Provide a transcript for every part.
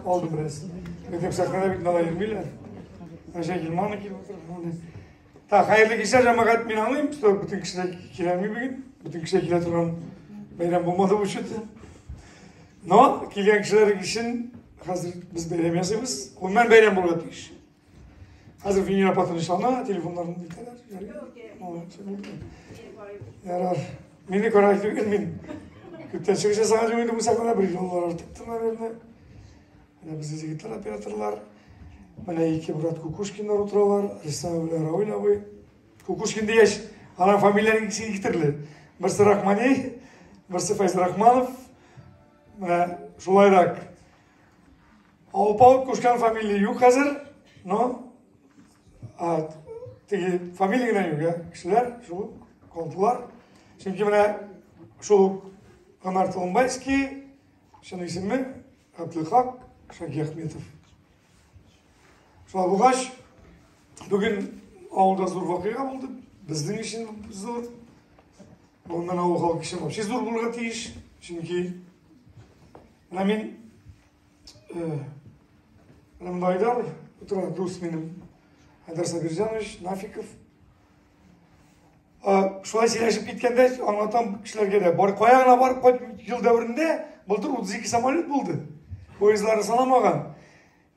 алдым бераз. Әйтәм, сәхнәдә бит алай йөрмиләр. Наҗия Гилманова килеп утыра. Так, хәерле кичә, җәмәгать, мин аңлыйм, что бөтен кешеләр килә алмый бүген. Бөтен кешеләр килә торган бәйрәм булмады бу чөт. Но килгән кешеләр өчен хәзер без бәйрәм ясыйбыз. Гомумән бәйрәм булырга тиеш. Хәзер Венера апа тынычлана, телефоннарын итәләр. Ярар. Мине карап түгел, мин күптән чыгыш ясаган юк инде бу сәхнәдә, бер еллар артыктыр, наверное. Менә безнең егетләр, операторлар. Менә ике брат Кукушкиннар утыралар, Рөстәм белән Равил абый. Кукушкин дигәч, аның фамилияләре икесе ике төрле. Берсе Рахмани, берсе Фәйзрахманов. Менә шулайрак. Алпавыт кушкан фамилия юк хәзер, но а, теге фамилия генә юк, ә кешеләр шул калдылар. Чөнки менә шул Гомәр Толымбайский, чын исеме Габделхак Шагиахметов. Шулай булгач, бүген авылда зур вакыйга булды. Безнең өчен зур. Гомумән авыл халкы өчен вообще зур булырга тиеш. Чөнки менә мин менә монда Айдар утыра, дус минем Айдар Сабирҗанович Нафиков. Шулай сөйләшеп киткәндә аңлатам кешеләргә дә. Бар кая гына барып кайт ел дәверендә былтыр 32 самолет булды. Поездларны санамаган.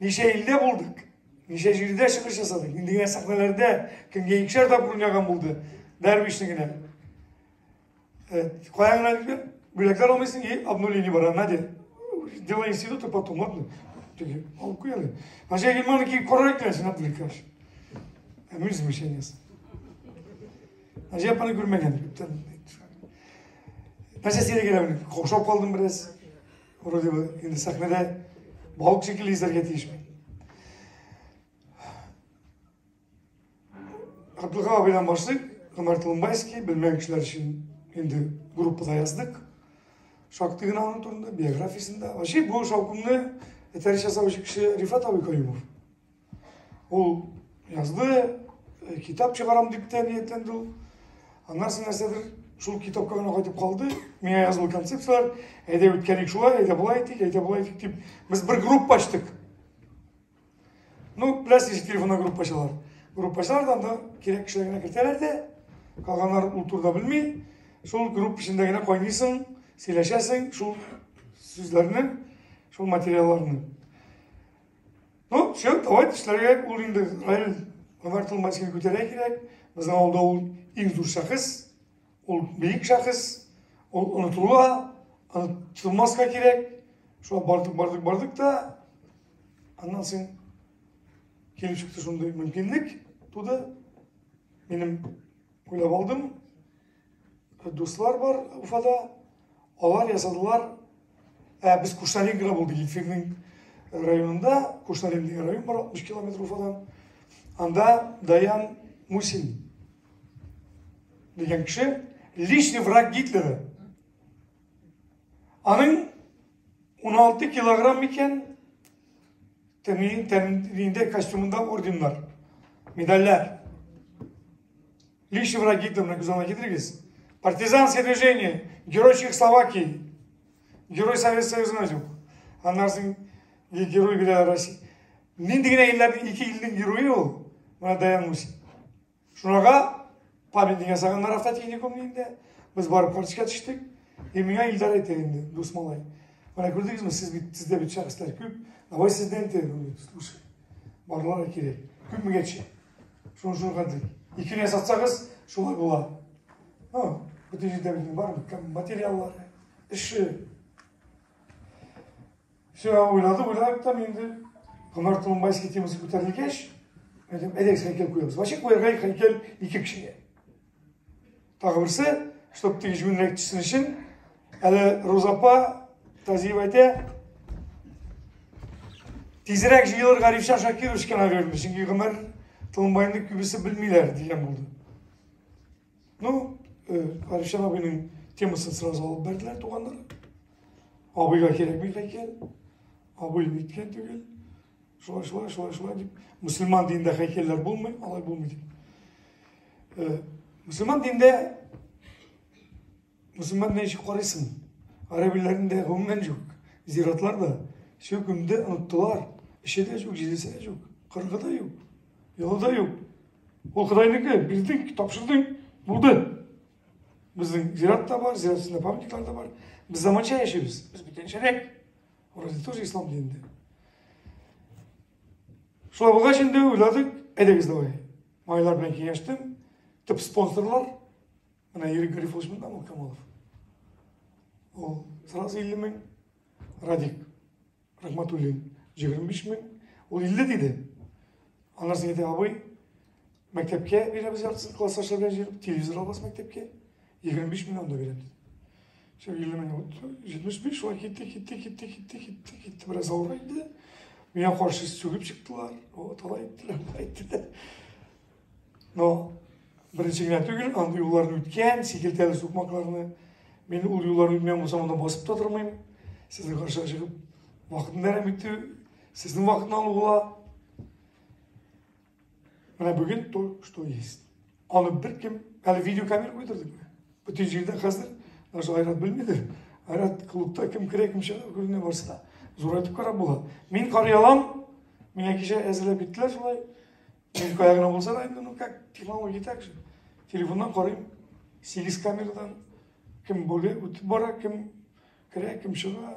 Ничә илдә булдык, ничә җирдә чыгыш ясадык, нинди генә сәхнәләрдә кемгә икешәр тапкыр уйнаган булды. Дәрвишне генә. Кая гына бүләкләр алмыйсың, и обнуление бара, Надя. Делай институты потом, ладно? Теге, алып куй әле. Наҗия Гилманов килеп карар икән, син отвлекаешь. Ә мин замечание. Наҗия апаны күрмәгән күптән. Нәрсә сөйләгән әле? Каушап калдым бераз. Вроде бы инде сәхнәдә балык шикелле йөзәргә тиешмен. Габдулга абыйдан башлыйк. Гомәр Толымбайский, белмәгән кешеләр өчен инде группада яздык. Шактый гына аның турында, биографиясендә. Вообще бу шаукымны этәреш ясаучы кеше Рифат абый Каюмов. Ул язды, китап чыгарам дип тә ниятләнде ул. Аннан соң нәрсәдер шул китапка гына кайтып калды. Миңа язылы концепцияләр, әйдә үткәрик шулай, әйдә болай итик, әйдә болай итик дип без бер группа ачтык. Ну, беләсез, телефоннан группа ачалар. Группа ачалар да анда кирәк кешеләр генә кертәләр дә, калганнар ул турыда белми. Шул группа эчендә генә кайныйсың, сөйләшәсең шул сүзләрне, шул материалларны. Ну, все, давайте эшләргә. Ул инде Раил Гомәр Тулмайскийны күтәрә кирәк. Безнең авылда ул иң зур шәхес, ул бөек шәхес, ул онытыла, онытылмаска кирәк. Шуңа бардык, бардык, бардык та, аннан соң килеп чыкты шундый мөмкинлек туды. Минем уйлап алдым. Дуслар бар Уфада. Алар ясадылар. Ә, без Кушнаренкода булдык, Ильфирнең районында. Кушнарен дигән район бар, 60 километр Уфадан. Анда Даян Мусин дигән кеше, личный враг Гитлера. Аның 16 килограмм икән тәнендә костюмында орденнар, медальләр. Личный враг Гитлера, менә күз алдына китерегез. Партизанское движение, герой Чехословакии, герой Совет Союзына юк. Аннан соң герой бирә Россия. Нинди генә илләрнең ике илнең герое ул, менә Даян Мусин. Шунага памятник ясаганнар автотехникум инде. Без барып карточка төштек. И миңа Илдар әйтә инде, дус малай. Менә күрдегезме, сез бит, сездә бит шәхесләр күп. Давай сездән интервью, слушай. Барлар кирәк. Күпмегә төшә? Шуны шуны хәтлек. Икене ясатсагыз, шулай була. Ну, бөтен җирдә бит бар, материаллары, эше. Все, уйлады, уйлады там инде. Гомәр Толымбайский темасы күтәрелгәч, әйтәм, әйдәгез һәйкәл куябыз. Вообще куярга һәйкәл ике кешегә. Тагы берсе, чтоб теге җүнрәк төшсен өчен, әле Роза апа Тазиева әйтә, тизрәк җыелырга Рифшан Шакировичка, наверное, чөнки Гомәр Толымбайны күбесе белмиләр дигән булды. Ну, Рифшан абыйның темасын сразу алып бәрделәр туганнар. Абыйга кирәкми һәйкәл. Абый ниткән түгел. Шулай, шулай, шулай, шулай дип. Мөселман динендә һәйкәлләр булмый, алай булмый дип. Мөселман динендә мөселман ничек карыйсың? Гарәп илләрендә гомумән юк. Зиратлар да. Все күмде, оныттылар. Эше дә юк, җиде дә юк, кырыгы да юк, елы да юк. Ул Ходайныкы, бирдең, тапшырдың, булды. Безнең зират та бар, зират өстендә памятниклар да бар. Без заманча яшибез, без бүтәнчәрәк. Вроде тоже ислам динендә. Шулай булгач инде уйладык, әйдәгез давай. Малайлар белән киңәштем. Төп спонсорлар менә Ирек Гарифович монда ул Камалов. Ул сразу 50 мең. Радик Рахматуллин 25 мең. Ул 50 диде. Аннан соң әйтә, абый, мәктәпкә бирәбез яртысын, классташлар белән җыелып, телевизор алабыз мәктәпкә. 25 мең анда бирәм диде. Шул 50 мең 75 шулай китте, китте, китте, китте, китте, китте. Бераз авырайды. Миңа каршы сүгеп чыктылар. Вот, алай иттеләр, болай иттеләр. Но беренче генә түгел, андый юлларны үткән, сикертәле сукмакларны. Мин ул юлларны үтмәгән булсам, анда басып та тормыйм. Сезнең каршыга чыгып, вакытны әрәм итү, сезнең вакытны алу була. Менә бүген то, что есть. Аны беркем, әле видеокамера куйдырдык. Бөтен җирдә хәзер, даже Айрат белмидер. Айрат клубта кем керә, кем чыга, күренә барсы да. Зурайтып карап була. Мин карый алам, миңа кичә әзерләп киттеләр шулай. Мин кая гына булса да инде, ну как, технология так же. Телефоннан карыйм, 8 камерадан кем бүле үтеп бара, кем керә, кем чыга.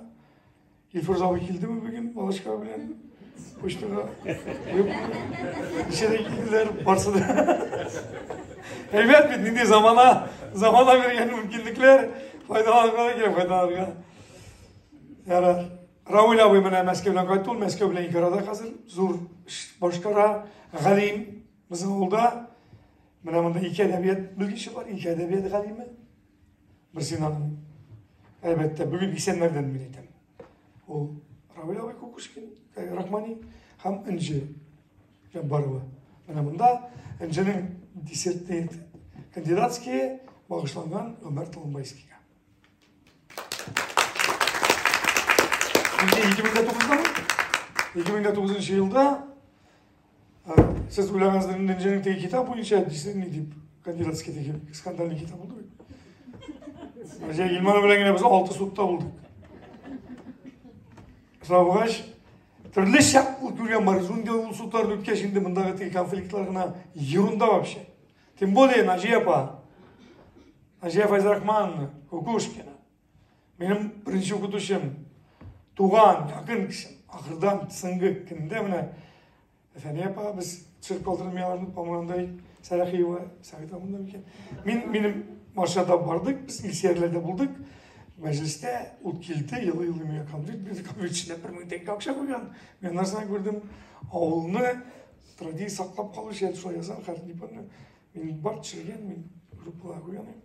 Илфур абый килдеме бүген балачка белән почтага? Юкмы? Ничәдә килделәр, барсы да. Әйбәт бит, нинди замана, замана биргән мөмкинлекләр, файдаланырга да кирәк, файдаланырга. Ярар. Равил абый менә Мәскәүдән кайтты, ул Мәскәү белән ике арада хәзер зур эш башкара. Галим безнең авылда. Менә монда ике әдәбият белгече бар, ике әдәбият галиме. Берсен аның, әлбәттә, бүген исәннәрдән мин әйтәм. Ул Равил абый Кукушкин, Рахмани һәм Энҗе Җаббарова. Менә монда Энҗенең диссертация кандидатские багышланган Гомәр Толымбайскийга. Инде 2009-дамы? 2009 елда Сез уйлагансыздыр, инде Энҗенең теге китап буенча дисеңме дип, кандидатский теге скандальный китап булды бит. Наҗия Гилманова белән генә без 6 судта булдык. Шулай булгач, төрле чак күргән бар. Шундый ул судларны үткәч инде мондагы теге конфликтлар гына ерунда вообще. Тем более Наҗия апа, Наҗия Файзрахмановна Кукушкина. Минем беренче укытучым, туган, якын кешем, ахырдан соңгы көндә менә Фәния апа без төшереп калдырдым мин аларны, по-моему, андай Сәләхиева, Сәгыйтова монда микән? Мин минем машинада бардык, без Илсөярләрдә булдык. Мәҗлестә ул килде, елый-елый миңа конверт бирде, конверт эченә 1000 тәңкә акча куйган. Мин аннан күрдем, авылны традиция саклап калу өчен шулай язган, хәзер не помню. Мин бар төшергән, мин группаларга куйган идем.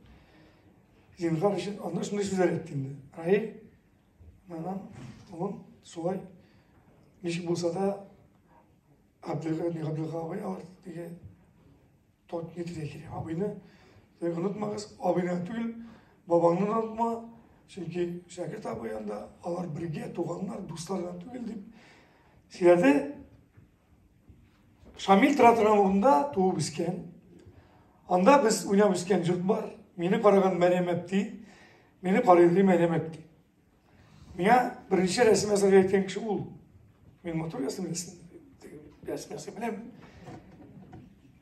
Зинһар өчен анда шундый сүзләр әйтте инде. Раил, анам, улым, шулай ничек булса да Абдулгани Габдулга абый алар теге тот нитергә кирәк. Абыйны онытмагыз, абыйны түгел, бабаңны да онытма. Чөнки Шәкерт абый анда алар бергә туганнар, дуслар гына түгел дип сөйләде. Шамил тора торган урында туып үскән. Анда без уйнап үскән йорт бар. Мине караган Мәрьям әпти, мине карый Мәрьям әпти. Миңа беренче рәсем ясарга әйткән кеше ул. Мин матур ясыйм рәсем. Рәсем ясый беләм.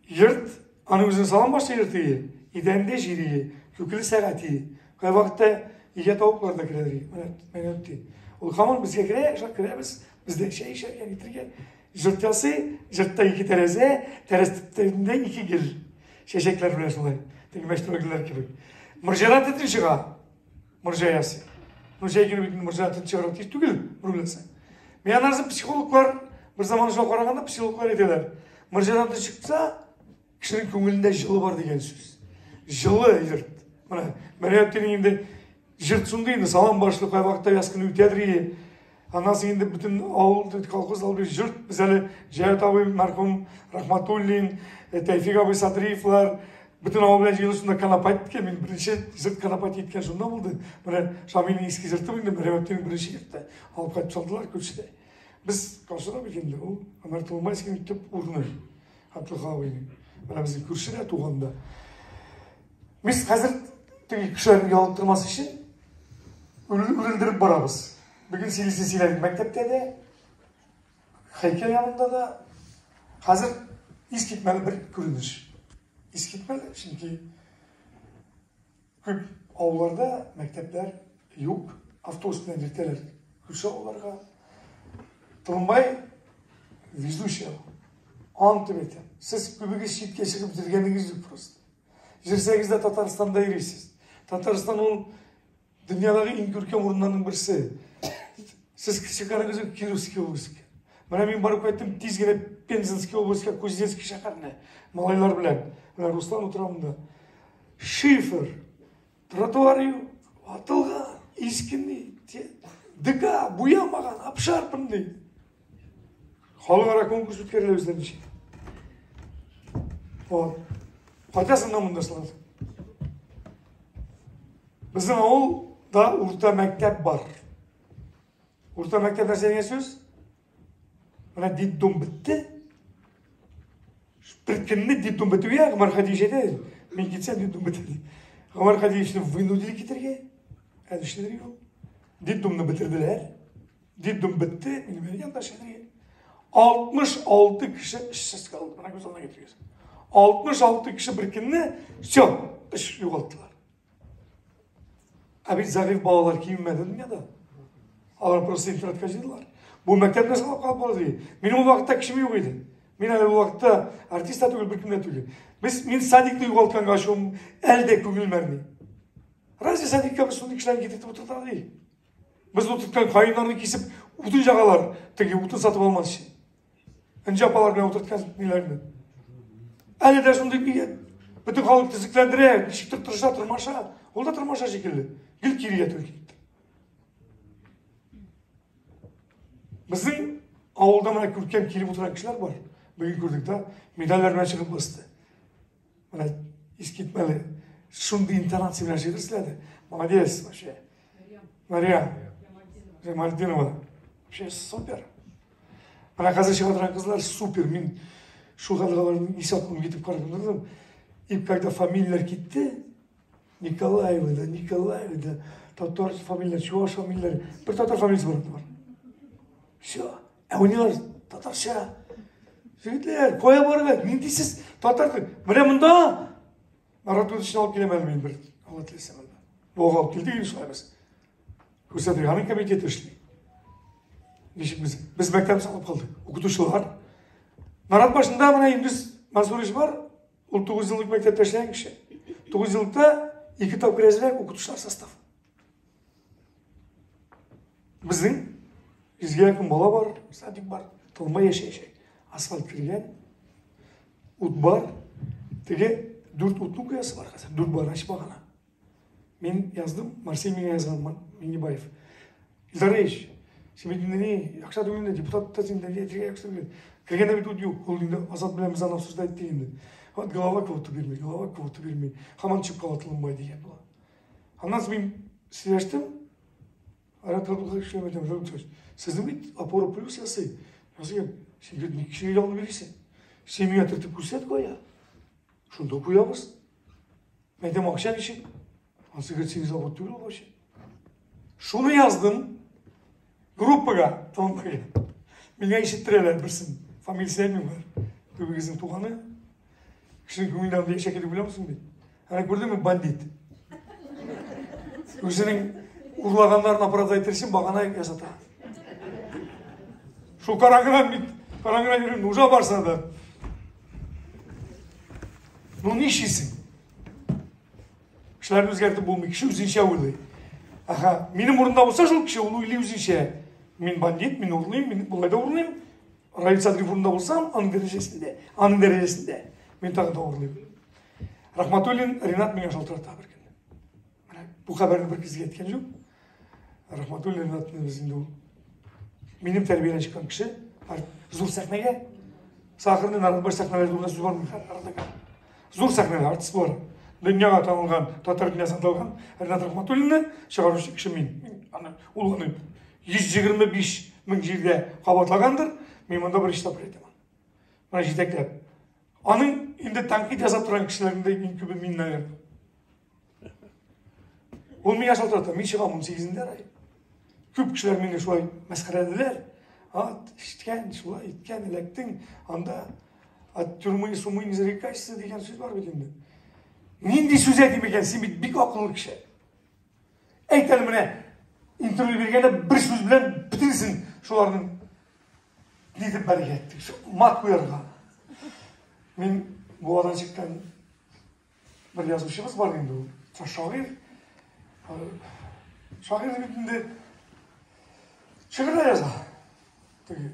Йорт, аның үзенең салам башы йорты, идәндә җире, күкеле сәгате. Кайвакытта өйгә тавыклар да керәдер. Менә Мәрьям әпти. Ул һаман безгә керә, шулай керәбез. Бездә чәй эчәргә, нитергә. Йорт ясый, йортта ике тәрәзә, тәрәзә төбендә ике гөл. Чәчәкләр белән шулай. Теге мәчеттәге гөлләр кебек. Морҗадан төтен чыга. Морҗа ясый. Ну, җәй көне бит морҗадан төтен чыгарга тиеш түгел, бер уйласаң. Мин аннан психологлар, бер заман шулай караганда психологлар әйтәләр. Морҗадан төтен чыкса, кешенең күңелендә җылы бар дигән сүз. Җылы йорт. Менә Мәрьям әбтинең инде йорт шундый инде, салам башлы, кайвакытта яз көне үтәдер ие. Аннан соң инде бөтен авыл, колхоз алып йорт, без әле Җәвәт абый мәрхүм, Рахматуллин, Тәйфик абый Садриевлар, бөтен авыл белән җыелып шунда конопать иткән, мин беренче йорт конопать иткән шунда булды. Менә Шамилнең иске йорты инде, Мәрьям әбтинең беренче йорты. Алып кайтып салдылар күршедә. Без каршыда бит инде, ул Гомәр Толмайскийның төп урыны. Абдулха абыйның. Менә безнең күрше дә, туган да. Без хәзер теге кешеләрне ялыктырмас өчен үрелдереп барабыз. Бүген сөйлисе сөйләдек мәктәптә дә, һәйкәл янында да. Хәзер искитмәле бер күренеш. Искитмәле, чөнки күп авылларда мәктәпләр юк, автобус белән йөртәләр күрше авылларга. Толымбай везучий. Ант дип әйтәм. Сез күбегез читкә чыгып йөргәнегез юк просто. Йөрсәгез дә Татарстанда йөрисез. Татарстан ул дөньядагы иң күркәм урыннарның берсе. Сез чыгарыгыз юк Кировский областька. Менә мин барып кайттым тиз генә Пензенский областька, Кузнецкий шәһәренә. Малайлар белән. Менә Руслан утыра монда. Шифер, тротуар юк, ватылган, искене, ДК буямаган, обшарпанный. Халыкара конкурс үткәрелә үзләренчә. Вот. Кайтасың да монда сразу. Безнең авылда урта мәктәп бар. Урта мәктәп нәрсә дигән сүз? Менә детдом бетте. Бер көнне детдом бетүгә Гомәр Хадиевич әйтә, мин китсәм детдом бетә ди. Гомәр Хадиевичны вынудили китәргә. Әле эшләргә юк. Детдомны бетерделәр. Детдом бетте, минем янда эшләргә. 66 кеше эшсез калды. Менә күз алдына китерегез. 66 кеше бер көнне все, эш югалттылар. Ә бит зәгыйфь балалар кимемәде дөньяда. Алар просто интернетка җыйдылар. Бу мәктәпне саклап калып була ди. Минем ул вакытта кешем юк иде. Мин әле ул вакытта артист та түгел, беркем дә түгел. Без мин садикны югалтканга ачуым әле дә күңел мәрми. Разве садикка без шундый кешеләрне китертеп утырта ди? Без утырткан каеннарны кисеп утын җагалар, теге утын сатып алмас өчен. Энҗе апалар белән утырткан ниләрне. Әле дә шундый ният. Бөтен халык төзекләндерә, ничектер тырыша, тырмаша. Ул да тырмаша шикелле. Гел кирегә туры китте. Безнең авылда менә күркәм килеп утырган кешеләр бар. Бүген күрдек тә, медальләр белән чыгып басты. Менә искитмәле. Шундый интонация белән шигырь сөйләде. Молодец вообще. Мария. Джамальдинова. Вообще супер. Менә хәзер чыга торган кызлар супер. Мин шул хәтле аларның исәп китеп карап тордым. И когда фамилияләр китте, Николаева да, Николаева да, татар фамилияләр, чуваш фамилияләр, бер татар фамилиясе бар бар. Все. Ә уйныйлар татарча. Егетләр, кая барырга? Нинди сез татар? Менә монда народ өчен алып киләм әле мин бер. Алла теләсә монда. Бога алып килдек инде шулай без. Күрсәтергә аның комитеты эшли. Ничек без без мәктәп саклап калдык. Укытучылар. Нарат башында менә Индус Мансурович бар. Ул 9 еллык мәктәптә эшләгән кеше. 9 еллыкта ике тапкыр әзерләп укытучылар состав. Безнең йөзгә якын бала бар, садик бар, тылма яшәячәк. Асфальт кергән, ут бар. Теге дүрт утның куясы бар хәзер, дүрт бар ачмагана. Мин яздым, Марсель миңа язган, Миннебаев. Илдар Рәич, син бит инде ни, акча түгел инде, депутат та син дә әйтергә яхшы түгел. Кергәндә бит ут юк, ул инде Азат белән без аны обсуждать иттек инде. Вот голова квота бирми, голова квота бирми. Һаман төшеп кала Тылымбай дигән була. Аннан соң мин сөйләштем, Айрат Габдулхаевич белән әйтәм, Габдулхаевич, сезнең бит опора плюс ясый. Ясый, син говорит, ник кешегә ялын бирәсең? Син миңа төртеп күрсәт кая. Шунда куябыз. Мен әйтәм, акча ничек? Анысы говорит, синең завод түгел ул вообще. Шуны яздым группага, Тылымбайга. Миңа ишеттерәләр берсен. Фамилиясен әйтмим хәзер. Күбегезнең туганы. Кешенең күңелендә андый яшәк дип уйламыйсың бит. Әнә күрдеңме бандит? Үзенең урлаганнарын оправдать итер өчен багана ясата. Шул караңгыдан бит, караңгыдан йөреп нужа барса да. Ну нишлисең? Кешеләрне үзгәртеп булмый, кеше үзенчә уйлый. Аха, минем урында булса шул кеше, ул уйлый үзенчә. Мин бандит, мин урлыйм, мин болай да урлыйм. Раил Садриев урында булсам, аның дәрәҗәсендә, аның дәрәҗәсендә мин тагын да урлыйм. Рахматуллин Ринат миңа шалтырата бер көнне. Менә бу хәбәрне бер кешегә әйткән юк. Рахматуллин Ринатны без инде ул минем тәрбиядән чыккан кеше, зур сәхнәгә Сахарный Наратбаш сәхнәләре турында сүз бармый арада. Зур сәхнәләр, артист булар. Дөньяга танылган, татар дөньясына танылган Ринат Рахматуллинны чыгаручы кеше мин. Аны, ул аны 125 мең җирдә кабатлагандыр, мин монда беренче тапкыр әйтәм. Менә җитәкләп. Аның инде тәнкыйть ясап торган кешеләрнең дә иң күбе мин, наверное. Ул миңа шалтырата, мин чыгам 18-ндә рай. Күп кешеләр мине шулай мәсхәрәләделәр. Ат, ишеткән, шулай иткән, эләктең. Анда от тюрьмы с умы не зарекайся дигән сүз бар бит инде. Нинди сүз әйтим икән, син бит бик акыллы кеше. Әйт әле менә, интервью биргәндә бер сүз белән бөтенесен шуларның нитеп бәргә, мат куярга. Мин Буадан чыккан бер язучыбыз бар инде ул, шагыйрь. Шагыйрь бит инде шигырьләр яза. Теге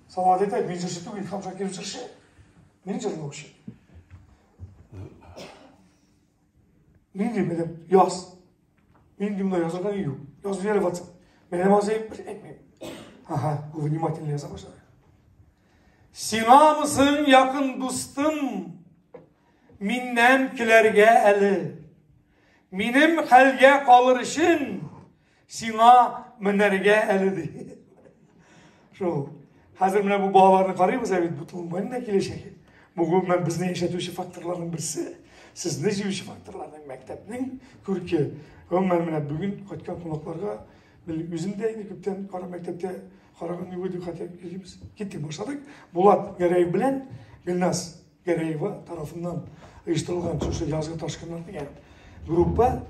Салават әйтә, мин җырчы түгел, Илһам Шакиров җырчы. Мин җырлаучы. Мин дим, әйтәм, яз. Мин дим, язарга ни юк. Яз бир WhatsApp. Мин әйтәм, бер әйтмим. Ага, бу внимательно яза башлады. Сиңа мысың якын дустым, миннән көләргә әле. Минем хәлгә калыр өчен сиңа менәргә әле ди. Шул. Хәзер менә бу балаларны карыйбыз, ә бит бу Толымбайның да киләчәге. Бу гомумән безне яшәтүче факторларның берсе, сезне җыючы факторларның, мәктәпнең күрке. Гомумән менә бүген кайткан кунакларга мин үзем дә инде күптән кара мәктәптә караган юк иде, хотя йөрибез. Киттек башладык. Булат Гәрәев белән Гөлназ Гәрәева тарафыннан оештырылган шушы язгы ташкыннар дигән группа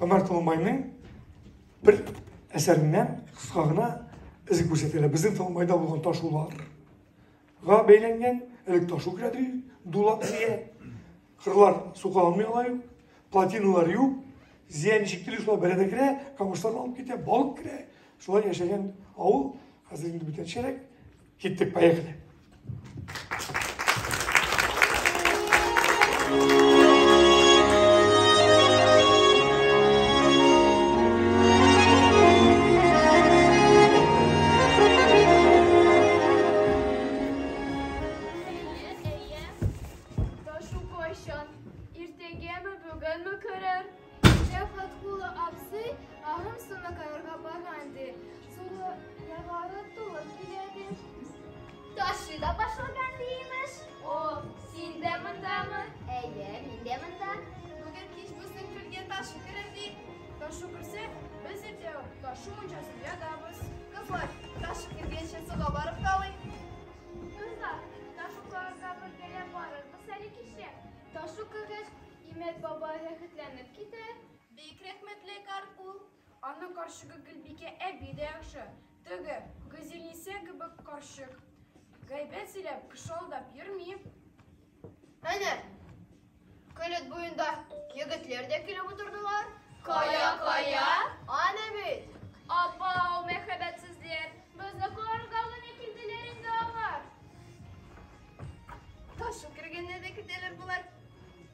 Гомәр Толымбайның бер әсәреннән кыска гына эзе күрсәтелә. Безнең Толымбайда булган ташуларга бәйләнгән, элек ташу керә ди, дулап зия. Кырлар сука алмый алай юк, плотиналар юк. Зия ничек тели шулай бәрә дә керә, камышларны алып китә, балык керә. Шулай яшәгән авыл, хәзер инде бүтәнчәрәк. Киттек, поехали. Ташу кайчан? Иртәгәме, бүгенме керер? Шәфкать кулы абзый агым суны каерга барган ди. Сулы ярлары тулып килә ди. Ташый да башлаган ди имеш. О, син дә мондамы? Әйе, мин дә монда. Бүген кич безнең күлгә ташу керер ди. Ташу керсә, без иртә үк ташу мунчасын ягабыз. Кызлар, ташу кергәнче суга барып калыйк. Кызлар, ташу карарга бергәләп барырбыз әле кичә. Ташу кергәч, Имәт бабай рәхәтләнеп китәр. Бик рәхмәтле карт ул. Аның карчыгы Гөлбикә әби дә яхшы. Теге Гүзәлниса кебек карчык. Гайбәт сөйләп, кеше алдап йөрми. Әнә, келәт буенда егетләр дә килеп утырдылар. Кая, кая? Әнә бит. Абау, мәхәббәтсезләр. Безне карарга гына килделәр инде алар. Ташу кергәнне дә көтәләр болар.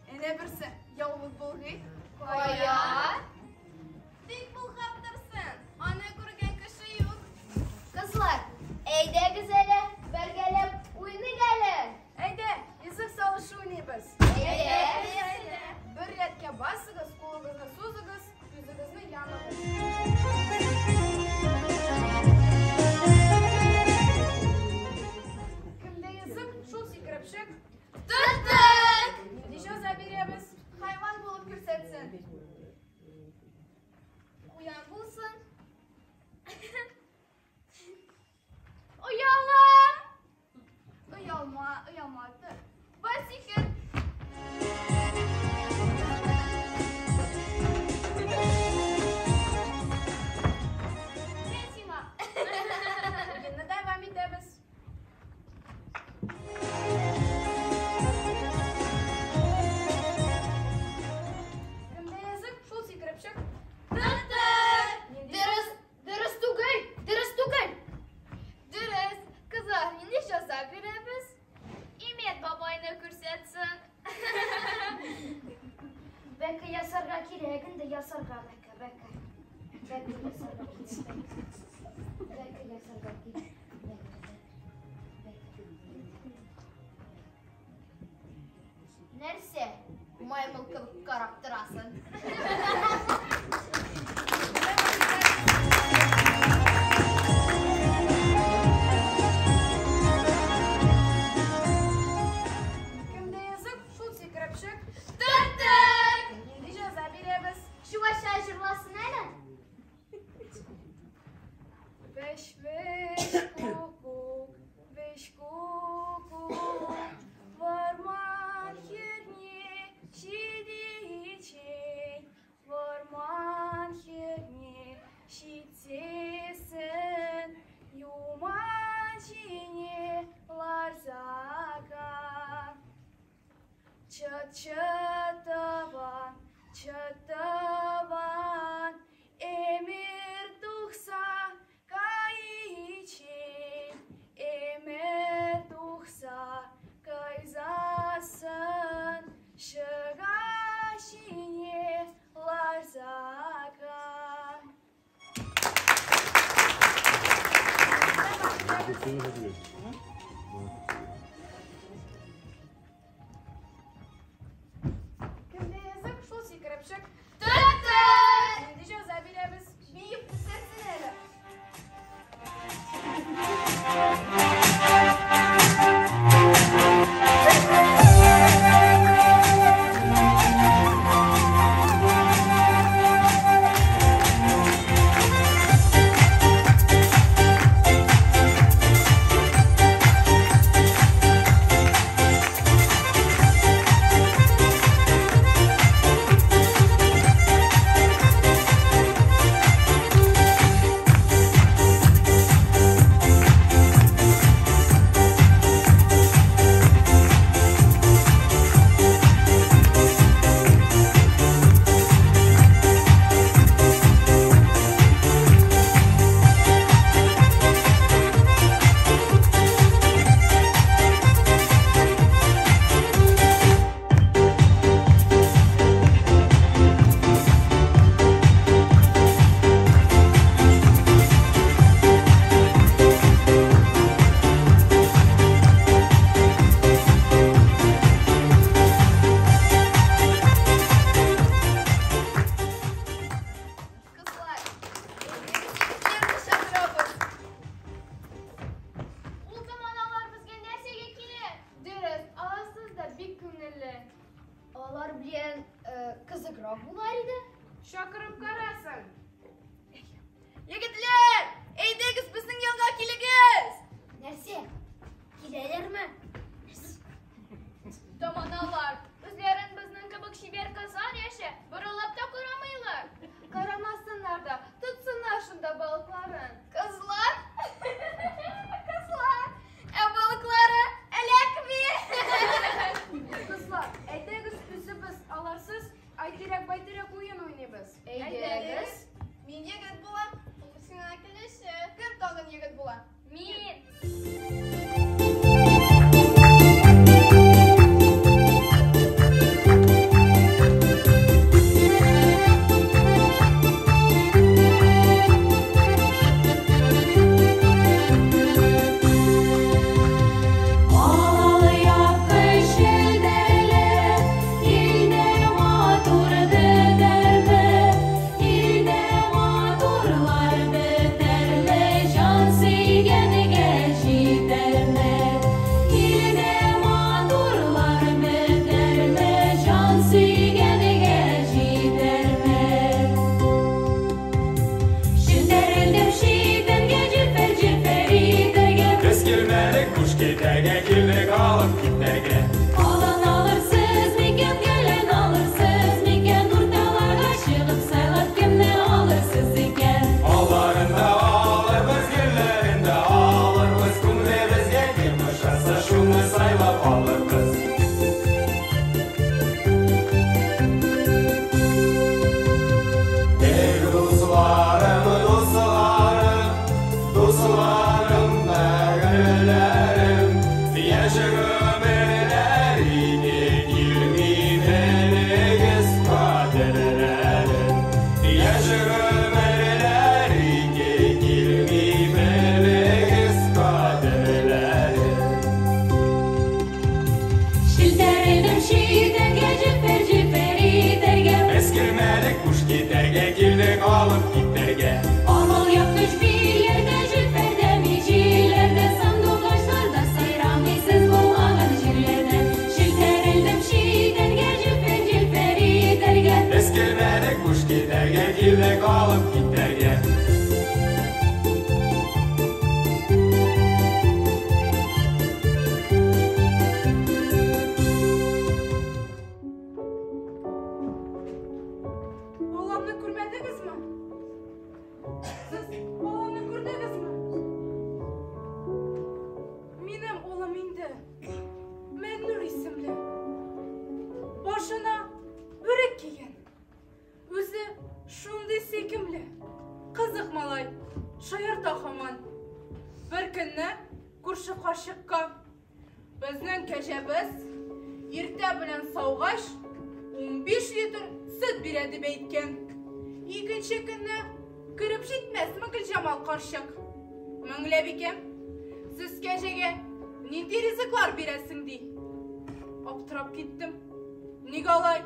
Әнә берсе яулык болгый. Кая? Тик булгап торсын. Аны күргән кеше юк. Кызлар, әйдәгез әле, бергәләп уйныйк әле. Әйдә, йөзек салышу уйныйбыз. Әйдә. Бер рәткә басыгыз, кулыгызны сузыгыз, күзегезне ямыгыз. Кемдә йөзек, шул сикереп чык. Тоттык! Нинди җәза бирәбез? Хайван булып күрсәтсен. Куян булсын. Оялам! Оялма, оялма. Тор. Бас сикер. Мен сиңа. Уенны дәвам итәбез. Кемдә язык, шул сикереп чык. Тоттык! Нинди Дөрес, дөрес түгел, дөрес түгел. Дөрес, кызлар, нинди җәза бирәбез? Имет бабайны күрсәтсен. Бәке ясарга кирәк инде, ясарга бәке, бәке. Бәке ясарга кирәк, бәке. Бәке ясарга кирәк, бәке, бәке, бәке. Нәрсә? Маймыл кебек карап торасың. Кемдә язык, шул сикереп чык. Тоттык! Нинди җәза бирәбез? Чувашча җырласын әле. Кемдә язык, шул сикереп чык. Тоттык! Нинди җәза бирәбез? Биеп күрсәтсен әле. Кызлар, әйдәгез, чакырабыз. Ул заманалар безгә нәрсәгә кирәк? Дөрес, аларсыз да бик күңелле. Алар белән кызыграк булар иде. Чакырып карасын. Егетләр, әйдәгез безнең янга килегез. Нәрсә? Киләләрме? Заманалар, үзләрен безнең кебек чибәр кызлар яшә, борылып та карамыйлар. Карамасыннар да, тотсыннар шунда балыкларын. Кызлар? Кызлар, ә балыклары эләкми. Кызлар, әйдәгез үзебез аларсыз Айтирәк-байтирәк уен уйныйбыз. Әйдәгез. Мин егет булам. Ул сиңа килеше. Кем тагын егет була? Мин. Балалы якы челтәрле, илдә матур бетәрме? Илдә матурлар бетәрме? Җан сөйгәнгә җитәрме? Илдә матурлар бетәрме? Җан сөйгәнгә җитәрме? Челтәрелдем читәнгә, җепер-җепер итәргә. Без килмәдек буш китәргә, килдек алып китәргә. Алан алырсыз микән, гелен алырсыз микән, урталарга чыгып сайлап кемне алырсыз икән? Алларын да алырбыз, гөлләрен дә алырбыз, күңелебезгә кем ошаса, шуны сайлап алырбыз. Ey дусларым, дусларым, дусларым бәгырьләрем, яшь гомерләр иде килми белегез кадерләрен. Яшь гомерләр иде килми белегез кадерләрен. Челтәрелдем читәнгә, җепер-җепер итәргә. Без килмәдек буш китәргә, килдек алып китәргә. Арал якты җилләрдә, җилфердәми җилләрдә, сандугачлар да сайрамый сез булмаган җирләрдә. Челтәрелдем читәнгә, җилфер-җилфер итәргә. Без килмәдек буш китәргә, килдек алып китәргә. Баламны күрмәдегезме? Сез баламны күрдегезме? Минем улым инде Мәннур исемле. Башына бүрек кигән. Үзе шундый сөйкемле. Кызык малай, шаярта һаман. Бер көнне күрше карчыкка безнең кәҗәбез иртә белән саугач 15 литр сөт бирә дип әйткән. Икенче көнне кереп җитмәсме Гөлҗамал карчык? Меңләбикәм, Сез кәҗәгә нинди ризыклар бирәсең, ди. Аптырап киттем. Ник алай?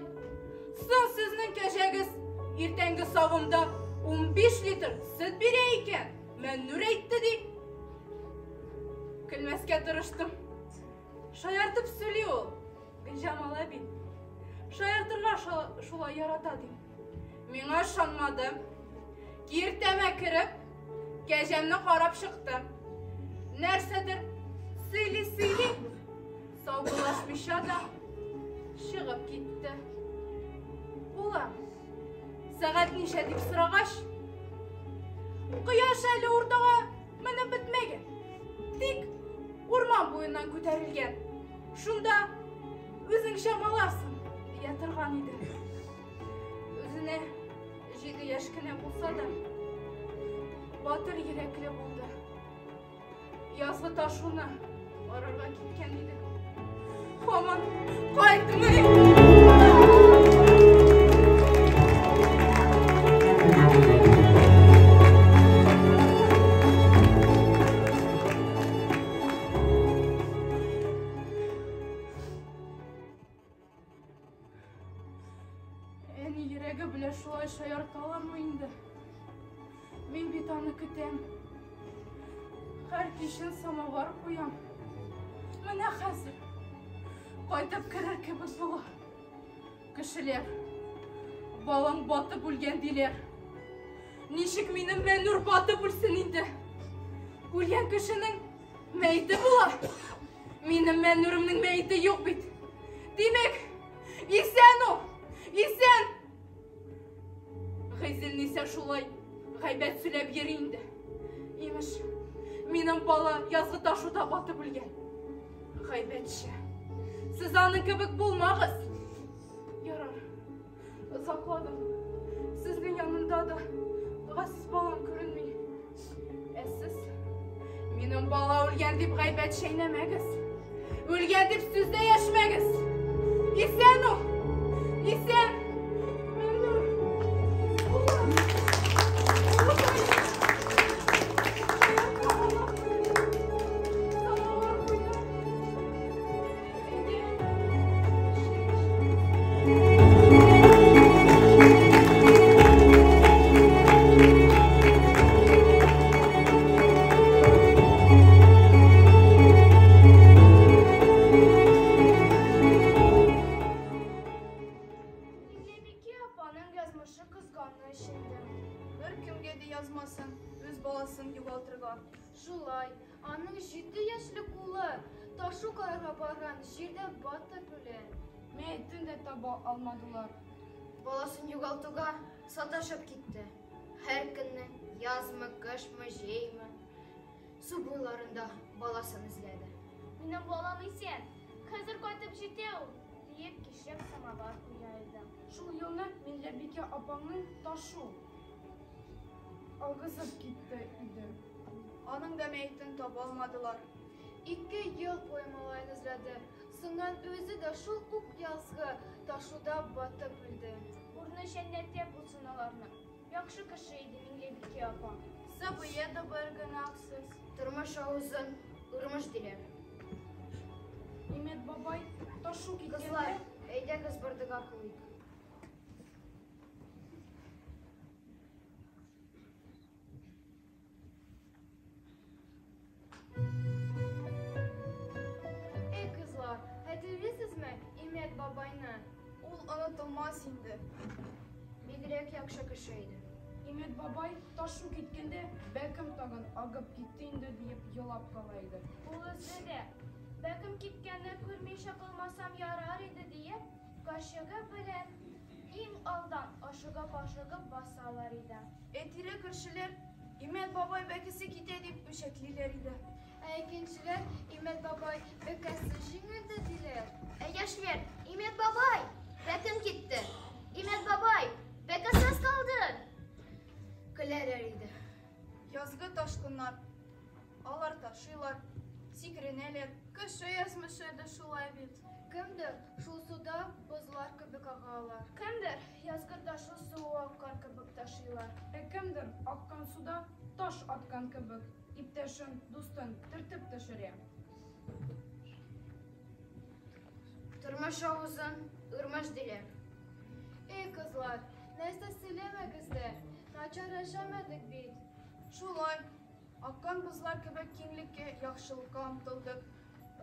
Соң сезнең кәҗәгез иртәнге савымда 15 литр сөт бирә икән. Мәннүр әйтте, ди. Көлмәскә тырыштым. Шаяртып сөйли ул. Гөлҗамал әби. Шаяртырга шулай ярата, дим. Миңа ышанмады. Киртәмә кереп, кәҗәмне карап чыкты. Нәрсәдер сөйли-сөйли, саубуллашмыйча да чыгып китте. Улым, сәгать ничә дип сорагач, кояш әле уртага менеп бетмәгән. Тик урман буеннан күтәрелгән. Шунда үзең чамаларсың, дия торган иде. Үзенә 7 яшь кенә булса да, батыр йөрәкле булды. Язгы ташуны арырга киткән иде. Һаман кайтмый. Әни йөрәге белән шулай шаярталармы инде? Мин бит аны көтәм. Һәр кичен самовар куям. Менә хәзер кайтып керер кебек була. Кешеләр, балаң батып үлгән диләр. Ничек минем Мәнур батып үлсен инде? Үлгән кешенең мәете була. Минем Мәнурымның мәете юк бит. Димәк, исән ул! Исән! Гыйзелнисә шулай гайбәт сөйләп йөри инде. Имеш, минем бала язгы ташуда батып үлгән. Гайбәтче. Сез аның кебек булмагыз. Ярар. Озакладым. Сезнең янында да газиз балам күренми. Ә сез минем бала үлгән дип гайбәт чәйнәмәгез. Үлгән дип сүз дә яшмәгез. Исән ул! Исән! Мәнур! Улым! Улым! Самовар куйдым. Әйдә, чәй эч. Миңлебикә апаның язмышы кызганыч инде. Беркемгә дә язмасын үз баласын югалтырга. Шулай, аның 7 яшьлек улы ташу карарга барган җирдә батып үлә. Мәетен дә таба алмадылар. Баласын югалтуга саташып китте. Һәр көнне, язмы, кышмы, җәйме, су буйларында баласын эзләде. Минем балам исән, хәзер кайтып җитә ул, диеп кичләп самовар куя иде. Шул елны Миңлебикә апаңның ташу агызып китте иде. Аның да мәетен таба алмадылар. 2 ел буе малаен эзләде. Соңыннан үзе дә шул ук язгы ташуда батып үлде. Урыны җәннәттә булсын аларның. Яхшы кеше иде Миңлебикә апа. Сабые да бер гөнаһсыз. Тормыш авызын урмыш диләр. Имет бабай ташу Кызлар, киткәндә әйдәгез бер дога кылыйк. Эй, кызлар, хәтерлисезме Имет бабайны? Ул онытылмас инде. Бигрәк яхшы кеше иде. Имет бабай ташу киткәндә бәкем тагын агып китте инде диеп елап кала иде. Ул үзе дә, бәкем киткәнне күрмичә калмасам ярар иде диеп, карчыгы белән иң алдан ашыгып-ашыгып басалар иде. Әтиле күршеләр Имет бабай бәкесе китә дип үчәклиләр иде. Ә икенчеләр Имет бабай бәкесе җиңелде диләр. Ә яшьләр, Имет бабай, бәкем китте. Имет бабай, бәкесез калды. Көләләр иде. Язгы ташкыннар. Алар ташыйлар, сикеренәләр. Кеше язмышы да шулай бит. Кемдер шул суда бозлар кебек агалар. Кемдер язгы ташу суы аккан кебек ташыйлар. Ә кемдер аккан суда таш аткан кебек, иптәшен, дустын төртеп төшерә. Тормыш авызын үрмәш диләр. Эй, кызлар, нәрсә сөйләмәгез дә, начар яшәмәдек бит. Шулай, аккан бозлар кебек киңлеккә, яхшылыкка омтылдык.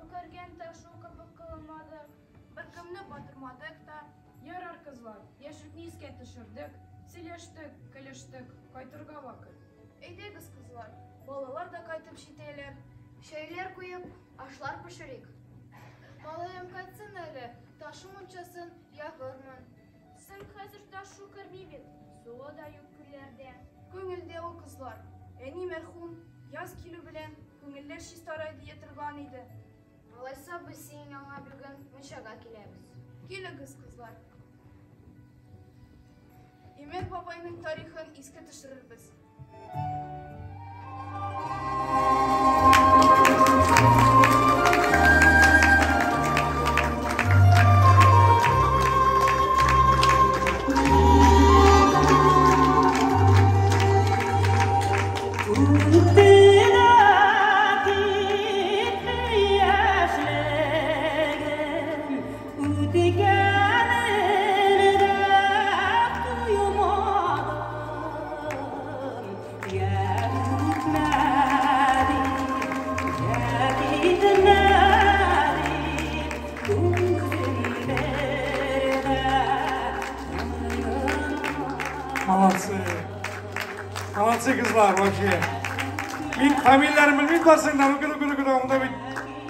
Үкергән ташу кебек кылынмадык, беркемне батырмадык та. Ярар, кызлар, яшьлекне искә төшердек, сөйләштек, көлештек, кайтырга вакыт. Әйдәгез, кызлар, балалар да кайтып җитәләр. Чәйләр куеп, ашлар пешерик. Малаем кайтсын әле, ташу мунчасын ягырмын. Соң хәзер ташу керми бит, суы да юк күлләрдә. Күңелдә ул, кызлар. Әни мәрхүм, яз килү белән күңелләр чистарай дия торган иде. Алайса без синең янга бүген мунчага киләбез. Килегез, кызлар. Имәк бабайның тарихын искә төшерербез. Молодцы. Молодцы, кызлар, вообще. Мин фамилияләрен белмим барсың да, ну-ка, ну-ка, ну-ка, монда бит.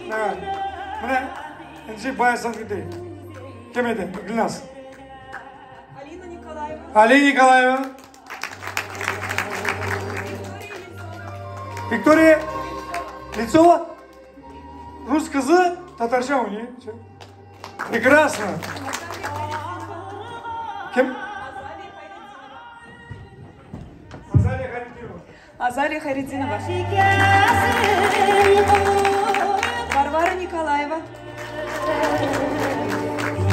Менә Энҗе Баясан китә. Кем иде? Гөлназ. Алина Николаева. Алина Николаева. Виктория Лицова. Рус кызы, татарча у нее. Прекрасно. Кем? Азалия Хайретдинова. Азалия Хайретдинова. Варвара Николаева.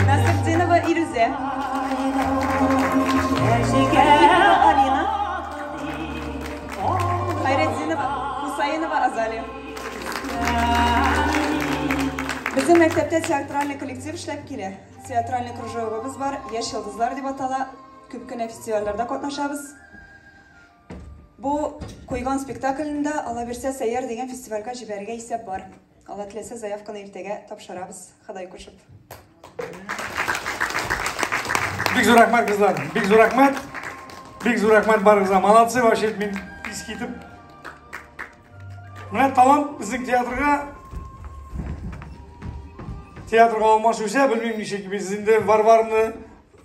Насыртдинова Илюзә. Алина. Хайретдинова, Хусаинова Азалия. Безнең мәктәптә театральный коллектив эшләп килә. Театральный кружогыбыз бар, Яшь йолдызлар дип атала. Күп кенә фестивальләрдә катнашабыз. Бу куйган спектакльндә Алла бирсә Сәйяр дигән фестивальгә җибәрергә исәп бар. Алла теләсә заявканы иртәгә тапшырабыз, Ходай кушып. Бик зур рәхмәт, кызлар. Бик зур рәхмәт. Бик зур рәхмәт барыгызга. Молодцы, вообще мин искитеп. Менә талант безнең театрга алмаш үсә, белмим ничек. Без инде Варварны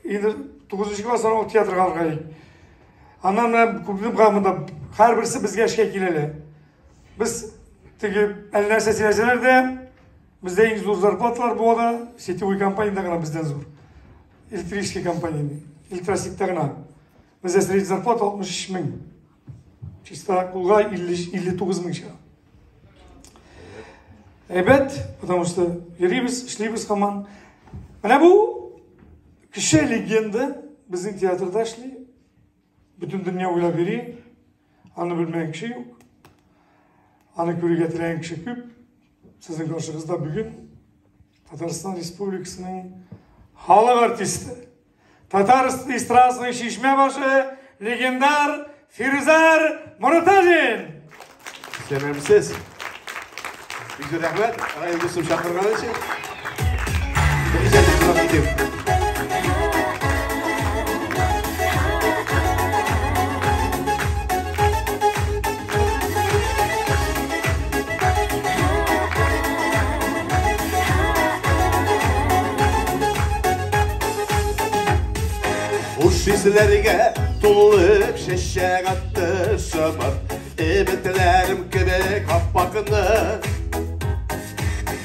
инде 9 класстан ук театрга алырга идек. Аннан менә күпнең монда һәрберсе безгә эшкә киләләр. Без теге әллә нәрсә сөйләсәләр дә, бездә иң зур зарплаталар була да, сетевой компаниядә гына бездән зур. Электрический компания, электросетьтә гына. Бездә средний зарплата 63 мең. Чисто кулга 59 мең чыга. Әйбәт, потому что йөрибез, эшлибез һаман. Менә бу кеше легенда безнең театрда эшли. Бөтен дөнья уйлап йөри. Аны белмәгән кеше юк. Аны күрергә теләгән кеше күп. Сезнең каршыгызда бүген Татарстан Республикасының халык артисты, татар эстрадасының чишмә башы, легендар Фирүзәр Мортазин. Исәнмесез. Бик зур рәхмәт, Раил дустым чакырган өчен. Берничә сүз сорап китим. Хуш исләргә тулып чәчәк атты шымыр, Өметләрем кебек аппакны.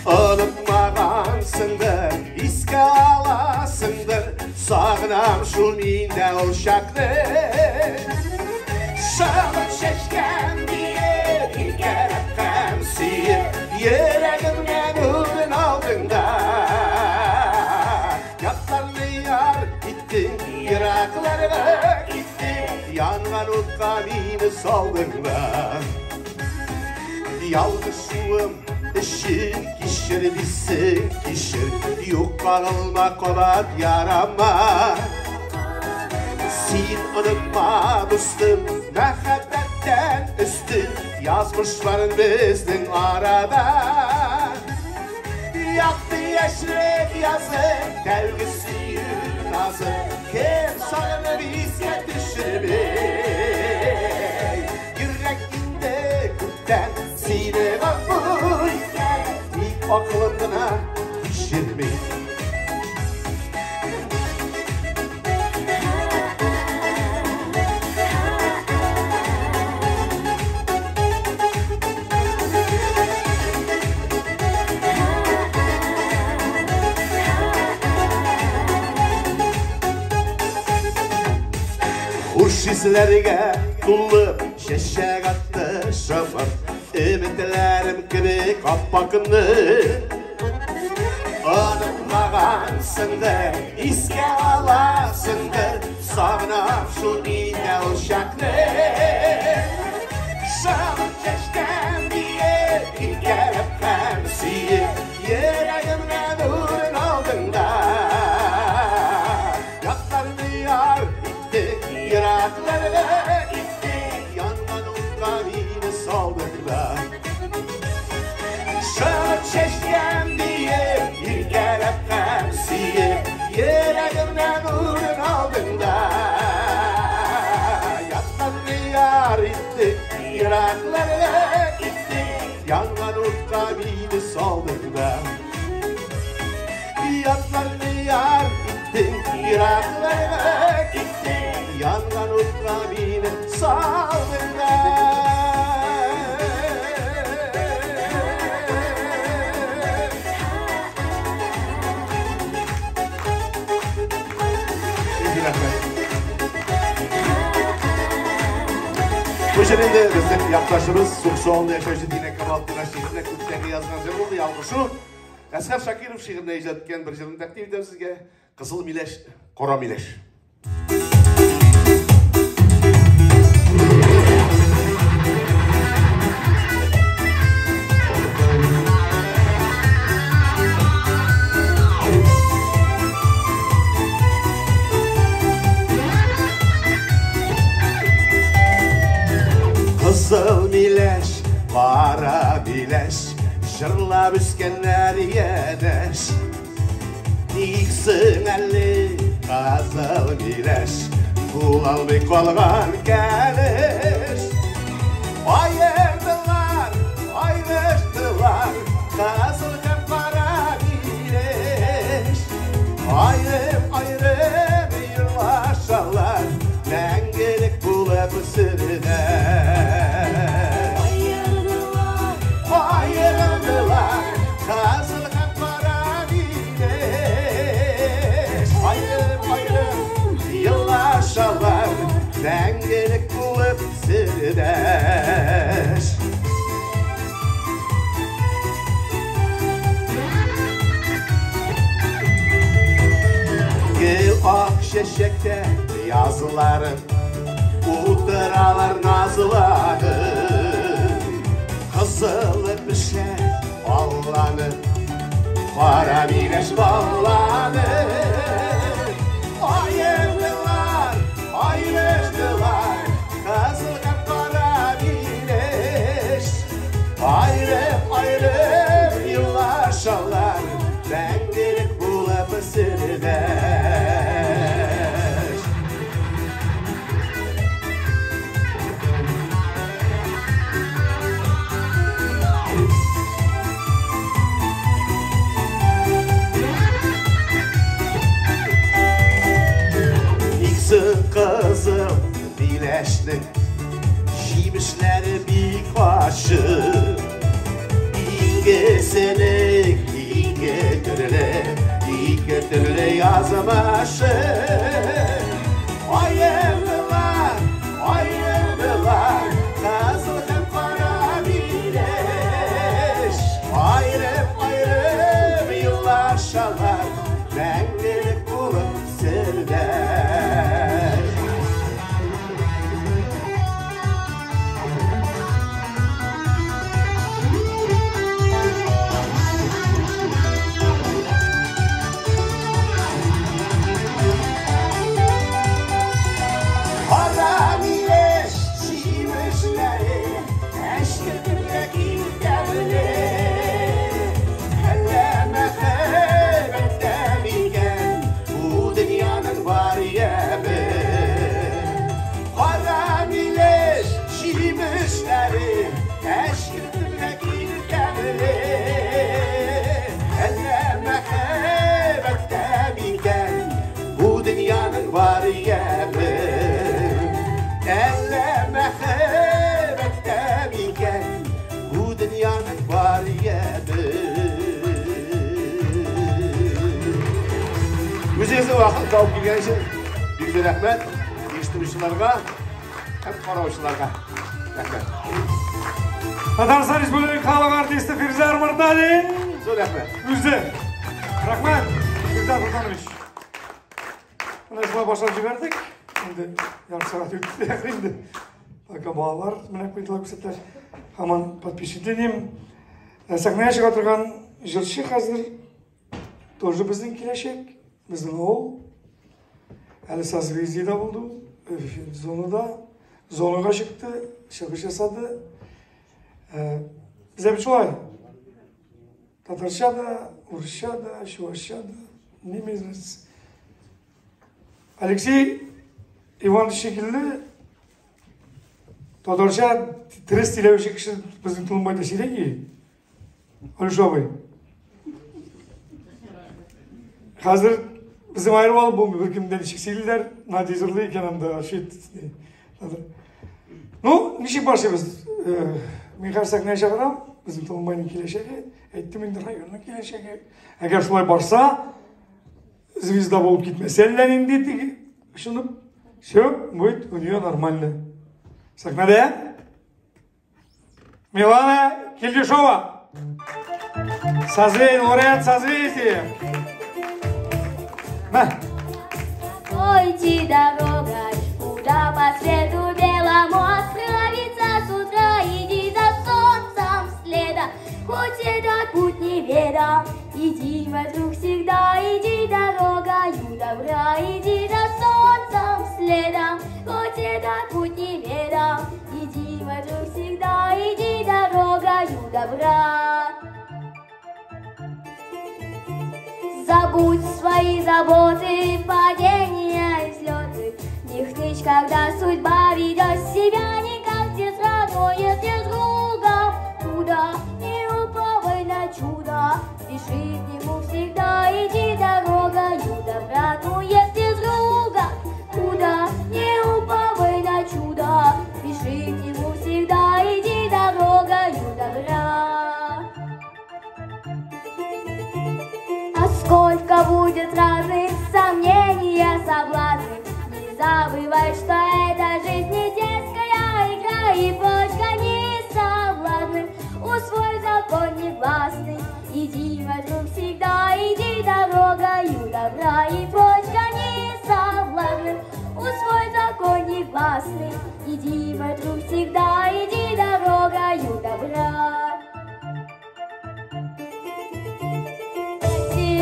Онытмагансыңдыр, искә аласыңдыр, сагынам шул мин дә ул чакны. Шымыр чәчкән диеп, иркәләп һәм сөеп, йөрәгемнән урын алдың да. Ятларны яр иттең, еракларга киттең, янган утка мине салдың да. Ялгышуым өчен кичер дисең, кичер, юк кагылма кабат ярама. Син онытма, дустым, мәхәббәттән өстен язмышларын безнең арада. Якты яшьлек язы, тәүге сөю назы, кем сагынып искә төшерми. Йөрәк инде күптән сине гафу иткән, тик акылым гына кичерми. Хисләргә тулып, чәчәк атты шымып, өметләрем кебек аппакны. Онытмагансыңдыр, искә аласыңдыр, сагынам шул инде ул чакны. Шамып чәчкән диеп, иркәләп һәм сөеп, йөрәгемнән урын алдың да. Ятларны яр иттең, еракларга киттең, янган утка мине салдың да. Шамып чәчкән диеп, иркәләп һәм сөеп, йөрәгемнән урын алдың да. Ятларны яр иттең, еракларга киттең, янган утка мине салдың да. Ятларны яр иттең, еракларга киттең, янган утка мине салдың да. Бу җыр инде безнең якташыбыз Суксуалда яшәүче Динә Камалтдинова шигыренә күптәнге язган җыр булды, ялгышу. Әсхәр Шакиров шигыренә иҗат иткән бер җырын тәкъдим итәм сезгә. Кызыл миләш, кара миләш. Кызыл миләш, кара миләш, җырлап үскәннәр янәш. Ник соң әле кызыл миләш, булалмый калган кәләш. Аердылар, аерыштылар, кызыл һәм кара миләш. Аерым-аерым елашалар, мәңгелек булып үсердә. Аерылдылар, кызыл һәм кара миләш. Аерым-аерым елашалар, мәңгелек булып сердәш. Гел ак чәчәктә язларым, утыралар назланып. Кызылы пешә алланып, кара миләш балланып. Аердылар, аерыштылар, кызыл һәм кара миләш. Аерым-аерым елашалар, мәңгелек булып сердәш. Иксен кызыл миләшнең җимешләре бик ачы. Икесенең ике төрле, ике төрле язмышы. Аердылар, аердылар, кызыл һәм кара миләш. Аерым-аерым елашалар, мәңгелек булып сердәш. Вакыт табып килгән өчен бик зур рәхмәт оештыручыларга һәм караучыларга. Рәхмәт. Татарстан Республика халык артисты Фирзәр Морталин. Зур рәхмәт. Үзе. Рәхмәт, Фирзәр Солтанович. Менә шулай башлап җибәрдек. Инде ярты сәгать үтте инде. Пока балалар менә куйдылар күрсәттеләр. Һаман под впечатлением. Сәхнәгә чыга торган җырчы хәзер тоже безнең киләчәк, безнең авыл. Әле Созвездиедә булды ул, зонада. Зонага чыкты, чыгыш ясады. Бездә бит шулай. Татарча да, урысча да, чувашча да, немец. Алексей Иванович шикелле татарча дөрес сөйләүче кеше безнең Толымбайда сирәк йөри. Алюш абый. Хәзер безнең аерып алып булмый, беркемдән ничек сөйлиләр, Надя җырлый икән анда, шит. Ну, ничек башлыйбыз? Мин хәзер сәхнәгә чыгарам, безнең Толымбайның киләчәге, әйттем инде районның киләчәге. Әгәр шулай барса, звезда булып китмәсә әллә нинди теге очынып, все будет у нее нормально. Сәхнәдә Милана Кильдюшова. Созвездие, лауреат созвездия. На. Пойти дорогой, куда по свету белому отправиться с утра, иди за солнцем следом, хоть этот путь неведом. Иди, мой друг, всегда иди дорогою добра, иди за солнцем следом, хоть этот путь неведом. Иди, мой друг, всегда иди дорогою добра. Забудь свои заботы, падения и взлеты. Не хнычь, когда судьба ведет себя не как сестра, но если с другом куда, не уповай на чудо. Спеши к нему всегда, иди дорогою добра, но если с другом куда, не уповай на чудо. Спеши к нему всегда, иди дорогою добра. А сколько будет разных сомнений и соблазны, не забывай, что эта жизнь не детская игра, и прочь гони соблазны, усвой закон негласный. Иди, мой друг, всегда иди дорогою добра, и прочь гони соблазны, усвой закон негласный. Иди, мой друг, всегда иди дорогою добра.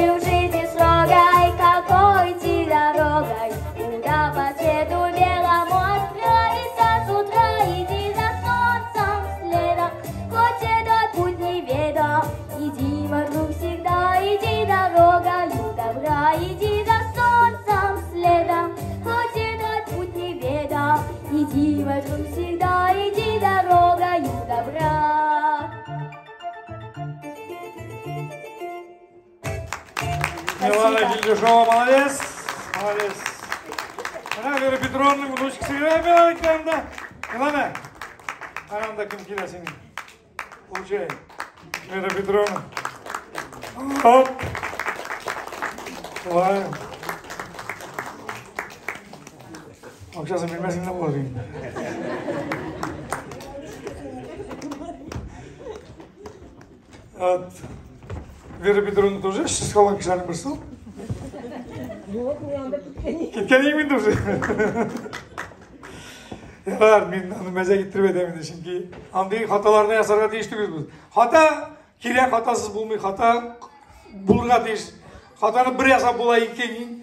В жизни строгой, какой идти дорогой, куда по свету белому отправиться с утра, иди за солнцем следом, хоть этот путь неведом. Иди, мой друг, всегда иди дорогою добра, иди за солнцем следом, хоть этот путь неведом. Иди, мой друг, всегда иди дорогою добра. Милана Кильдюшова, молодец, молодец. Менә Вера Петровнаның внучкасы килә, Милана икән. Милана, аранда кем килә синең? Получай. Вера Петровна. Оп. Шулай. Акчасын бирмәсең дә булыр инде. Вот. Вера Петровна тоже эшсез калган кешеләрнең берсе ул. Юк, мин анда киткән идем. Киткән идең инде уже. Ярар, мин аны мәзәк иттереп әйтәм инде, чөнки андый хаталарны ясарга тиеш түгел без. Хата кирәк, хатасыз булмый, хата булырга тиеш. Хатаны бер ясап була, ике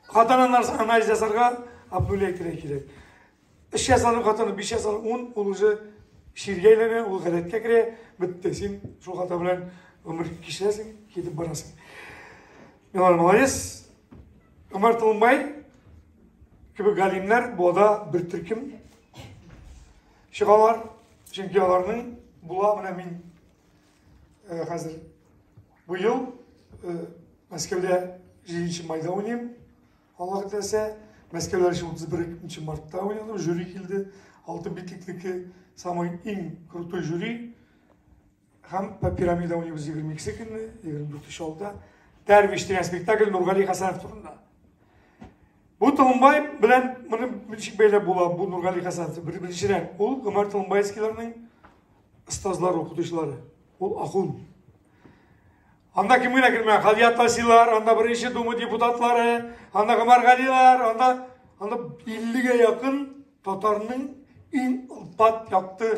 хатаны анализ ясарга, обнулять итәргә кирәк. Өч ясадың хатаны, биш ясадың, ун, ул уже чиргә әйләнә, ул гадәткә керә, бетте. Син шул хата белән гомер кичерәсең, китеп барасың. Милан молодец. Гомәр Толымбай кебек галимнәр Буада бер төркем чыгалар. Чөнки аларның була, менә мин хәзер быел Мәскәүдә 7 майда уйныйм. Аллаһ теләсә, Мәскәүдә 31 мартта уйнадым, жюри килде. Алтын битлекнеке самый иң крутой жюри. Һәм по пирамида уйныйбыз 22 көнне, 24 алда. Дәрвиш дигән спектакль Нургали Хәсәнов турында. Бу Толымбай белән моны ничек бәйләп була бу Нургали Хәсәнов? Беренчедән, ул Гомәр Толымбайскийларның остазлары, укытучылары. Ул ахун. Анда кем генә кермәгән? Хадият Тасилар, анда беренче Дума депутатлары, анда Гомәр Галилар, анда анда 50-гә якын татарның иң олпат якты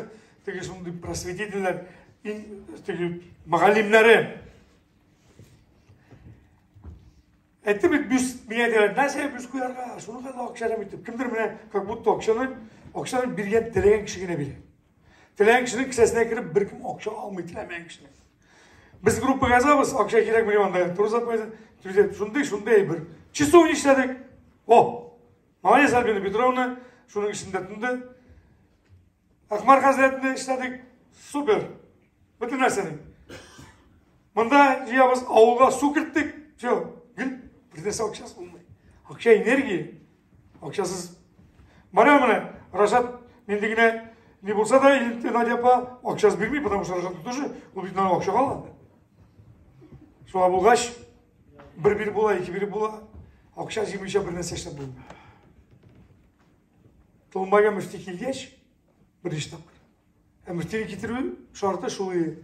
теге шундый просветительләр, иң теге мөгаллимнәре. Әйтте бит, бюст, миңа әйтәләр, нәрсәгә бюст куярга, шуны кадәр акча әрәм итеп. Кемдер менә, как будто акчаны, акчаны биргән теләгән кеше генә бирә. Теләгән кешенең кесәсенә кереп беркем акча алмый, теләмәгән кешенең. Без группага язабыз, акча кирәк минем анда, туры затмайсың. Шундый, шундый әйбер. Часовня эшләдек. О, молодец, Альбина Петровна, шуның эчендә тынды. Әхмәр хәзрәтне эшләдек. Супер. Бөтен нәрсәне. Монда җыябыз, авылга су керттек. Все, гел бер нәрсә акчасы булмый. Акча энергия. Акчасыз. Бара менә Рашат нинди генә не булса да, Надя апа акчасы бирми, потому что Рашат тоже ул бит акча ала. Шулай булгач, бер биреп була, ике биреп була. Акча җыймыйча бер нәрсә эшләп булмый. Толымбайга мөфти килгәч, беренче тапкыр. Ә мөфтине китерү шарты шул иде.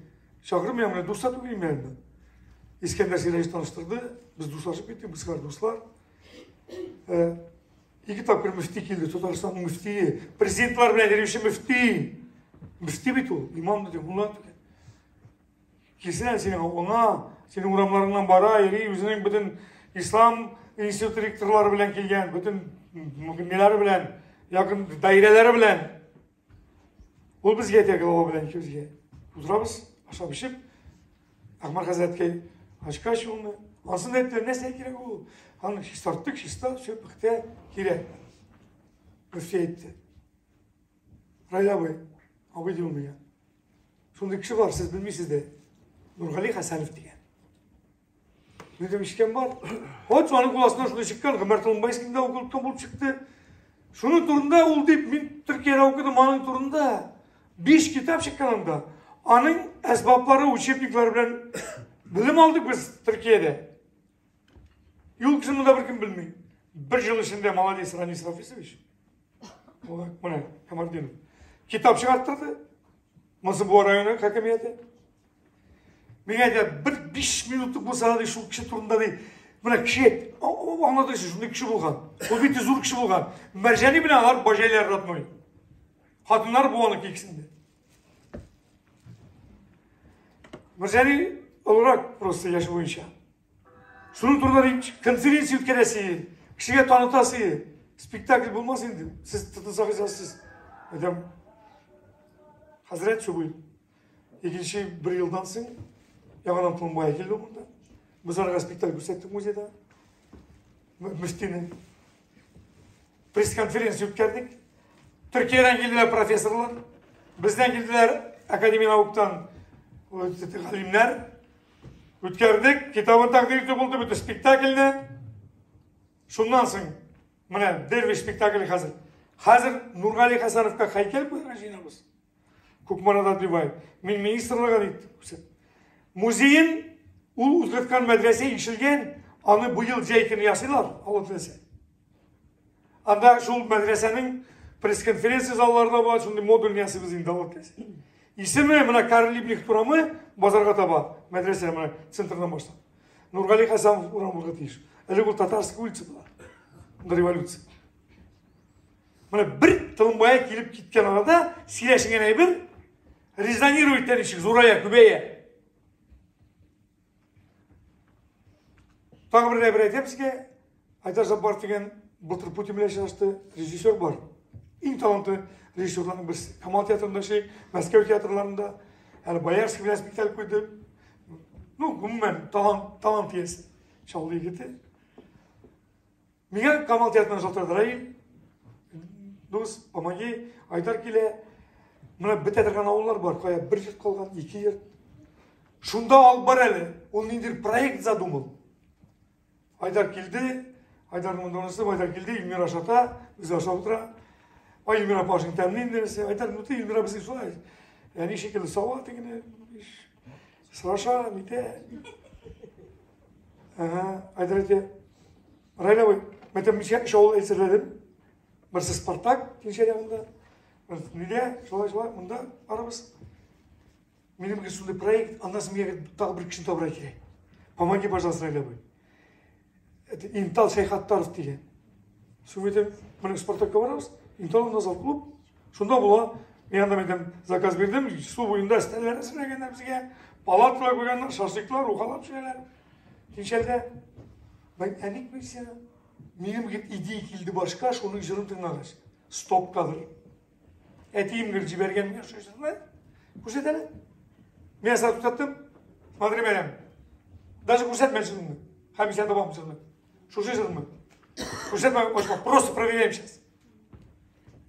Чакырып мин менә дус та түгел идем әле. Искәндәр Сираҗ таныштырды, без дуслашып киттек, без хәзер дуслар. Э, ике тапкыр мөфти килде, Татарстанның мөфтие, президентлар белән йөрүче мөфти. Мөфти бит ул, имам да, мулла түгел. Килсен әле синең авылыңа, синең урамнарыңнан бара, йөри, үзенең бөтен ислам институты ректорлары белән килгән, бөтен мөһимнәре белән, якын даирәләре белән. Ул безгә әйтә глава белән икебезгә. Утырабыз, ашап эчеп, Әхмәр хәзрәткә ачкач улны. Ансын да әйттеләр, нәрсә кирәк ул? Аны чистарттык, чиста, все пөхтә, кирәк. Мөфти әйтте. Раил абый, абый ди ул миңа. Шундый кеше бар, сез белмисез дә. Нургали Хәсәнов дигән. Минем ишеткән бар. Вот аның кул астыннан шундый чыккан, Гомәр Толымбайскийда укыткан булып чыкты. Шуның турында ул дип, мин Төркиядә укыдым аның турында. Биш китап чыккан анда. Аның әсбаплары, учебниклары белән белем алдык без Төркиядә. Юл кеше монда беркем белми. Бер ел эчендә молодец Ранис Рафисович. Менә Камардинов. Китап чыгарттырды. Монысы Буа районы хакимияте. Миңа әйтә, бер 5 минутлык булса да шул кеше турында ди. Менә кеше аңлатыр өчен шундый кеше булган. Ул бит зур кеше булган. Мәрҗани белән алар баҗайлар родной. Хатыннар Буаныкы икесендә. Мәрҗани олырак просто яшь буенча. Шуның турында дип конференция үткәрәсе, кешегә танытасы. Спектакль булмас инде. Сез тотынсагыз язсыз. Әйтәм, хәзрәт шул Икенче бер елдан соң яңадан Толымбайга килде монда. Без аңа спектакль күрсәттек музейда. Мөфтине. Пресс-конференция үткәрдек. Төркиядән килделәр профессорлар. Бездән килделәр Академия науктан галимнәр. Үткәрдек, китабын тәкъдим итү булды, бөтен спектакльне. Шуннан соң менә Дервиш спектакле хәзер. Хәзер Нургали Хәсәновка һәйкәл куярга җыенабыз. Кукмарада отбивает. Мин министрлыгы дип күрсәт. Музеен ул үзгәрткән мәдрәсә ишелгән, аны быел җәй көне ясыйлар, Алла теләсә. Анда шул мәдрәсәнең пресс-конференция залларында була, шундый модуль ясыйбыз инде, Алла теләсә. Исеме менә Карл Либкнехт урамы базарга таба, мәдрәсә менә центрдан башлап. Нургали Хәсәнов урамы булырга тиеш. Элек ул Татарская улица була. До революции. Менә бер Толымбайга килеп киткән арада сөйләшенгән әйбер резонирует ничек зурая, күбәя. Тагы бер әйбер әйтәм сезгә. Айдар Жаббар дигән былтыр Путин белән очрашты, режиссер бар. Иң талантлы режиссерларның берсе. Камал театрында эшли, Мәскәү театрларында. Әле Боярский белән спектакль куйды. Ну, гомумән, талант, талант иясе. Чаллы егете. Миңа Камал театрына шалтырады Раил. Дус, помоги, Айдар килә. Менә бетә торган авыллар бар, кая бер йорт калган, ике йорт. Шунда алып бар әле. Ул ниндидер проект задумал. Айдар килде, Айдарның монда урнашты, Айдар килде, Эльмира ашата, үзе ашап утыра. Ай, Эльмира апа ашың тәмле инде, Айдар, ну ты, Эльмира безнең шулай. Әни шикелле сава тегене, сораша, нитә. Ага, Айдар әйтә, Раил абый, Мәтәм мин өч авыл әзерләдем. Берсе Спартак, Тинчәл ягында. Берсе нидә, шулай-шулай, монда барабыз. Минем бер шундый проект, аннан соң миңа тагы бер кешене табырга кирәк. Помоги, пожалуйста, Раилә абый. Это Интал Шәйхаттаров дигән. Шул әйтәм, менә Спартакка барабыз, Интал анда зал клуб. Шунда була. Мин анда әйтәм, заказ бирдем, су буенда өстәлләр әзерләгәннәр безгә, палаткалар куйганнар, шашлыклар, ухалар пешерәләр. Тинчәлдә. Бәй, ә ник мин сиңа? Минем бит идея килде башка, шуның җырын тыңлагач. Стоп кадр. Әтием гел җибәргән миңа шул җырны. Күрсәт әле. Мин сразу туктаттым. Смотри, Мәрьям. Даже күрсәтмә җырыңны. Һәм син табам җырны. Шушы җырмы? Күрсәтмә, башка. Просто проверяем сейчас.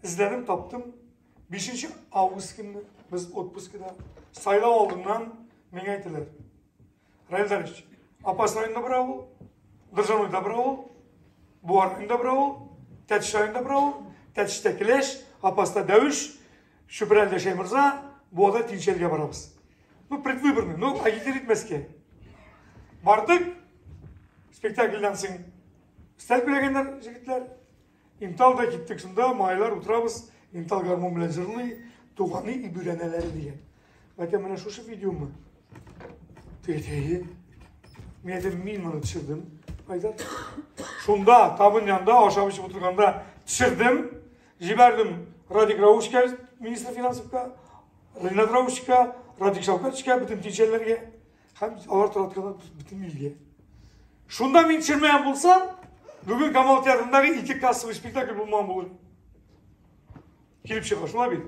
Эзләдем, таптым. 5 август көнне без отпускада. Сайлау алдыннан миңа әйтәләр. Раил Дарович, Апас районында бер авыл, Доржанойда бер авыл, Буа районында бер авыл, Тәтеш районында бер авыл, Тәтештә Келәш, Апаста Дәвеш, Чүпрәлдә Шәйморза, Буада Тинчәлгә барабыз. Ну, предвыборный, ну, агитировать итмәскә. Бардык, спектакльдән соң өстәл күләгәннәр җегетләр. Интал да киттек шунда, малайлар утырабыз, Интал гармун белән җырлый, Туганы ибүрәнәләре дигән. Әйтәм, менә шушы видеомы? Теге, мин әйтәм, мин моны төшердем. Айдар. Шунда, табын янында, ашап эчеп утырганда төшердем. Җибәрдем Радик Раушка, министр финансовка, Ренат Раушка, Радик Шаукатовичка, бөтен тинчәләргә һәм алар тараткан бөтен илгә. Шунда мин төшермәгән булсам, бүген Камал театрындагы ике кассовый спектакль булмаган булыр. Килеп чыга, шулай бит.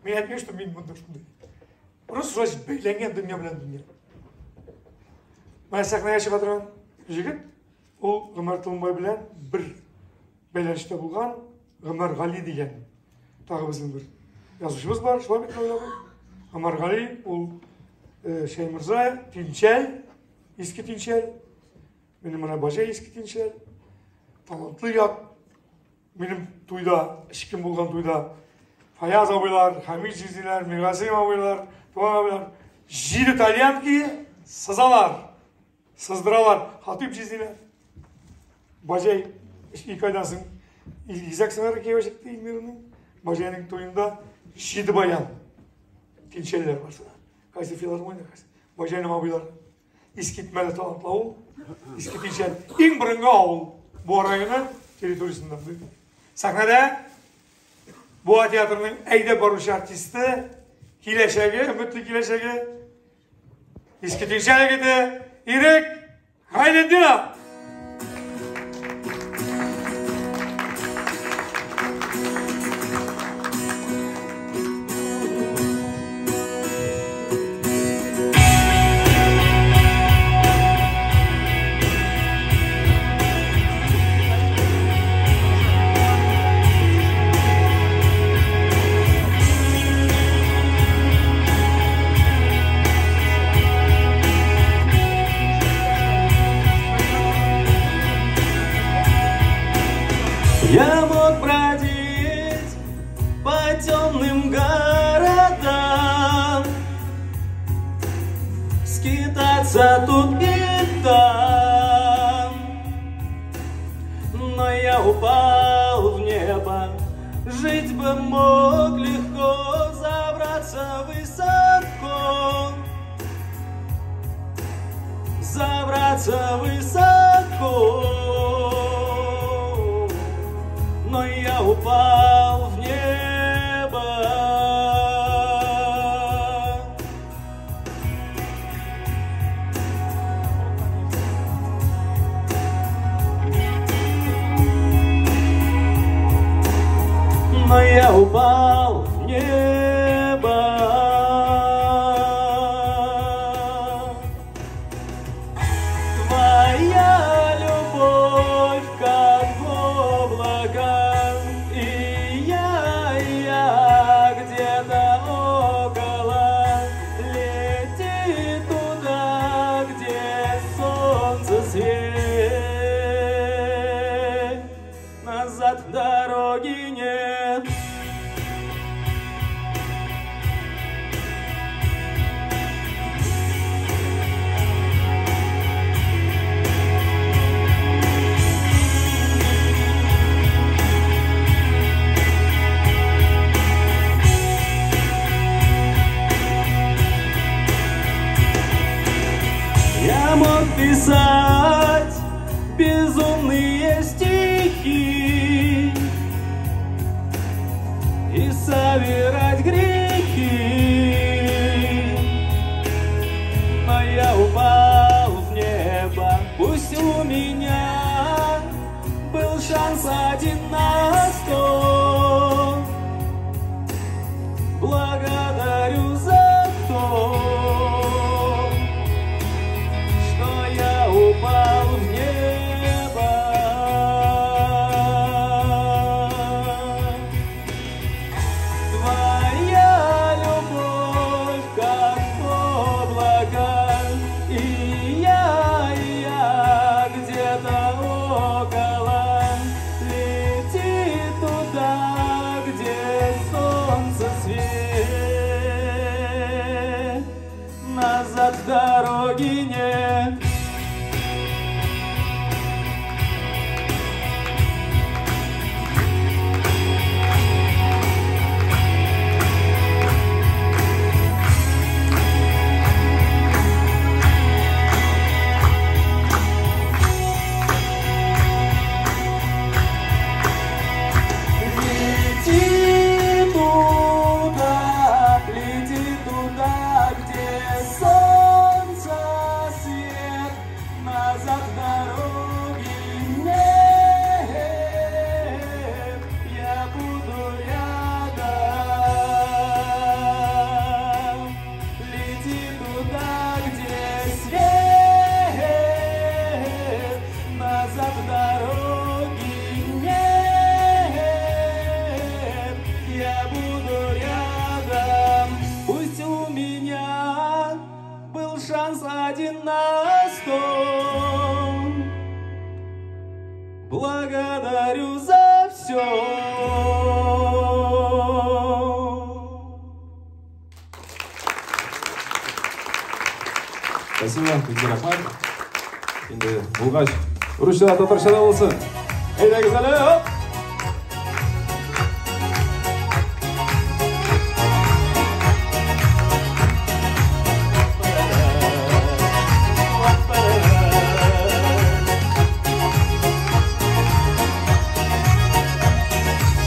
Мин әйтмим, что мин монда шундый. Просто шулай бәйләнгән дөнья белән дөнья. Менә сәхнәгә чыга торган җегет, ул Гомәр Толымбай белән бер бәйләнештә булган Гомәр Гали дигән. Тагы безнең бер язучыбыз бар, шулай бит Раил абый. Гомәр Гали ул Шәйморза, Тинчәл, Иске Тинчәл. Минем менә баҗай Иске Тинчәл. Талантлы як. Минем туйда, эчкем булган туйда Фаяз абыйлар, Хамид җизниләр, Миргасыйм абыйлар, Туган абыйлар җиде тальянки сызалар, сыздыралар. Хатип җизниләр. Баҗай ике айдан соң игезәк сыңары кияүгә чыкты Илмирның. Баҗайның туенда җиде баян. Тинчәлләр бар шунда. Кайсы филармония, кайсы. Баҗайның абыйлары. Искитмәле талантлы авыл. Иске Тинчәл. Иң борынгы авыл Буа районы территориясендә. Сәхнәдә Буа театрының әйдәп баручы артисты, киләчәге, өметле киләчәге Иске Тинчәл егете Ирек Гайнетдинов. Я мог бродить по темным городам, скитаться тут и там, но я упал в небо, жить бы мог легко, забраться высоко, забраться высоко, но я упал в небо. Но я упал в небо. Твоя любовь, как облако, и я где-то около, летит туда, где солнце свет. Назад дороги нет. дороги нет. Благодарю за все. Спасибо, бик рәхмәт. Инде булгач, русча да, татарча да булсын. Әйдәгез әле, оп!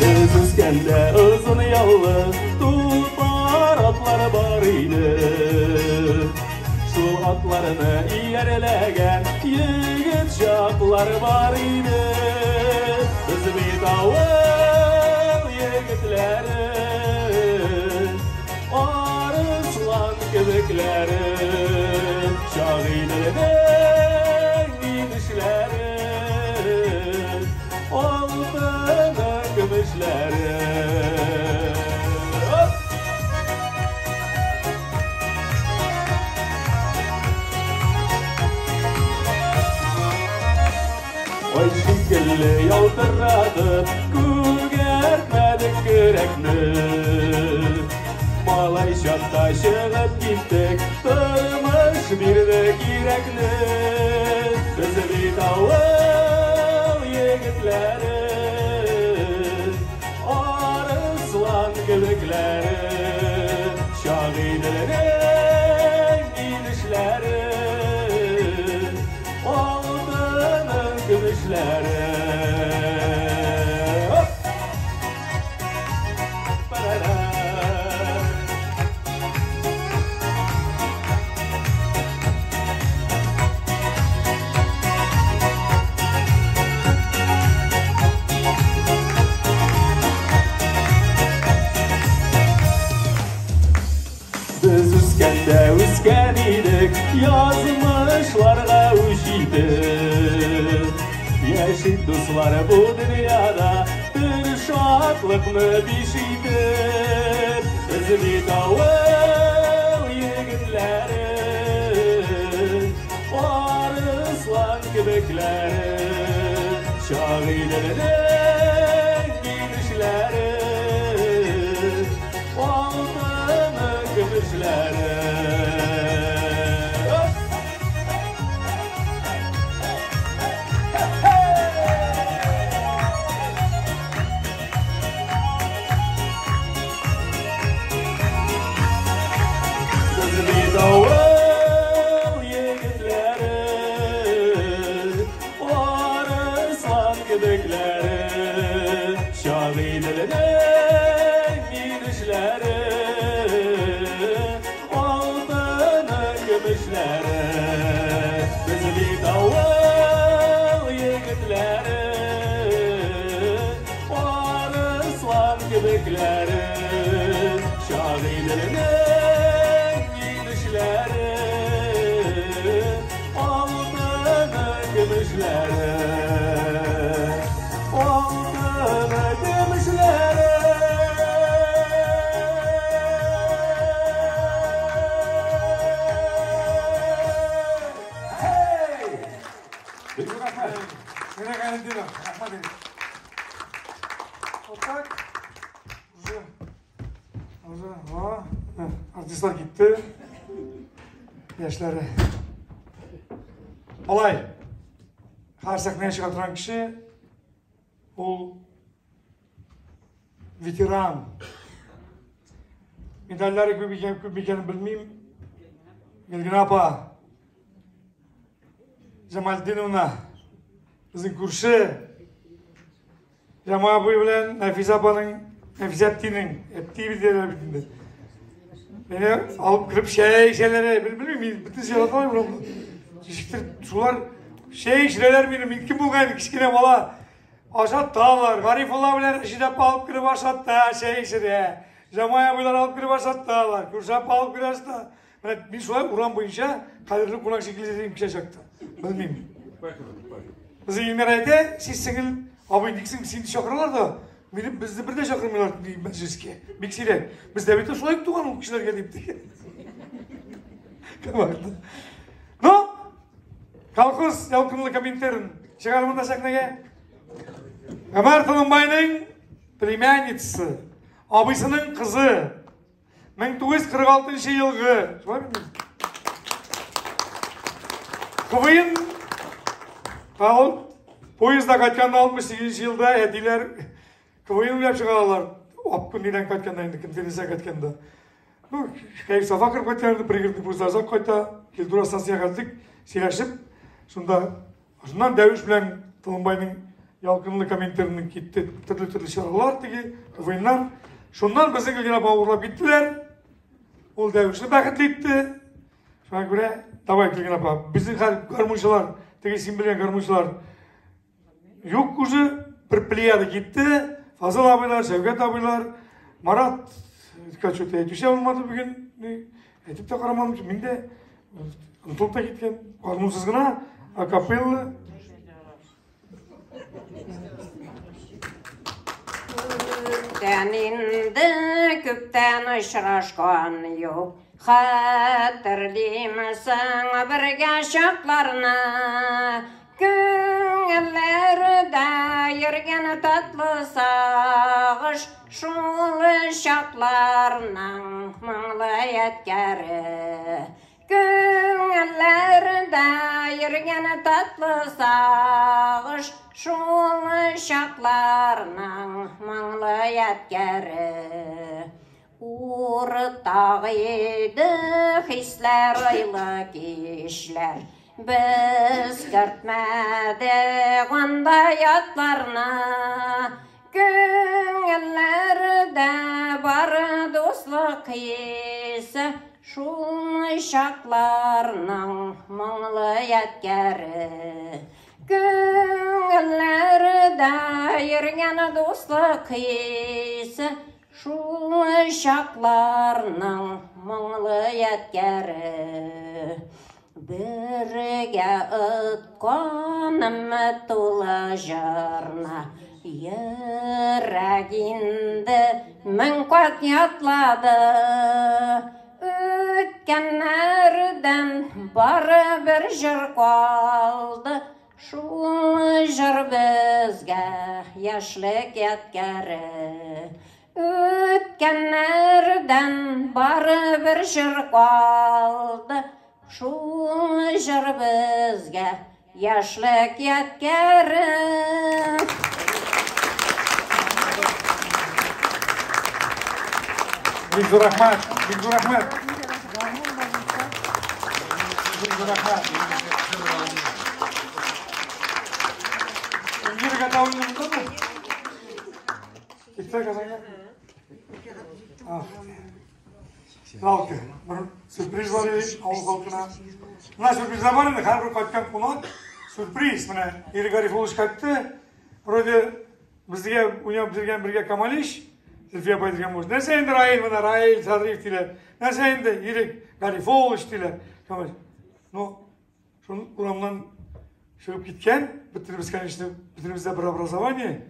Без үскәндә озын яллы тулпар атлар бар иде. Шул атларны иярләгән егет чаклар бар иде. Без бит авыл егетләре, арыслан кебекләре, Шагыйрьнең инешләре, алтыны көмешләре. Оп! Ай шикелле ялтыратып, күгәртмәдек көрәкне. Малай чакта чыгып киттек, тормыш бирде кирәкне. Без бит авыл егетләре, арыслан кебекләре, Шагыйрьнең инешләре, алтының көмешләре. Оп! Парара! Без үскәндә үскән идек, язмышларга үч итеп. Яшик дуслар бу дөньяда, бер шатлыкны биш итеп. Без бит авыл егетләре, арыслан кебекләре, Шагыйрьнең инешләре, алтыны көмешләре. Оп! Без бит авыл егетләре, арыслан кебекләре, Шагыйрьнең инешләре, алтыны көмешләре. Без бит авыл егетләре, арыслан кебекләре, Шагыйрьнең инешләре, алтыны көмешләре, алтыны көмешләре. Бик зур рәхмәт. Менә Валентина, рәхмәт инде. Вот так. Уже, о, артистлар китте. Яшьләре. Алай, һәр сәхнәгә чыга торган кеше ул ветеран. Медальләре күп икән, күп икәнен белмим. Гөлгенә апа Җамалтдиновна, безнең күрше Җамал абый белән Нәфисә апаның, Нәфисә әптинең, әпти бит диләр бит инде. Мине алып кереп чәй эчәләр, белмим, мин бөтен җирдә алмыйм урамда. Ничектер шулар чәй эчерәләр мине, мин кем булган инде, кечкенә бала. Ашаталар, Гарифулла белән Рәшидә апа алып кереп ашата, чәй эчерә. Җамай абыйлар алып кереп ашаталар, күрше апа алып кереп ашата. Менә мин шулай урам буенча кадерле кунак шикелле йөрим кичә чакта. Белмим. Безнең Илмира әйтә, сез сеңел, абый диксең, сине чакыралар да, мине безне бер дә чакырмыйлар ди мәҗлескә. Бик сирәк. Бездә бит шулай туган ул кешеләргә дип. Ну, колхоз ялкынлы коминтерн чыгар монда сәхнәгә. Гомәр Толымбайның племянницасы, абыйсының кызы, 1946 елгы, шулай бит? КВН Ал поездда кайтканда 68 елда әтиләр КВН уйнап чыгаралар. Апкын нидән кайтканда инде, конференция кайтканда. Ну, кәеф сафа кереп кайткан инде, пригородный поездда озак кайта. Культура станцияга кайттык, сөйләшеп, шунда Шуннан Дәвеш белән Толымбайның ялкынлы комментарының китте төрле-төрле чаралар теге, КВНнар. Шуннан безнең Гөлгенә апа урлап киттеләр. Ул Дәвешне бәхетле итте. Шуңа күрә, давай, Гөлгенә апа, безнең хәзер гармунчылар, теге син белгән гармунчылар юк уже, бер плеяда китте. Фазыл абыйлар, Шәүкәт абыйлар, Марат, что-то әйтүче булмады бүген. Әйтеп тә карамадым, мин дә Онытылып та киткән. Гармунсыз гына, акапелла. Күптән инде, күптән очрашкан юк. Хәтерлимсең бергә чакларны? Күңелләрдә йөргән татлы сагыш, шул чакларның моңлы ядкәре. Күңелләрдә йөргән татлы сагыш, шул чакларның моңлы ядкәре. Уртак иде хисләр айлы кичләр, без кертмәдек анда ятларны. Күңелләрдә бар дуслык хисе, шул чакларның моңлы ядкәре. Күңелләрдә йөргән дуслык хисе, шул чакларның моңлы ядкәре. Бергә отканым тулы җырны, йөрәк инде мең кат ятлады. Үткәннәрдән бары бер җыр калды, шул җыр безгә яшьлек ядкәре. Үткәннәрдән бары бер җыр калды, шул җыр безгә яшьлек ядкәре. Бик зур рәхмәт, бик зур рәхмәт. Бик зур рәхмәт. Эльвира Гатауллина мондамы? Китте Казанга? Ах. Жалко. Бер сюрприз бар иде авыл халкына. Менә сюрпризлар бар инде, һәрбер кайткан кунак сюрприз. Менә Ирек Гарифуллович кайтты. Вроде безгә уйнап йөргән бергә Камалиш, Зөлфия апай дигән муж. Нәрсә инде Раил менә Раил Садриев диләр. Нәрсә инде Ирек Гарифуллович диләр. Камалиш. Ну, шул урамнан чыгып киткән, бөтенебез, конечно, бөтенебездә бер образование,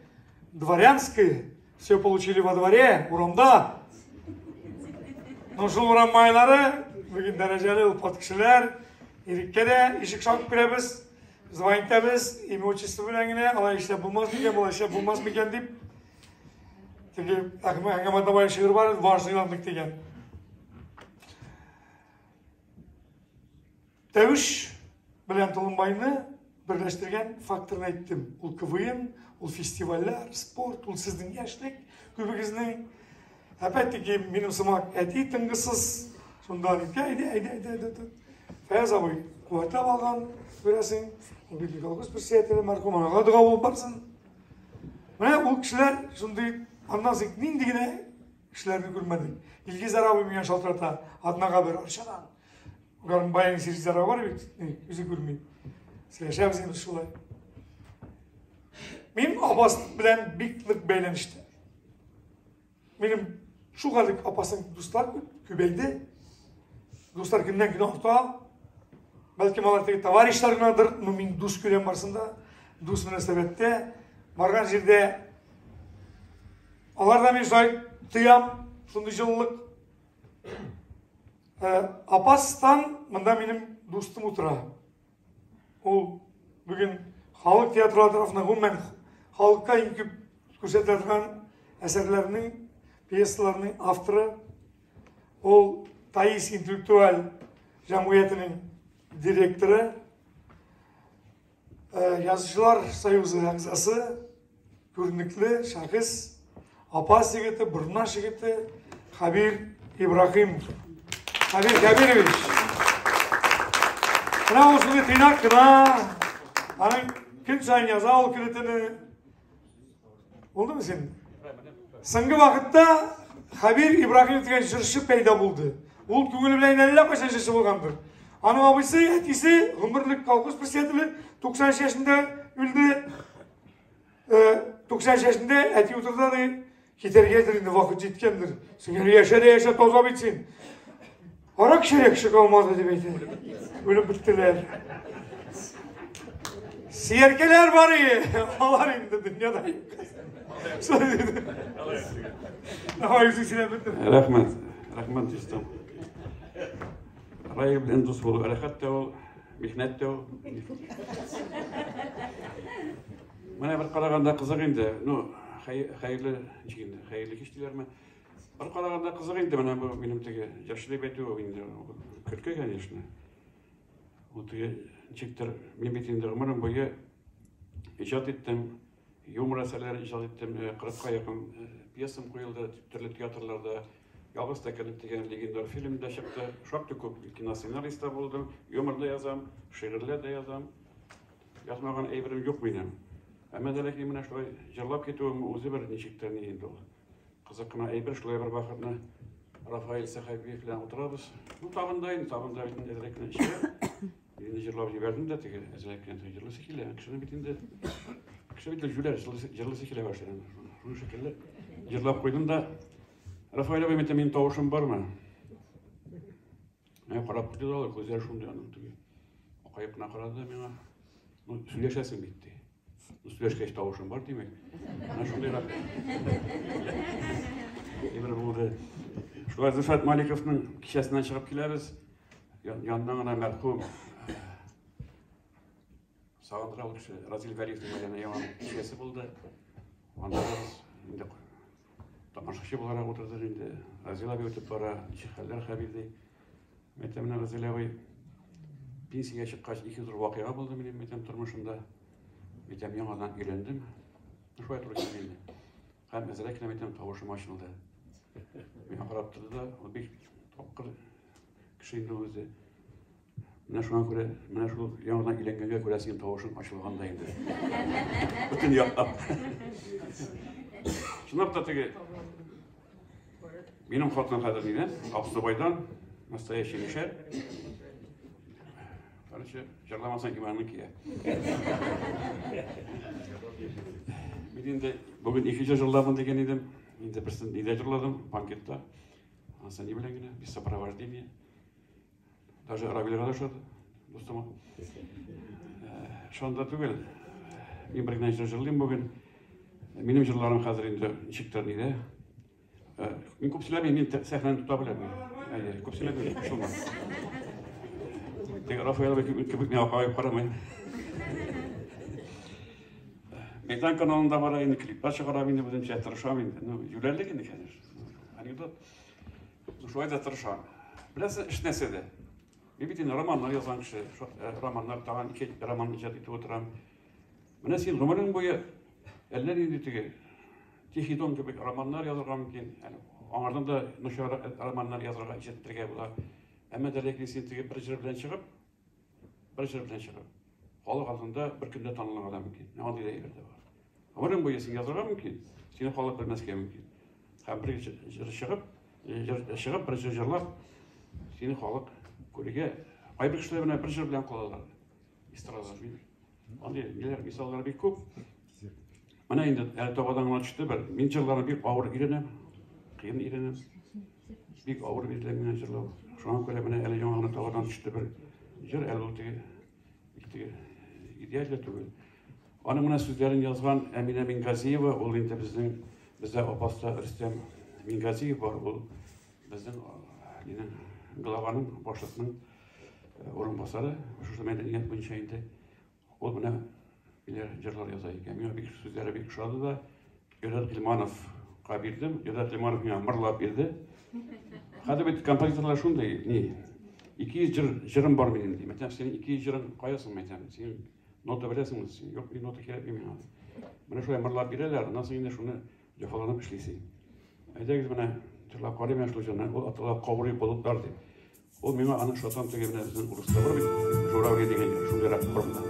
дворянское, все получили во дворе, урамда. Но шул урам майлары, бүген дәрәҗәле олпат кешеләр, Иреккә дә ишек шакып керәбез, звонить итәбез, имя отчество белән генә, алай эшләп булмас микән, болай эшләп булмас микән дип. Теге әңгәмә табай шигырь бар, важный ландык дигән. Дәвеш белән Толымбайны берләштергән факторны әйттем. Ул КВН, ул фестивальләр, спорт, ул сезнең яшьлек, күбегезнең. Опять-таки, минем сымак әти тынгысыз, шунда әйдә, әйдә, әйдә, әйдә, әйдә. Фаяз абый куәтләп алган, күрәсең, ул бит колхоз председателе, мәрхүм, аңа дога булып барсын. Менә ул кешеләр шундый, аннан соң нинди генә кешеләрне күрмәдек. Илгизәр абый миңа шалтырата, атнага бер Арчадан. Гармбайның Илгизәр абый бар бит, үзе күрми. Сөйләшәбез инде шулай. Мин Апас белән бик нык бәйләнештә. Минем шул хәтле Апасның дуслар күбәйде. Дуслар көннән көн арта. Бәлкем алар теге товарищлар гынадыр, но мин дус күрәм барсын да. Дус мөнәсәбәттә барган җирдә алар да мин шулай тоям, шундый җылылык. Апастан монда минем дустым утыра. Ул бүген халык театры тарафыннан гомумән халыкка иң күп күрсәтелә торган әсәрләрнең, пьесаларның авторы. Ул Таис интеллектуаль җәмгыятенең директоры, Язучылар союзы әгъзасы, күренекле шәхес, Апас егете, Борнаш егете Хәбир Ибраһимов. Хәбир Хәбирович. Менә ул шундый тыйнак кына. Аның көн саен яза ул көне-төне. Булдымы син? Соңгы вакытта Хәбир Ибраһимов дигән җырчы пәйда булды. Ул күңеле белән әллә кайчан җырчы булгандыр. Аның абыйсы, әтисе гомерлек колхоз председателе 93 яшендә үлде. 93 яшендә әти утырды ди, китәргәдер инде вакыт җиткәндер. Син әле яшә дә яшә, таза бит син. Арак эчәргә кеше калмады дип әйтә. Үлеп беттеләр. Сөяркәләр бар ие, алар инде дөньяда юк. Давай үзең сөйләп бетер. Рәхмәт, рәхмәт, дустым. Рая белән дус булу рәхәт тә ул, михнәт тә ул. Менә бер караганда кызык инде. Ну, хәерле, ничек инде, хәерле кич диләрме? Бер караганда кызык инде менә бу минем теге җырчы дип әйтү инде көлке, конечно. Ул теге ничектер, мин бит инде гомерем буе иҗат иттем, юмор әсәрләре иҗат иттем, 40-ка якын пьесам куелды төрле театрларда. Ялгыз тәкәрлек дигән легендар фильм да чыкты. Шактый күп киносценарист та булдым, юмор да язам, шигырьләр дә язам. Язмаган әйберем юк минем. Әмма дә ләкин менә шулай җырлап китүем үзе бер ничектер ни инде ул. Кызык кына әйбер, шулай бер вакытны Рафаэль Сәхәбиев белән утырабыз. Ну, табында инде, табында бит инде әзрәк кенә эчә. Инде җырлап җибәрдем дә теге әзрәк кенә теге җырлыйсы килә. Кешенең бит инде кеше бит җүләр, җырлыйсы килә башлый. Шуның шикелле җырлап куйдым да Рафаэль абый, әйтәм, минем тавышым бармы? Менә карап куйды да, күзләре шундый аның теге. Акаеп кына карады да миңа. Ну, сөйләшәсең бит, ди. Ну, сөйләшкәч тавышым бар, димәк. Менә шундыйрак. Әйбер булды. Шулай Зөлфәт Маликовның кичәсеннән чыгып киләбез. Яннан гына мәрхүм Сагындыра ул кеше. Разил Вәлиевнең әйләнә яңа кичәсе булды. Анда да без инде тамашачы буларак утырдык инде. Разил абый үтеп бара, ничек хәлләр, Хәбир ди. Мәйтәм, менә Разил абый, пенсиягә чыккач ике зур вакыйга булды минем, мәйтәм, тормышымда. Мәйтәм, яңадан өйләндем. Шулай туры килде инде. Һәм әзрәк кенә мәйтәм, тавышым ачылды. Миңа карап торды да, ул бик тапкыр кеше инде үзе. Менә шуңа күрә, менә шул яңадан өйләнгәнгә күрә синең тавышың ачылган да инде. Бөтен яктан. Чынлап та теге минем хатын хәзер нидән? Аксубайдан, настоящий мишәр. Короче, җырламасаң иманың кия. Мин инде бүген ике җыр җырламын дигән идем. Инде берсен нидә җырладым, банкетта. Анысы ни белән генә, без сопровождение. Даже Равилгә дә ошады, дустыма. Шунда түгел. Мин бер генә җыр җырлыйм бүген. Минем җырларым хәзер инде ничектер нидә. Мин күп сөйләмим, мин сәхнәне тота беләм. Әйе, күп сөйләмим, кушылма. Теге Рафаэль абый кебек миңа карап карамый. Мәйдан каналында бара инде, клиплар чыгарам инде, үземчә тырышам инде. Ну, юләрлек инде, конечно. Анекдот. Шулай да тырышам. Беләсең, эш нәрсәдә? Мин бит инде романнар язган кеше, романнар тагын ике роман иҗат итеп утырам. Менә син гомерең буе әллә нинди теге Тихий Дон кебек романнар язарга мөмкин. Әле аңардан да начар романнар язарга иҗат итәргә була. Әмма дә ләкин син теге бер җыр белән чыгып, бер җыр белән чыгып, халык алдында бер көндә танылырга да мөмкин. Менә андый да әйбер дә бар. Гомерең буе син язарга мөмкин, сине халык белмәскә мөмкин. Һәм бер җыр чыгып, җыр чыгып, бер җыр җырлап, сине халык күрергә. Кайбер кешеләр менә бер җыр белән калалар. Эстрадада. Мин андый ниләр, мисаллар бик күп. Менә инде әле табадан гына төште бер. Мин җырларны бик авыр өйрәнәм. Кыен өйрәнәм. Бик авыр бирелә миңа җырлау. Шуңа күрә менә әле яңа гына табадан төште бер җыр, әле ул теге бик теге идеаль дә түгел. Аның менә сүзләрен язган Әминә Мингазиева, ул инде безнең бездә Апаста Рөстәм Мингазиев бар, ул безнең нинең главаның, башлыкның урынбасары, шушы мәдәният буенча инде. Ул менә ниләр җырлар яза икән. Миңа бик сүзләре бик ошады да. Илдар Гыйльмановка бирдем. Илдар Гыйльманов миңа мырлап бирде. Хәзер бит композиторлар шундый, ни, 200 җыр, җырым бар минем, ди. Мәйтәм, синең 200 җырың кая соң, мәйтәм, син нота беләсеңме? Син, юк, мин нота кирәкми миңа. Менә шулай мырлап бирәләр, аннан соң инде шуны җәфаланып эшлисең. Әйдәгез менә җырлап карыйм менә шул җырны. Ул атала Каурый болытлар дип. Ул миңа аны шатан теге менә безнең урыста бар бит, журавли дигән шундыйрак формда.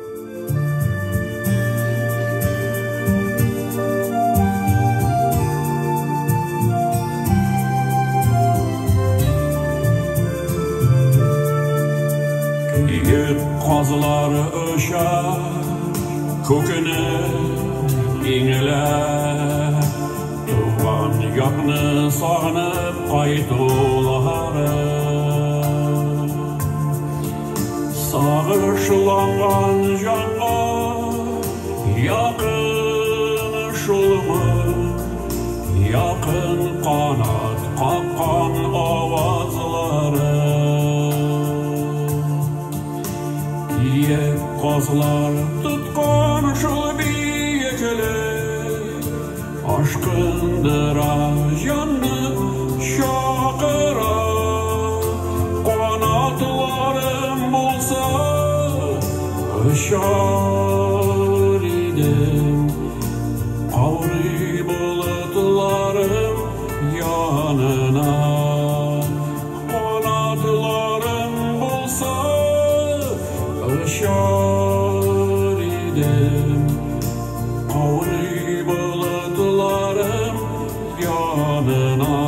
Киек казлары оча, күкне иңләп, туган якны сагынып кайтулары. Сагышланган җанга якын шулмы, якын канат каккан авазлары. Киек казлар тоткан шул биеклек, ашкындыра җанны, чакыра. Канатларым булса, очар идем каурый болытларым янына. Канатларым булса, очар идем каурый болытларым янына.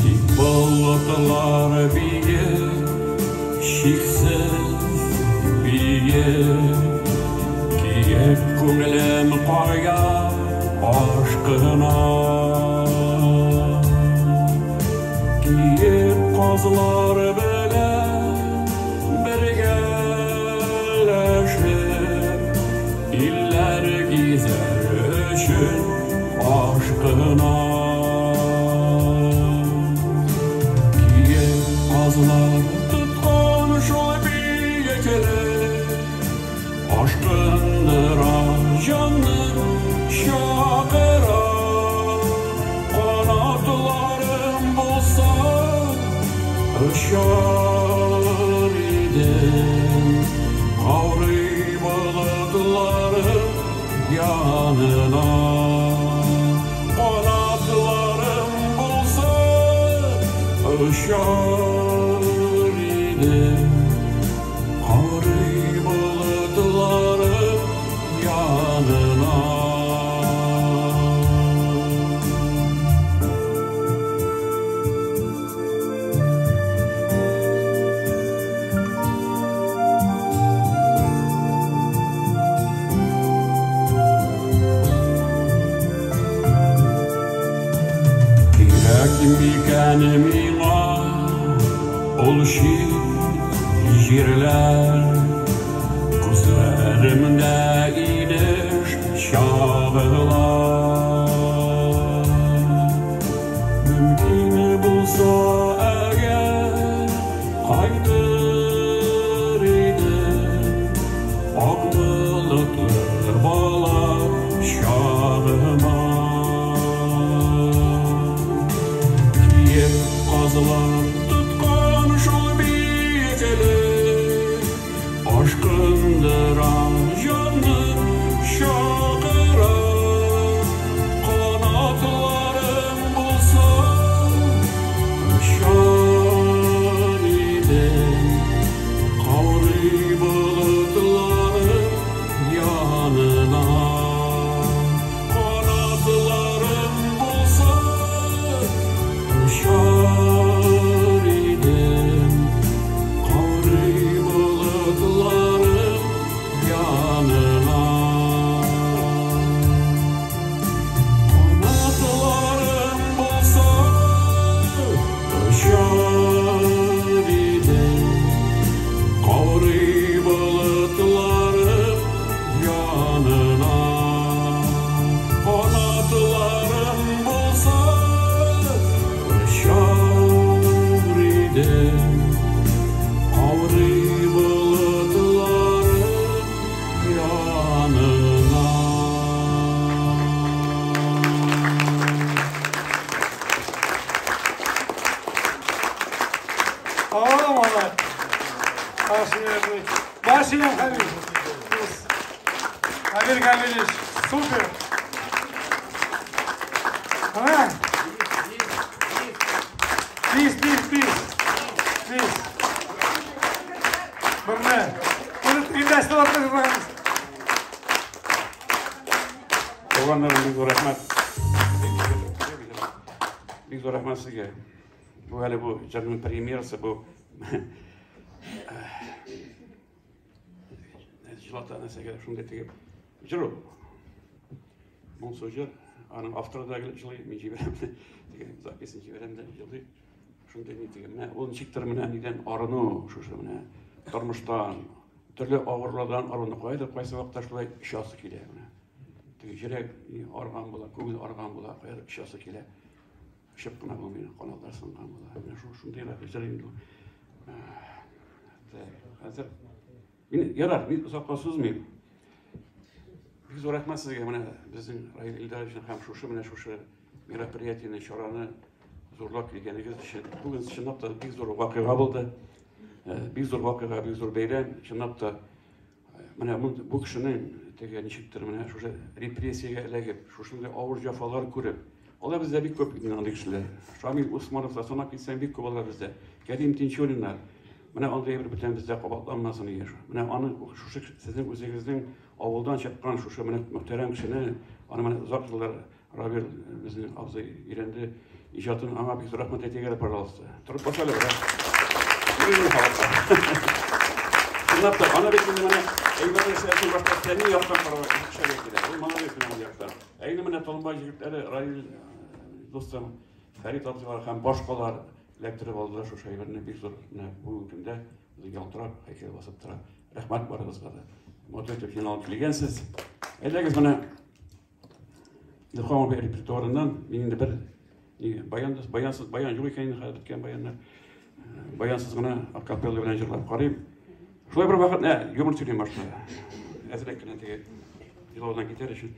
Тик болытлар биек, чиксез биек, киек күңелем кая ашкына. Киек казлар белән бергәләшеп, илләр гизәр өчен ашкына. Киек казлар тоткан шул биеклек, ашкындыра җанны, чакыра. Канатларым булса, очар идем каурый болытларым янына. Канатларым булса, очар идем каурый болытларым янына. Кирәк микән миңа ул чит җирләр, күзләремдә инеш чагыла. Мөмкин булса әгәр, кайтыр идем ак болытлы бала чагыма. Киек Казлар тоткан шул биеклек Ашкындыра җанны, чакыра. Канатларым булса, очар идем Каурый болытларым янына. Канатларым булса, очар идем Каурый болытларым янына. Канатларым булса, очар идем Каурый болытларым янына. Канатларым булса, очар идем Каурый болытларым янына. О, молодец. Спасибо, Хамид. Амир Камилевич, супер. А? Тиз, тиз, тиз. Тиз. Берне. Моны тегендә эшләп. Туганнарым, бик зур рәхмәт. Бик зур рәхмәт сезгә. Бу әле бу җырның премьерасы, бу җылата нәрсәгә шундый теге җыр ул. Моңсу җыр. Аның авторы да җылый, мин җибәрәм дә, теге записын җибәрәм дә җылый. Шундый ни теге менә ул ничектер менә нидән арыну, шушы менә тормыштан, төрле авырлардан арыну. Кайдыр кайсы вакытта шулай очасы килә менә. Теге йөрәк арган була, күңел арган була, каядыр очасы килә. Очып кына булмый, канатлар сынган була. Менә шул шундыйрак җыр инде ул. Так, хәзер мин ярар, мин озакка сузмыйм. Бик зур рәхмәт сезгә, менә безнең Раил Илдаровичның һәм шушы менә шушы мероприятиене, чараны зурлап килгәнегез өчен. Бүген чынлап та бик зур вакыйга булды. Бик зур вакыйга, бик зур бәйрәм. Чынлап та менә бу кешенең теге ничектер менә шушы репрессиягә эләгеп, шушындый авыр җәфалар күреп, алар бездә бик күп инде андый кешеләр. Шамил Усманов та санап китсәң бик күп алар бездә. Кәрим Тинчуриннар. Менә андый әйбер бүтән бездә кабатланмасын иде. Менә аны шушы сезнең үзегезнең авылдан чыккан шушы менә мөхтәрәм кешене, аны менә озак еллар Равил безнең абзый өйрәнде. Иҗатын аңа бик зур рәхмәт әйтергә дә, пожалуйста. Торып бас әле, брат. Чынлап та, аны бит инде менә әйбер нәрсәсен башта фәнни яктан карарга кешегә кирәк. Ул молодец менә ул яктан. Ә инде менә Толымбай егетләре, Равил дустым, Фәрит абзыйлар һәм башкалар эләктереп алдылар шушы әйберне бик зур менә бүгенге көндә ялтырап һәйкәл басып тора. Рәхмәт барыгызга да. Матур итеп жиналып килгәнсез. Әйдәгез менә Илһам абый репертуарыннан мин инде бер баян, баянсыз, баян юк икән инде хәзер беткән баяннар. Баянсыз гына акапелла белән җырлап карыйм. Шулай бер вакыт, ә, юмор сөйлим башта. Әзрәк кенә теге елаудан китәр өчен.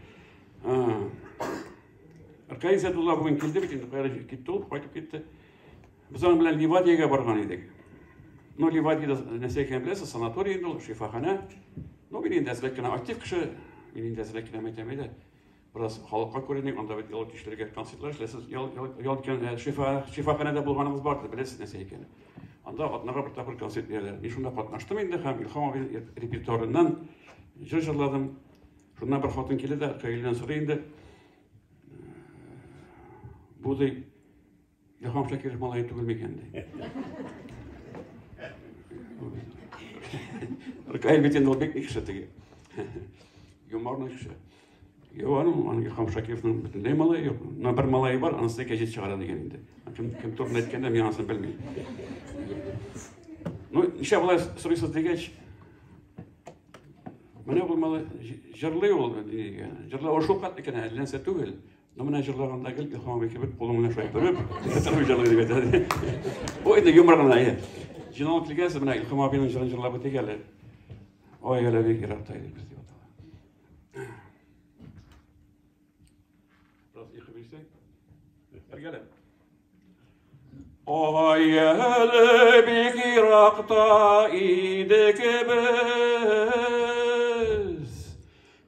Аркадий Зәдулла бүген килде бит инде, кая китте ул, кайтып китте. Без аның белән Ливадиягә барган идек. Ну, Ливадиядә нәрсә икәнен беләсез, санаторий инде ул, шифаханә. Ну, мин инде әзрәк кенә актив кеше, мин инде әзрәк кенә әйтәм әйдә. Бераз халыкка күреник, анда бит ял итүчеләргә концертлар эшләсез, ял ял иткән шифа шифаханәдә булганыгыз бардыр, беләсез нәрсә икәнен. Анда атнага бер тапкыр концерт бирәләр. Мин шунда катнаштым инде һәм Илһам абый репертуарыннан җыр җырладым. Шуннан бер хатын килде дә, Каилдән сорый инде. Бу ди, Илһам Шакиров малае түгел микән ди. Ркаил бит инде ул бик кеше теге. Юморный кеше. Юк, аның аның Илһам Шакировның бөтенләй малае юк. Менә бер малае бар, анысы гәҗит чыгара дигән инде. Кем кем турында әйткәндә мин анысын белмим. Ну, ничә болай сорыйсыз дигәч, менә ул малай җырлый ул, җырлау шул кат икән, әллә нәрсә түгел. Ну, менә җырлаганда гел Илһам абый кебек кулың белән шулай төреп, торып җырлый дип әйтә. Бу инде юмор гына, әйе. Җыйналып килгәнсез, менә Илһам абыйның җырын җырлап үтик әле. Ой, әле бик еракта идек без дип атала. Бераз йокы бирсәң. Бергәләп. Ай әле бик еракта идек без.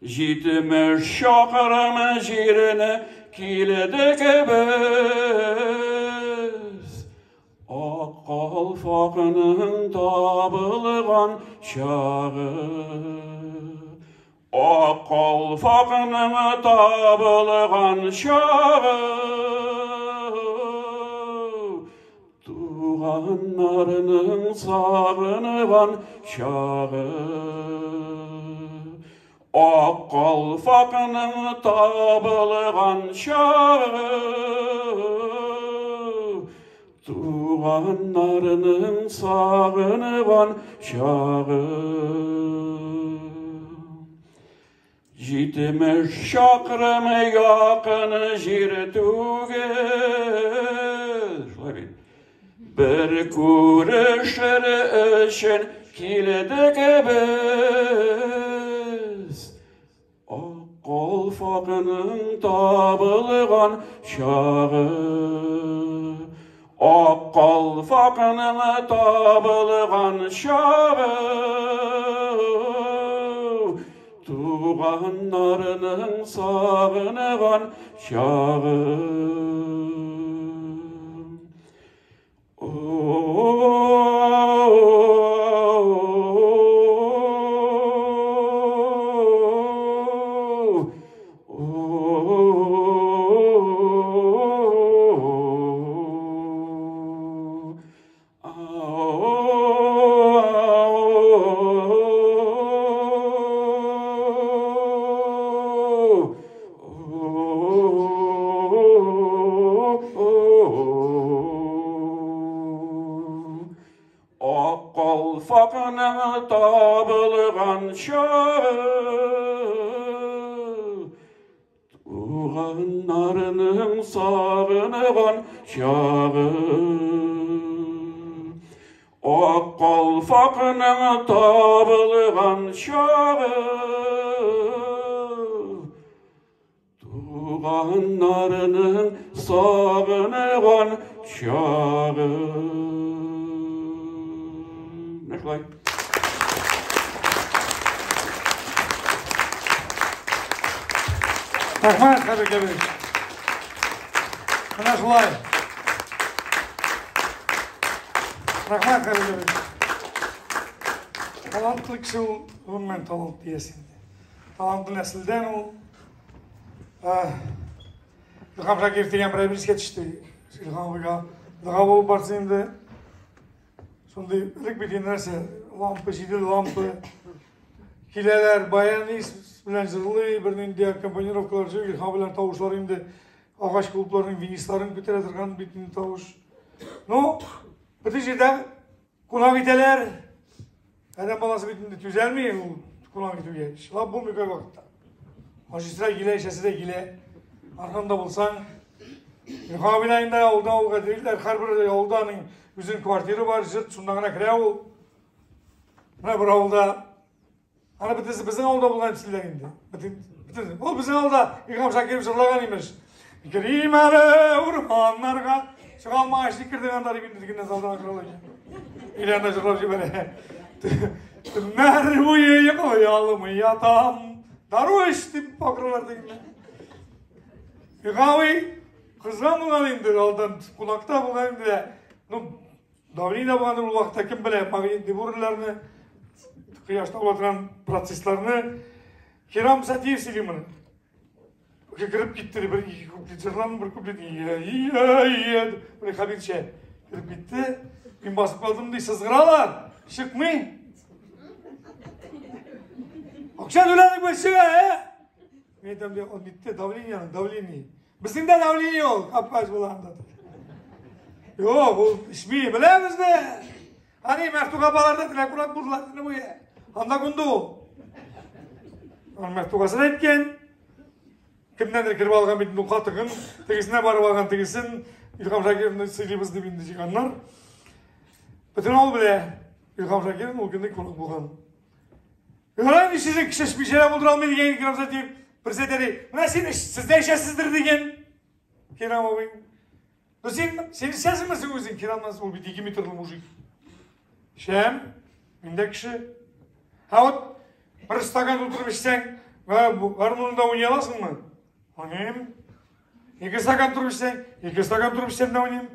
70 чакрым җирне килдек без. Ак калфакның табылган чагы. Ак калфакның табылган чагы. Туганнарының сагынган чагы. Ак калфакның табылган чагы. Туганнарының сагынган чагы. 70 чакрым якын җир түгел. Шулай бит. Бер күрешер өчен килдек без. Ак калфакның табылган чагы. Ак калфакның табылган чагы. Туганнарының сагынган чагы. Ак калфакның табылган чагы. Туганнарының сагынган чагы. Ак калфакның табылган чагы. Туганнарының сагынган чагы. Менә шулай. Рәхмәт, Хәбир Кәбирович. Менә шулай. Рәхмәт, Хәбир Кәбирович. Талантлы кеше ул, гомумән талант иясе инде. Талантлы нәселдән ул. Илһам Шакиров дигән бер әйбер искә төште. Илһам абыйга дога булып барсын инде. Шундый элек бит инде нәрсә, лампа, җиде лампа. Киләләр, баянист белән җырлый, бернинди аккомпанировкалар юк, Илһам белән тавышлар инде агач клубларның винисларын күтәрә торган бит инде тавыш. Ну, бөтен җирдә кунак итәләр. Адәм баласы бит инде түзәлми ул кунак итүгә. Чылап булмый кайвакытта. Ачысы да килә, эчәсе дә килә. Арканда булсаң, Илһам абыйның инде авылда авылга диреләр, һәрбер авылда аның үзенең квартиры бар, җырт шунда гына керә ул. Менә бер авылда, аны бөтенесе безнең авылда булган дип сөйләр инде. Бөтен, ул безнең авылда Илһам Шакиров җырлаган имеш. Керим әле урманнарга, чыга алмагач ник кердең анда дип инде тегеннән залдан акыралар икән. Или анда җырлап җибәрә. Төннәр буе йоклый алмый ятам, дару эч дип акыралар тегеннән. Илһам кызган булган инде, алдан кунакта булган инде. Ну, давление булган ул вакытта кем белә, магнитный бураларны, кояшта була торган процессларны. Кирам Сатиев сөйли моны. Кереп китте, бер ике куплет җырлан, бер куплет, ия, ия, ия, бер хабирчә кереп китте. Мин басып калдым, ди, сызгыралар, чыкмый. Акча түләдек без чыга, ә? Мин әйтәм, ди, он битте, давление, давление. Безнең дә давление ул, капкач була анда. Юк, ул эчми, беләбез дә. Ани, Мәфтуха апалар да теләк кунак булдылар көне буе. Анда кунды ул. Аның Мәфтухасын әйткән. Кемнәндер кереп алган бит бу катыгын, тегесенә барып алган тегесен, Илһам Шакировны сыйлыйбыз дип инде җыйганнар. Бөтен авыл белә, Илһам Шакиров ул көнне кунак булган. Ярай, ничек кеше эчмичә булдыра алмый дигән Кирам Сатиев. Председатель, менә син сез дә эчәсездер дигән. Кирам абый. Ну син, син эчәсеңме син үзең? Кирамнан ул бит 2 метрлы мужик. Эчәм. Мин дә кеше. Ә вот бер стакан тутырып эчсәң, гармунында уйный аласыңмы? Уйныйм. Ике стакан тутырып эчсәң, ике стакан тутырып эчсәм дә уйныйм.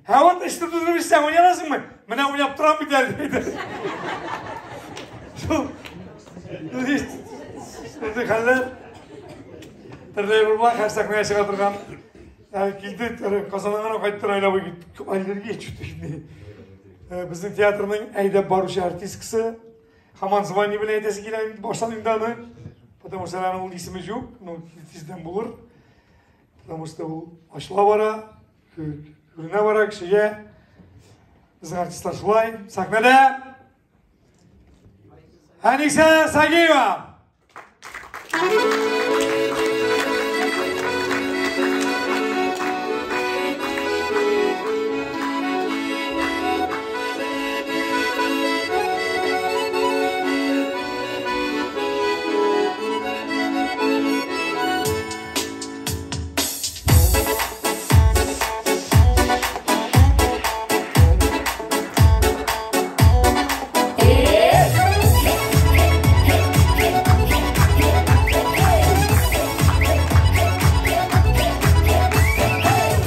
Ә вот өч тутырып эчсәң, уйный аласыңмы? Менә уйнап торам бит әле, диде. Шул. Шундый хәлләр. Төрле була, һәр сәхнәгә чыга торган. Килде, Казаннан гына кайтты, Раил абый, аллергия чүтү. Безнең театрның әйдәп баручы артисткасы. Һаман звание белән әйтәсе килә, баштан инде аны. Потому что аның ул исеме юк, ну, тиздән булыр. Потому что ул ачыла бара, күренә бара кешегә. Безнең артистлар шулай. Сәхнәдә Әнисә Сагиева.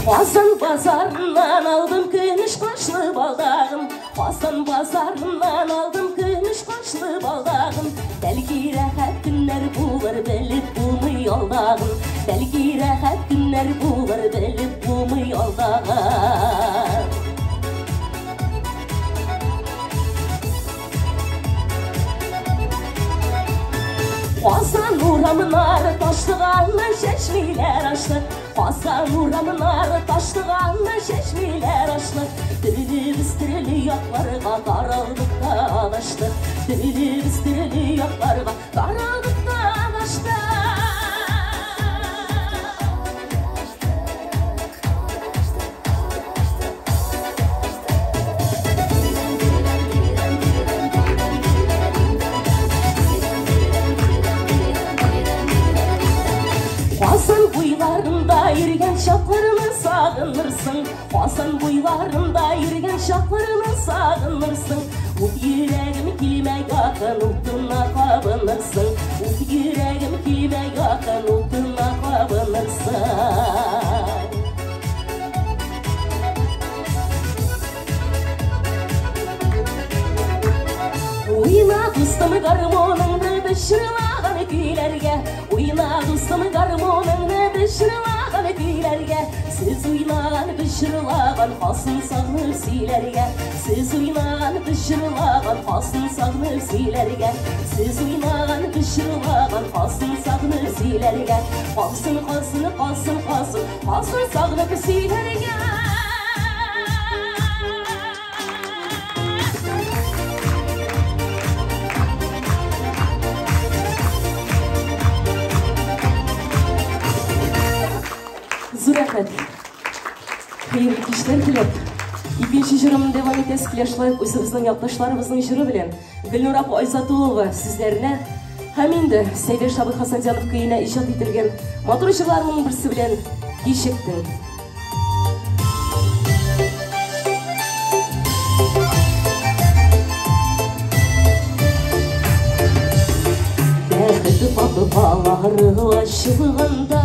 Казан базарыннан алдым көмеш кашлы балдагым. Казан базарыннан алдым көмеш кашлы балдагым. Бәлки рәхәт көннәр булыр, белеп булмый алдагын. Бәлки рәхәт көннәр булыр, белеп булмый алдагын. Казан урамнары ташлыганны чәчмиләр ашлык. Казан урамнары ташлыганны чәчмиләр ашлык. Төрлебез төрле якларга таралдык та адаштык. Төрлебез төрле якларга таралдык та адаштык. Казан буйларында йөргән чакларны сагынырсың. Казан буйларында йөргән чакларны сагынырсың. Ут йөрәгем килмә якын, утына кабынырсың. Ут йөрәгем килмә якын, утына кабынырсың. Уйна, дустым, гармоныңны без җырлаган көйләргә. Уйна, дустым, гармоныңны без җырлаган көйләргә. Сез уйнаган, без җырлаган, калсын сагынып сөйләргә. Сез уйнаган, без җырлаган, калсын сагынып сөйләргә. Сез уйнаган, без җырлаган, калсын сагынып сөйләргә. Калсын, калсын, калсын, калсын, калсын сагынып сөйләргә. Зур рәхмәт. Хәерле кичләр теләп. Икенче җырымны дәвам итәсе килә шулай ук үзебезнең якташларыбызның җыры белән. Гөлнур апа Айзатуллова сүзләренә һәм инде Сәйдәш абый Хасанзянов көенә иҗат ителгән матур җырларның берсе белән Кичектең. Бәхет капкалары ачылганда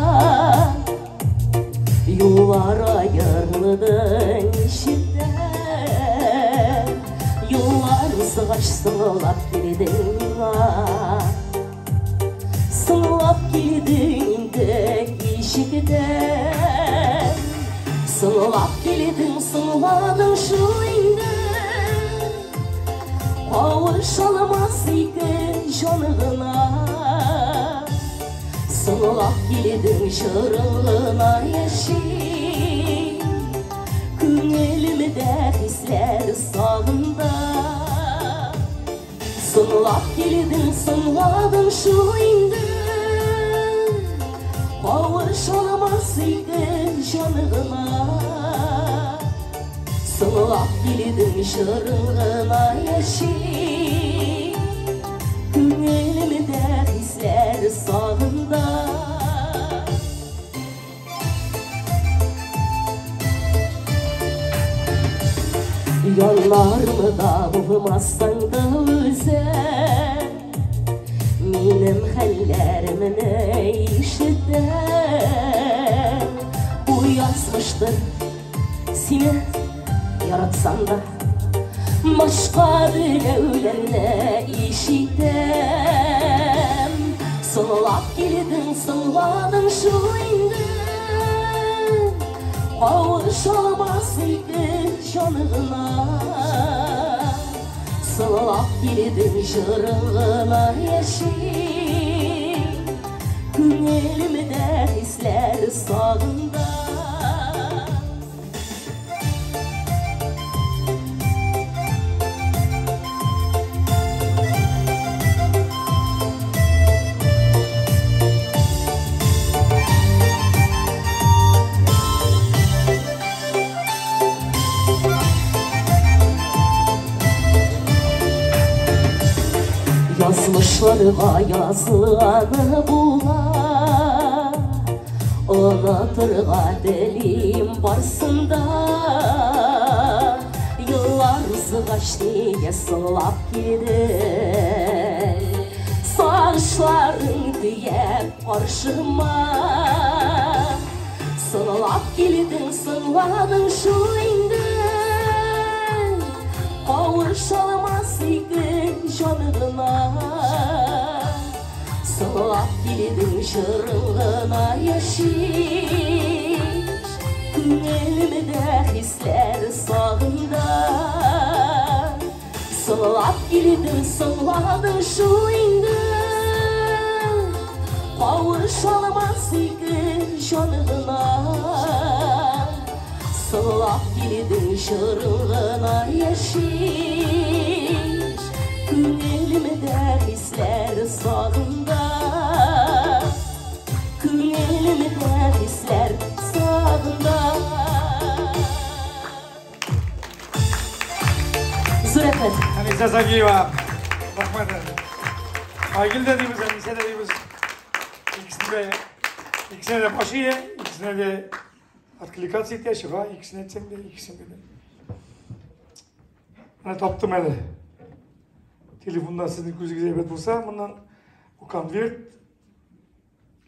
юллар аерылды ничектә. Юллар узгач соңлап килдең миңа. Соңлап килдең инде кичектә. Соңлап килдең, соңладың шул инде. Кавыша алмас ике җан гына. Соңлап килдең, җырың гына яши. Күңелемдә хисләр сагында. Соңлап килдең, соңладың шул инде. Кавыша алмас ике җан гына. Соңлап килдең, җырың гына яши. Күңелемдә хисләр сагында. Яннарымда булмасаң да үзең, Минем хәлләремне ишетәң. Бу язмыштыр сине яратсам да, Башка берәүләрне ишетәм. Соңлап килдең, соңладың шул инде, Кавыша алмас ике җан гына. Соңлап килдең, җырың гына яши, Күңелемдә хисләр сагында. Язмышларга язылганы була, Онытырга телим барсын да. Еллар узгач нигә соңлап килдең, Сагышларың төяп каршыма. Соңлап килдең, соңладың шул инде, Кавыша алмас ике җан гына. Соңлап килдең, җырың гына яши, Күңелемдә хисләр сагында. Соңлап килдең, соңладың шул инде, Кавыша алмас ике җан гына. Соңлап килдең, җырың гына яши, Күңелемдә хисләр сагында. Күңелемдә хисләр сагында. Зур рәхмәт. Әнисә Сагиева, рәхмәт. Айгөл дә дибез, Әнисә дә дибез. Икесенә дә баш ия, икесенә дә откликаться итә, чыга, икесенә әйтсәң дә, икесенә дә. Менә таптым әле. Телефонда сезнең күзегез әйбәт булса, моннан бу конверт,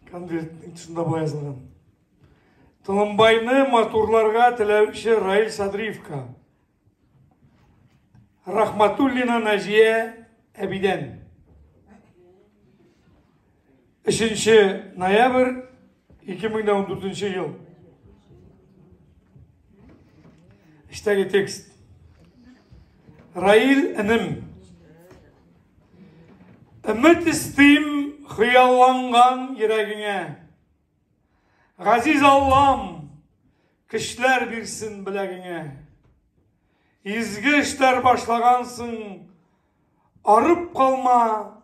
конвертның тышында болай язылган. Толымбайны матурларга теләүче Раил Садриевка. Рахматуллина Наҗия әбидән. 3 ноябрь 2014 ел. Эчтәге текст. Раил энем. Өмет истим хыялланган йөрәгеңә. Газиз Аллам, көчләр бирсен беләгеңә. Изге эшләр башлагансың, арып калма,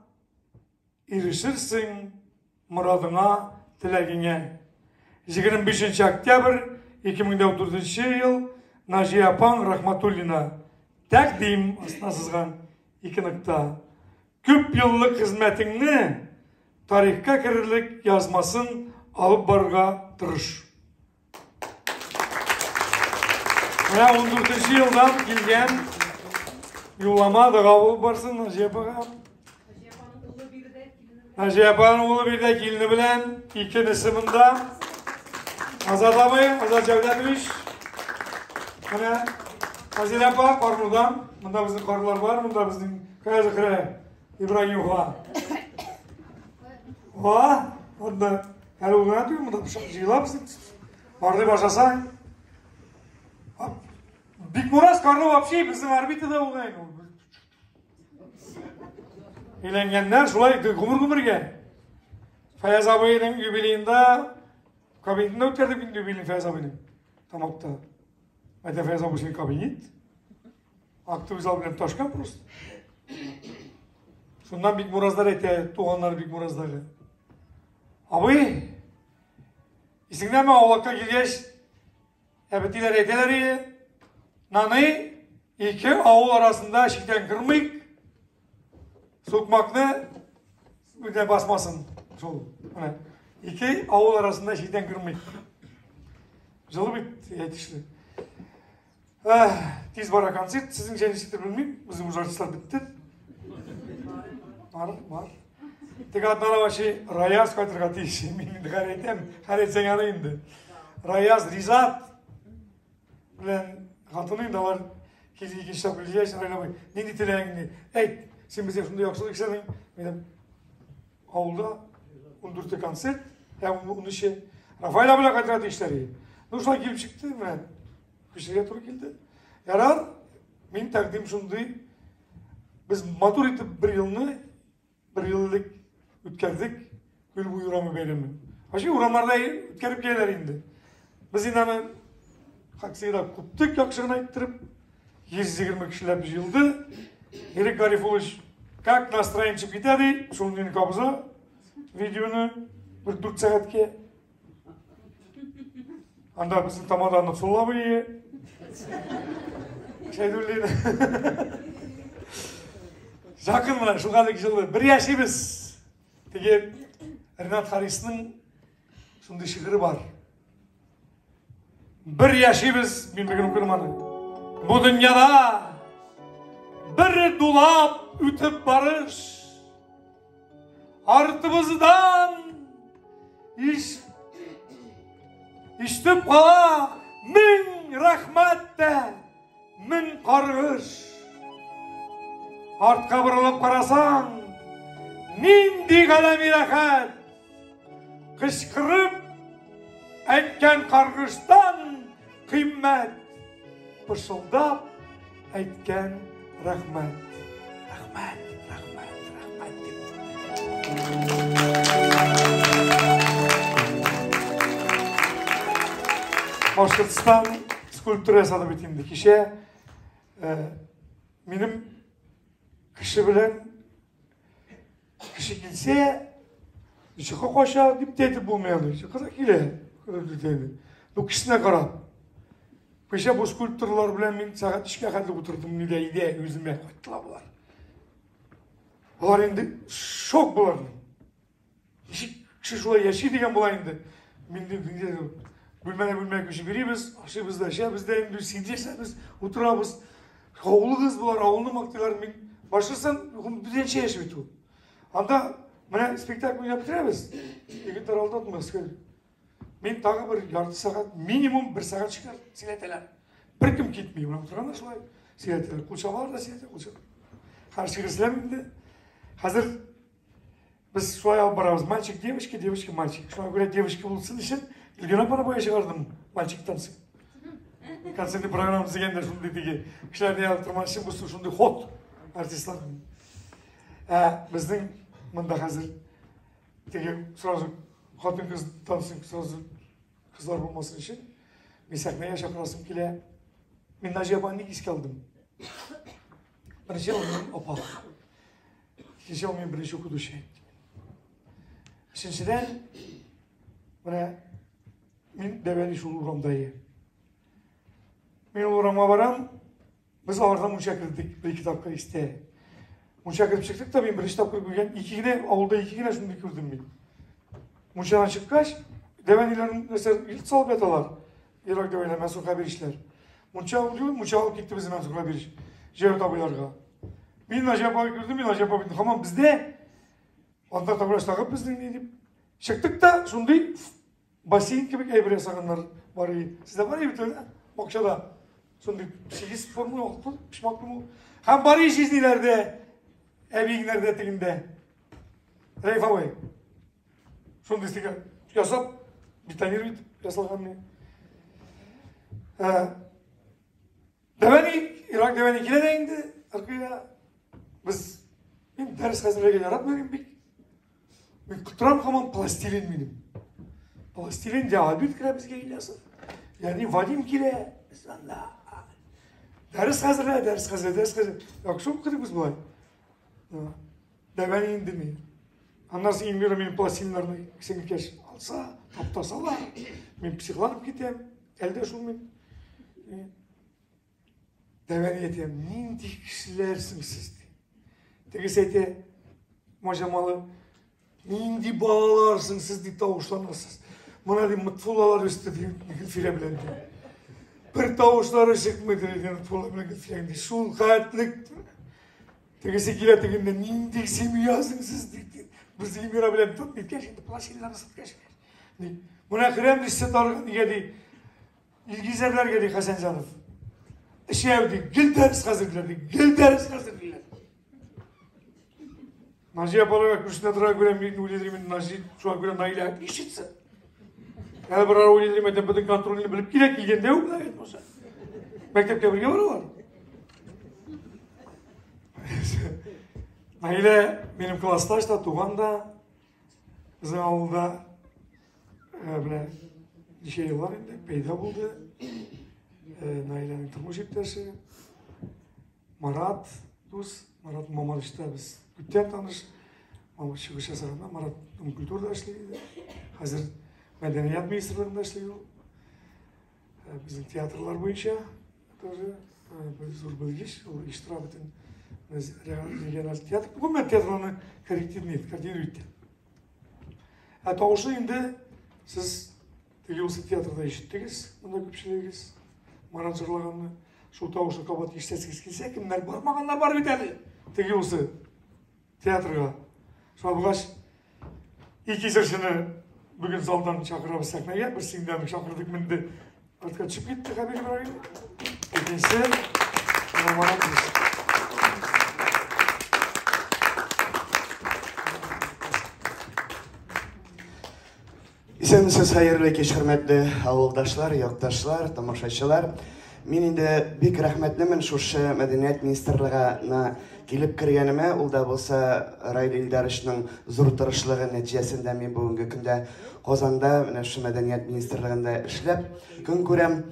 ирешерсең морадыңа, теләгеңә. 25 октябрь 2014 ел Наҗия апаң Рахматуллина. Тәкъдим астына сызган 2 нокта. Күп еллык хезмәтеңне тарихка керерлек язмасын алып барырга тырыш. Менә 14 елдан килгән юллама дога булып барсын Наҗия апага. Наҗия апаның улы биредә килене белән, ике энесе монда. Азат абый, Азат Җәүдәтович. Менә Азилә апа Карлыдан. Монда безнең карлар бар, монда безнең Кая Зөһрә Ибраһимова. Ва, монда әле ул гына түгел, монда җыела безнең. Барлый башласаң. Бикмураз Карлы вообще безнең орбитада булган. Өйләнгәннәр шулай гомер-гомергә. Фаяз абыйның юбилеенда кабинетында үткәрдек инде юбилейны Фаяз абыйның. Тамакта. Әйтә Фаяз абый кабинет. Актовый зал белән ташкан просто. Шуннан Бикмуразлар әйтә, туганнар Бикмураздагы. Абый, исеңдәме аулакка килгәч, әбетиләр әйтәләр иде, Наный, ике авыл арасында чиктән кырмыйк, сукмакны үтә басмасын. Шул, менә. Ике авыл арасында чиктән кырмыйк. Җылы бит әйтешле. Тиз бара концерт, сезнеңчә ничектер белмим, безнең уже артистлар бетте. Бар, бар. Теге атнада вообще Раяз кайтырга тиеш. Мин инде хәл әйтәм, хәл әйтсәң аны инде. Раяз, Ризат белән хатыны инде алар килде икенче тапкыр килгәч, Раил абый, нинди теләгең ди? Әйт, син безгә шундый яхшылык эшләдең. Мин авылда 14-те концерт, ә 13-е Рафаэль абый белән кайтырга тиешләр иде. Ну, шулай килеп чыкты, менә күчәргә туры килде. Ярар, мин тәкъдим шундый. Без матур итеп бер елны, бер ел элек үткәрдек Күл буе урамы бәйрәмен. Вообще урамнарда үткәреп киләләр инде. Без инде аны как всегда күптек яхшы гына иттереп, 120 кешеләп җыелды. Ирек Гарифуллович как настроение чыгып китә ди, шул мине кабыза видеоны бер 4 сәгатькә. Анда безнең тамада Нотфулла абый. Шәйдуллин. Жақын мына шул хәтлек җылы. Бер яшибез. Теге Ренат Харисның шундый шигыре бар. Бер яшибез, мин бүген укыдым аны. Бу дөньяда бер дулап үтеп барыш. Артыбыздан иш ишетеп кала мең рәхмәт тә, мең каргыш. Артка борылып карасаң, нинди галәми рәхәт! Кычкырып әйткән каргыштан кыйммәт, пышылдап әйткән рәхмәт. Рәхмәт, рәхмәт, рәхмәт дип. Башкортстан скульптура ясады бит инде. Кичә минем кеше белән Кеше килсә, йокы кача дип тә әйтеп булмый аны. Йокы да килә. Ну, кешесенә карап. Кичә бу скульпторлар белән мин сәгать өчкә хәтле утырдым нидә өйдә үземә кайттылар болар. Болар инде шок боларның. Ничек кеше шулай яши дигән була инде. Мин бүлмәдән бүлмәгә күчеп йөрибез, ашыйбыз да, эчәбез дә инде, сөйләшәбез, утырабыз. Авылыгыз болар, авылны мактыйлар. Мин башласам, беренче яшь бит ул. Анда менә спектакль уйнап бетерәбез. Егетләр алдатмас. Мин тагы бер ярты сәгать, минимум бер сәгать шикәр сөйләтәләр. Беркем китми, менә утырганда шулай сөйләтәләр. Кул чабалар да сөйләтә, кул чабалар. Хәзер шигырь сөйләмим инде. Хәзер Без шулай алып барабыз. Мальчик, девочка, девочка, мальчик. Шуңа күрә девочка булсын өчен Илгин апаны бая чыгардым мальчиктан соң. Концертный программа дигәндә шундый теге кешеләрне ялыктырмас өчен бу шундый ход артистларның. Ә безнең монда хәзер теге сразу хатын-кыздан соң сразу кызлар булмасын өчен мин сәхнәгә чакырасым килә. Мин Наҗия апаны ник искә алдым? Беренче ул минем апа. Икенче ул минем беренче укытучы. Өченчедән, менә мин дәвәли шул урамда ием. Мин ул урамга барам, без алардан мунча кердек, бер ике тапкыр истә. Мунча кереп чыктык та, мин беренче тапкыр күргән ике генә, авылда ике генә шундый күрдем мин. Мунчадан чыккач, дәвәниләрнең нәрсә йорт салып яталар. Ерак дәвәләр, Мәсур Хәбирчләр. Мунча алып, мунча алып китте безне Мәсур Хәбирч. Җәвит абыйларга. Мин Наҗия апаны күрдем, мин Наҗия апа бит һаман бездә. Анда табыш тагып безнең ни дип. Чыктык та шундый бассейн кебек әйбер ясаганнар бар иде. Сездә бар бит әле, бакчада. Шундый сигез форма, алты почмаклы. Һәм бар җизниләрдә, әбиеңнәрдә тегендә. Рәйф абый. Шундый стика ясап, бетонировать ясалган ни. Дәвәни, Ирак дәвәни килә дә инде, Аркыя. Без, мин дәрес хәзерләргә яратмыйм бик. Мин котырам һаман пластилин минем. Пластилин я Альберт керә безгә Ильясов. Ягъни Вадим килә. Без анда. Дәрес хәзерлә, дәрес хәзерлә, дәрес хәзерлә. Яхшы укыдык без болай. Дәвәни инде мин. Аннан соң Эльмира минем пластиннарны сеңелкәш алса, таптаса да, мин психланып китәм. Әлдә шул мин. Дәвәни әйтәм, нинди кешеләрсең сез? Тегесе әйтә, мажамалы, нинди балаларсың сез дип тавышланасыз. Мына ди, мытфуллалар үсте ди, Гөлфирә белән ди. Бер тавышлары чыкмый диде Лотфулла белән Гөлфиянең. Шул хәтлек. Тегесе килә тегендә нинди семьясың сез ди. Без Эльмира белән тут ниткәч инде плащиларны саткач. Ди. Менә керәм ди сатарга нигә ди. Илгизәрләргә ди Хәсәнҗанов. Эшәү ди, гел дәрес хәзерлиләр ди, гел дәрес хәзерлиләр. Наҗия апаларга күршесенә тора күрәм, мин уйлыйм, мин Наҗи, шуңа күрә Наилә отличница. Әле бер ара уйлыйм, әйтәм, бөтен контрольне белеп килә, килгәндә үк менә булса. Мәктәпкә бергә баралар. Наилә минем классташ та, туган да, безнең авылда менә ничә еллар инде пәйда булды. Наиләнең тормыш иптәше Марат дус, Марат Мамадышта без күптән таныш. Мамадыш чыгыш ясаганда Марат Дом культурада эшли иде. Хәзер мәдәният министрлыгында эшли ул. Безнең театрлар буенча тоже бер зур белгеч, ул оештыра бөтен региональ театр. Гомумән театрларны коррективный, координирует итә. Ә тавышы инде сез теге булса театрда ишеттегез, монда күпчелегегез Марат җырлаганны. Шул тавышны кабат ишетәсегез килсә, кемнәр бармаганнар бар бит әле. Теге булса театрга. Шулай булгач, ике җырчыны бүген залдан чакырабыз сәхнәгә. Берсен дә чакырдык, менде. Артка төшеп китте Хәбир Ибраһим. Икенчесе Марат дус. Исәнмесез, хәерле кич, хөрмәтле авылдашлар, якташлар, тамашачылар. Мин инде бик рәхмәтлемен шушы мәдәният министрлыгына килеп кергәнемә, ул да булса Раил Илдаровичның зур тырышлыгы нәтиҗәсендә мин бүгенге көндә Казанда менә шушы мәдәният министрлыгында эшләп көн күрәм.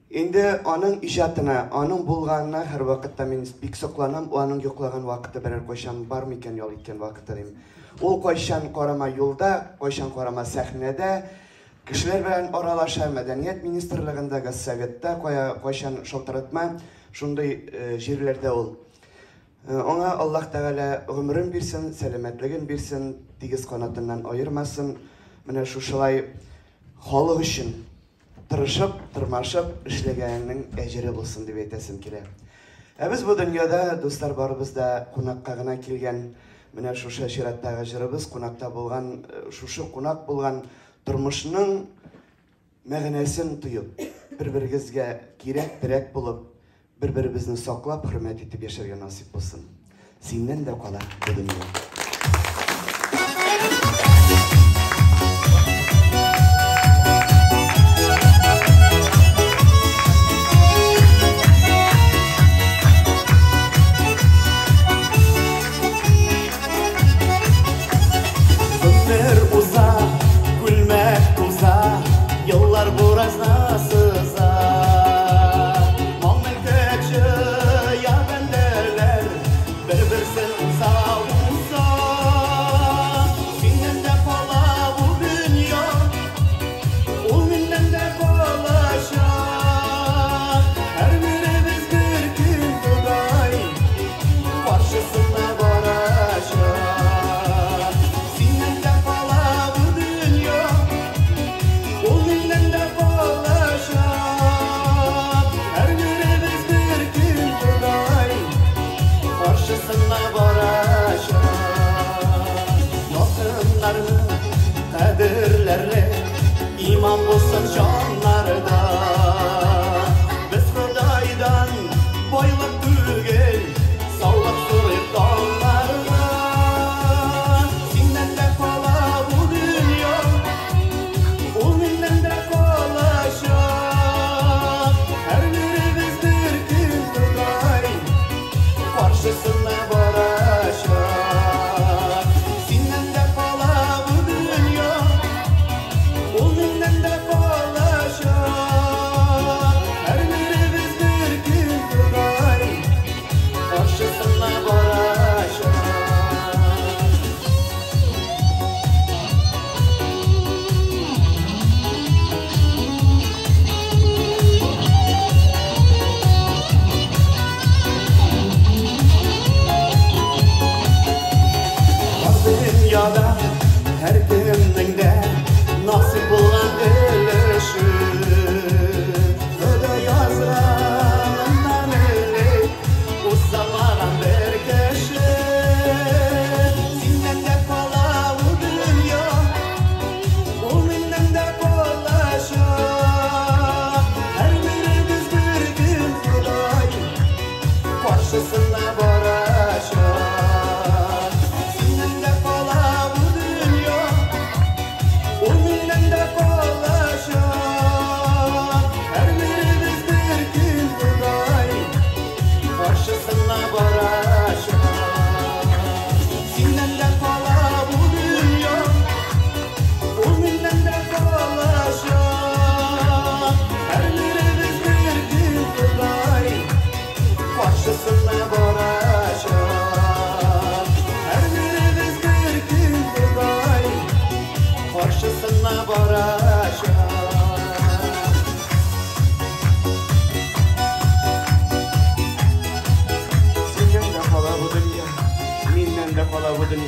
Инде аның иҗатына, аның булганына һәрвакытта мин бик сокланам. Аның йоклаган вакыты берәр кайчан бар микән, ял иткән вакыты дим. Ул кайчан карама юлда, кайчан карама сәхнәдә, кешеләр белән аралаша, мәдәният министрлыгында, госсоветта, кая кайчан шалтыратма, шундый җирләрдә ул. Аңа Аллаһ Тәгалә гомерен бирсен, сәламәтлеген бирсен, тигез канатыннан аермасын. Менә шушылай халык өчен тырышып, тырмашып эшләгәненең әҗере булсын дип әйтәсем килә. Ә без бу дөньяда, дуслар, барыбыз да кунакка гына килгән. Менә шушы чираттагы җырыбыз кунакта булган, шушы кунак булган тормышның мәгънәсен тоеп, бер-берегезгә кирәк, терәк булып, бер-беребезне саклап, хөрмәт итеп яшәргә насыйп булсын. Синнән дә кала бу дөнья. Гомер уза, күлмәк туза, еллар буразна сыза. Мал мөлкәт җыя бәндәләр, бер-берсен уза уза. Синнән дә кала бу дөнья, ул миннән дә калачак. Һәрберебез бер көн Ходай каршысына барачак. Синнән дә кала бу дөнья, ул миннән дә калачак. Һәрберебез бер көн Ходай каршысына барачак. Якыннарны кадерләрле, иман булсын җаннарда. Без Ходайдан байлык түгел, саулык сорыйк таңнарда. Синнән дә кала бу дөнья, ул миннән дә калачак. Һәрберебез бер көн Ходай каршысына барачак. Синнән дә кала бу дөнья, ул миннән дә калачак.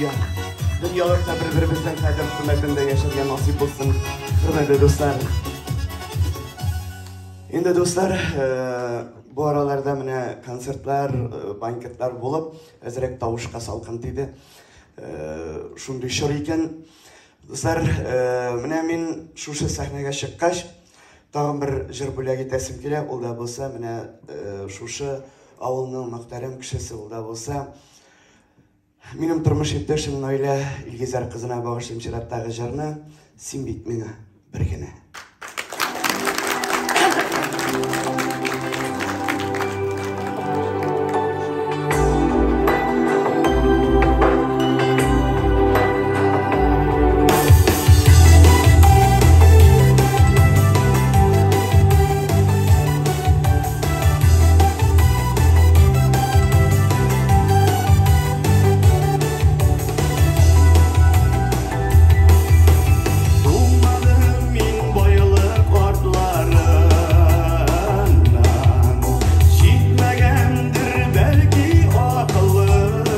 дөнья. Дөньялыкта бер-беребезнең кадер-хөрмәтендә яшәргә насыйп булсын, хөрмәтле дуслар. Инде дуслар, бу араларда менә концертлар, банкетлар булып, әзрәк тавышка салкын тиде. Шундый чор икән. Дуслар, менә мин шушы сәхнәгә чыккач, тагын бер җыр бүләк итәсем килә. Ул да булса, менә шушы авылның мөхтәрәм кешесе, ул да булса, минем тормыш иптәшем Наилә Илгизәр кызына багышлыйм чираттагы җырны. Син бит миңа бер генә. Булмадым мин байлык артларыннан, җитмәгәндер бәлки акылым.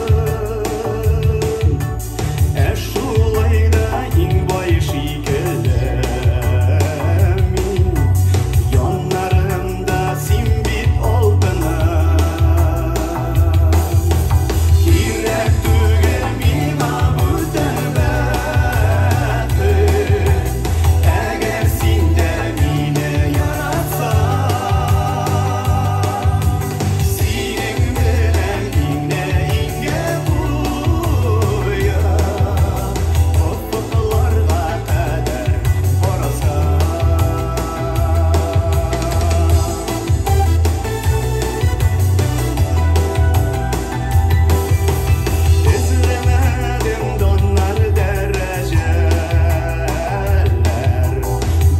Ә шулай да иң бай шикелле мин, яннарымда син бит алтыным. Кирәк түгел миңа бүтән бәхет, әгәр син дә мине яратсаң. Синең белән иңне иңгә куеп, офыкларга кадәр барсам. Эзләмәдем даннар, дәрәҗәләр,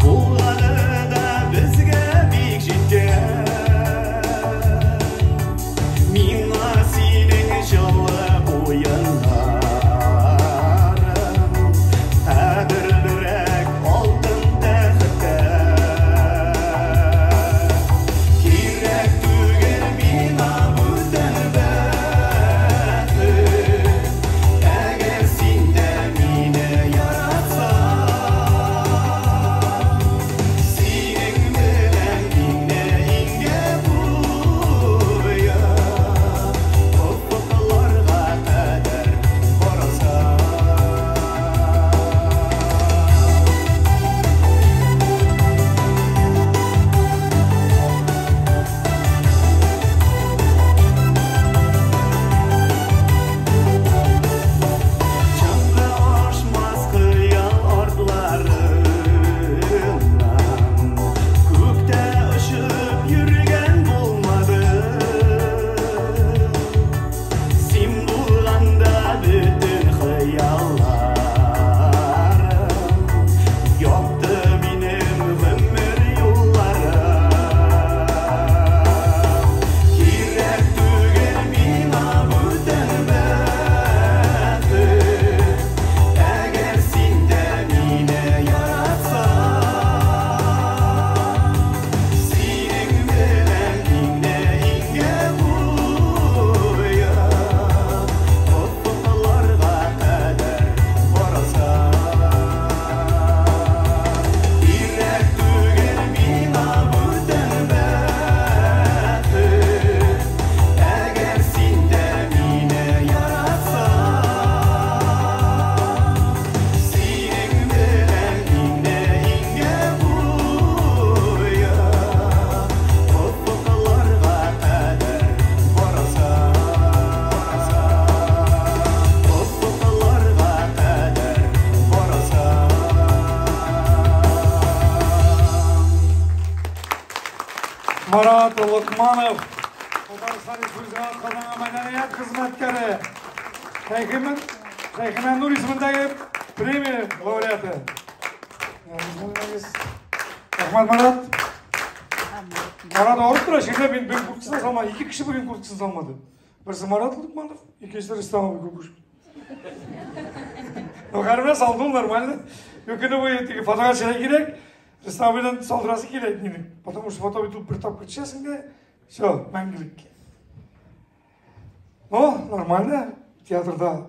булганы да безгә бик җиткән. Миңа синең җылы куеннарың кадерлерәк алтын тәхеттән. Кирәк түгел миңа бүтән бәхет, әгәр син дә мине яратсаң. Синең белән иңне иңгә куеп, офыкларга кадәр барсам. Чынга ашмас хыял артларыннан, күктә очып йөргән булмады. Син булганда бөтен хыялларым якты минем гомер юлларым. Кирәк түгел миңа бүтән бәхет, әгәр син дә мине яратсаң. Синең белән иңне иңгә куеп, офыкларга кадәр барсам. Кирәк түгел миңа бүтән бәхет, әгәр син дә мине яратсаң. Синең белән иңне иңгә куеп, офыкларга кадәр барсам. Офыкларга кадәр барсам. Марат Локманов, Татарстан Республикасының атказанган мәдәният хезмәткәре, Шәйхемән Нур исемендәге премия лауреаты. Рәхмәт, Марат. Марат авырып тора, чирләп, мин бер курткасын салмады. Ике кеше бүген курткасын салмады. Берсе Марат Локманов, икенчесе Рөстәм абый Кукушкин. Ну, һәрбер салды ул нормально. Көне буе теге фотога төшәргә кирәк. Рөстәм абыйдан салдырасы кирәк минем. Потому что фото бит ул бер тапкыр төшәсең дә, все, мәңгелеккә. Ну, нормально. Театрда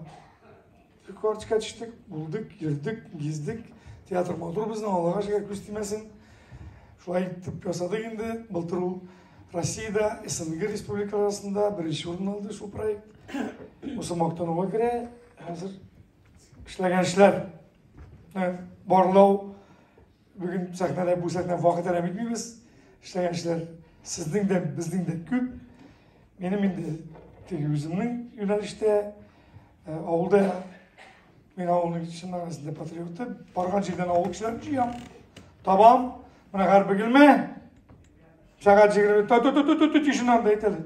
Карточка төштек, булдык, йөрдек, гиздек. Театр матур безнең, Аллага шөкер, күз тимәсен. Шулай итеп ясадык инде. Былтыр ул Россиядә, СНГ республикалар арасында беренче урын алды шул проект. Бусы мактануга керә. Хәзер эшләгән эшләр барлау бүген сәхнәдә бу сәхнә вакыт әрәм итмибез. Эшләгән эшләр сезнең дә, безнең дә күп. Минем инде теге үземнең юнәлештә авылда мин авылның чын мәгънәсендә патриоты. Барган җирдән авыл кешеләрен җыям. Табам. Менә һәр Бөгелмә сәгать 20 та ту ту ту ту тишеннән дә әйтәләр.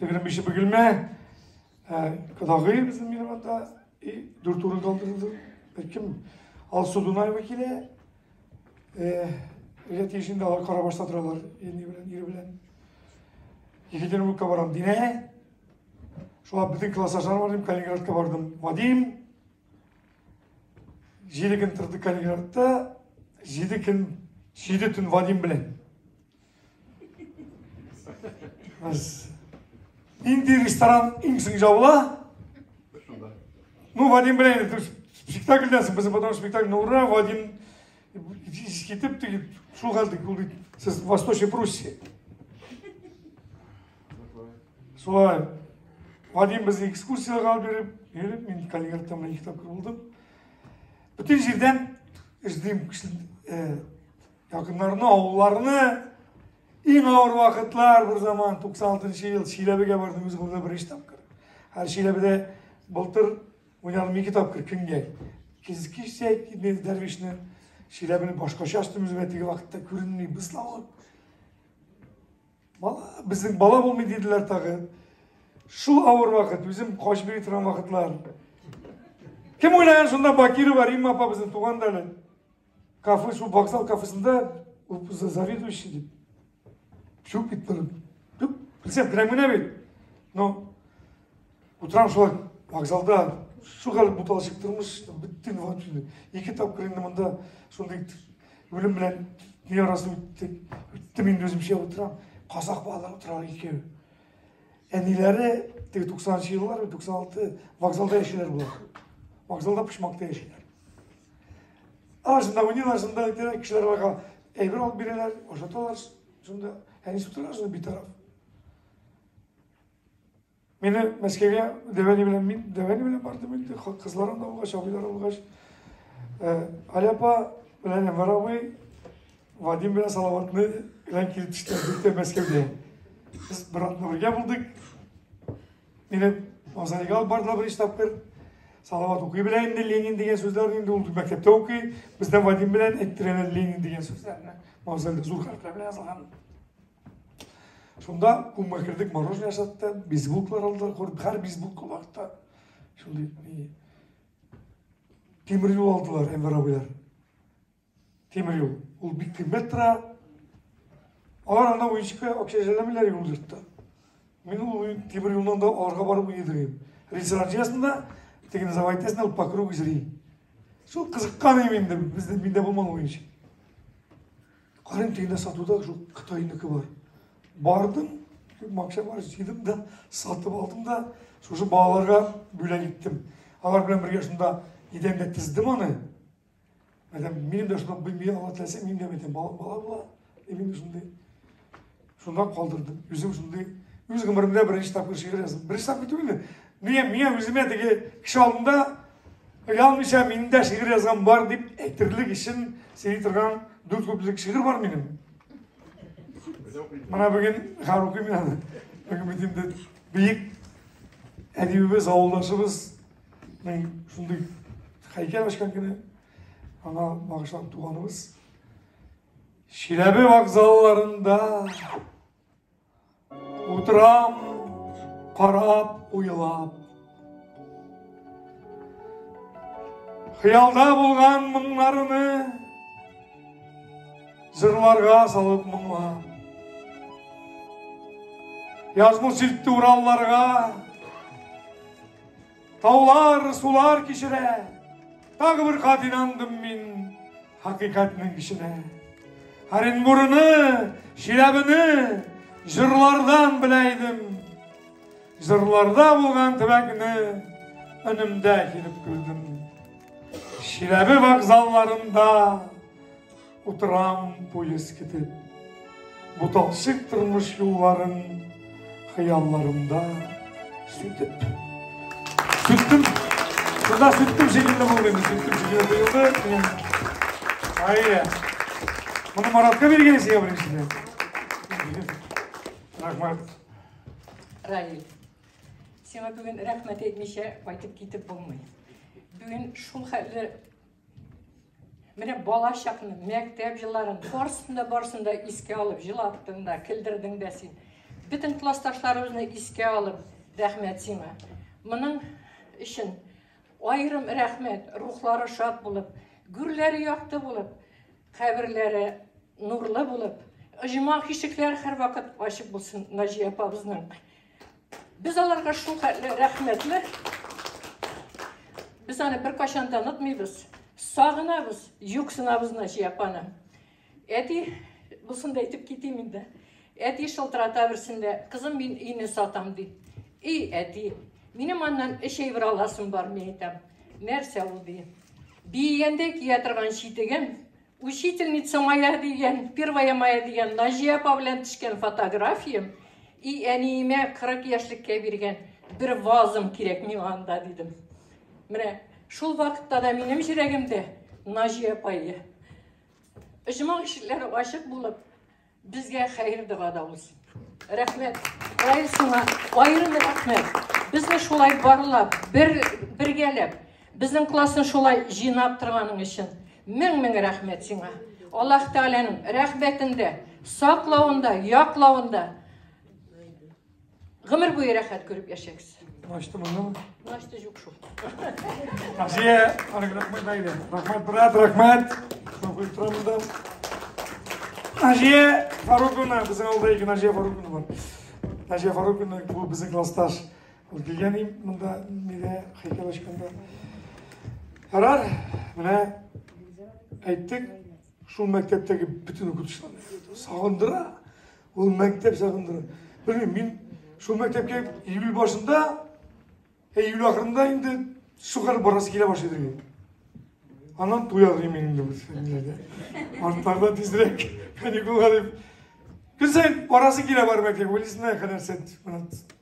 25 Бөгелмә кодагый безнең минем анда и дүрт урын калдырылды. Кем Алсу Дунаева килә. Өйгә тиешендә алар Карабашта торалар, әни белән, ире белән. Екатеринбургка барам, Динә. Шуңа бөтен классташларым бардым, Калининградка бардым. Вадим. 7 көн торды Калининградта, 7 көн, 7 төн Вадим белән. Без нинди ресторан иң соң жабыла? Ну, Вадим белән инде спектакльдән соң, безнең потом спектакль на ура, Вадим китеп, теге шул хәлдә ул бит сез Восточная Пруссия. Шулай. Вадим безне экскурсиягә алып йөреп, йөреп, мин Калининградта менә ике тапкыр булдым. Бөтен җирдән эзлим якыннарны, авылларны. Иң авыр вакытлар бер заман 96 ел Чиләбегә бардым үз гомердә беренче тапкыр. Һәр Чиләбедә былтыр уйнадым ике тапкыр көнгә. Киз кичсәк, дәрвишне Чиләбене башкача ачтым үземә теге вакытта күренми, бызлавык. Бала, безнең бала булмый диделәр тагы. Шул авыр вакыт, үзем качып йөри торган вакытлар. Кем уйлаган шунда Бакирова Римма апа безнең туган да әле. Кафе, шул вокзал кафесында ул заведующий дип. Чүп бит моны. Түп, белсәм, керәм генә бит. Но утырам шулай вокзалда, шул хәл буталчык тормыш, бетте инде. Ике тапкыр инде монда шундый үлем белән ни арасы үтте. Үттем инде үземчә утырам. Казак балалар утыралар икәү. Әниләре теге 90 еллар, 96 вокзалда яшиләр болар. Вокзалда почмакта яшиләр. Алар шунда уйныйлар, шунда әйтәләр, кешеләр аларга әйбер алып бирәләр, ашаталар. Шунда әнисе утыра шунда битараф. Мине Мәскәүгә Дәвәни белән мин Дәвәни белән бардым инде, кызларым да булгач, абыйлар булгач. Аля апа белән Әнвәр абый Вадим белән Салаватны белән килеп төштеләр дүртәү Мәскәүдә. Без бер атна бергә булдык. Мине Мавзолейга алып бардылар беренче тапкыр. Салават укый белә инде Ленин дигән сүзләрне инде ул мәктәптә укый. Бездән Вадим белән әйттерәләр Ленин дигән сүзләрне. Мавзолейда зур хәрефләр белән язылган. Шунда кумга кердек, мороженое ашатты, бейсболкалар алдылар, күреп, һәр бейсболка вакытта шундый тимер юл алдылар Әнвәр абыйлар. Тимер юл. Ул бик кыйммәт тора. Алар анда уенчыкка акча жәлләмиләр юл йортта. Мин ул тимер юлдан да аларга барып уйный идем. Ресторан җыясың да, тегене завод итәсең дә, ул по кругу йөри. Шул кызыккан идем инде, бездә миндә булмаган уенчык. Карыйм, тегендә сатуда шул Кытайныкы бар. Бардым, акча бар, җыйдым да, сатып алдым да, шушы балаларга бүләк иттем. Алар белән бергә шунда идәндә тездем аны. Мәдәм, минем дә шунда белми Алла теләсә, минем дә мәдәм бала бала була. И мин шундый шунда калдырдым. Үзем шундый үз гомеремдә беренче тапкыр шигырь яздым. Беренче тапкыр түгел инде. Миңа, миңа үземә теге кеше алдында оялмыйча минем дә шигырь язган бар дип әйтерлек өчен сөйли торган дүрт күплек шигырь бар минем. Менә бүген хәр укыйм мин аны. Бүген бит инде бөек әдибебез, авылдашыбыз Мин шундый һәйкәл ачкан көне аңа багышлап туганыбыз. Чиләбе вокзалларында утырам, карап, уйлап. Хыялда булган моңнарны җырларга салып моңлап. Язмыш илтте Уралларга, Таулар, сулар кичерә. Тагы бер кат инандым мин хакыйкатьнең көченә. Оренбурны, Чиләбене җырлардан белә идем. Җырларда булган төбәкне өнемдә килеп күрдем. Чиләбе вокзалларында утырам поезд көтеп. Буталчык тормыш юлларын хыялларымда сүтеп. Сүттем. Шунда сүттем шикелле булды инде, сүттем шикелле тоелды. Әйе. Моны Маратка биргән сиңа беренчедән. Рәхмәт. Раил, сиңа бүген рәхмәт әйтмичә кайтып китеп булмый. Бүген шул хәтле менә бала чакны, мәктәп елларын барысын да барысын да искә алып, җылаттың да, көлдердең дә син. Бөтен классташларыбызны искә алып, рәхмәт сиңа. Моның өчен аерым рәхмәт, рухлары шат булып, гүрләре якты булып, каберләре нурлы булып, оҗмах ишекләре һәрвакыт ачык булсын Наҗия апабызның. Без аларга шул хәтле рәхмәтле. Без аны беркайчан да онытмыйбыз. Сагынабыз, юксынабыз Наҗия апаны. Әти, бусын да әйтеп китим инде. Әти шылтырата берсендә, кызым мин өйне сатам ди. И, әти, минем аннан өч әйбер аласым бар, мин әйтәм. Нәрсә ул ди. Биегәндә кия торган читегем, учительница моя дигән, первая моя дигән Наҗия апа белән төшкән фотографиям и әниемә 40 яшьлеккә биргән бер вазам кирәк миңа анда дидем. Менә шул вакытта да минем йөрәгемдә Наҗия апай. Оҗмах ишекләре ачык булып, безгә хәер дога да булсын. Рәхмәт. Раил сиңа аерым рәхмәт. Безне шулай барлап, бер бергәләп, безнең классны шулай җыйнап торганың өчен мең-мең рәхмәт сиңа. Аллаһ Тәгаләнең рәхмәтендә, саклавында, яклавында гомер буе рәхәт күреп яшәгез. Начты моннан. Начты юк шул. Наҗия, рәхмәт әйдә. Рәхмәт, брат, рәхмәт. Куеп торам монда. Наҗия Фаруковна, безнең авылда ике Наҗия Фаруковна бар. Наҗия Фаруковна бу безнең классташ. Ул килгән монда нидә һәйкәл ачканда. Ярар, менә әйттек, шул мәктәптәге бөтен укытучыларны сагындыра. Ул мәктәп сагындыра. Белмим, мин шул мәктәпкә июль башында, июль ахырында инде шугар барасы килә башлый. Аннан туя мин инде бу ниләрдә. Мартларда тизрәк каникулга дип. Көн саен барасы килә бар мәктәпкә, уйлыйсың да, нәрсә,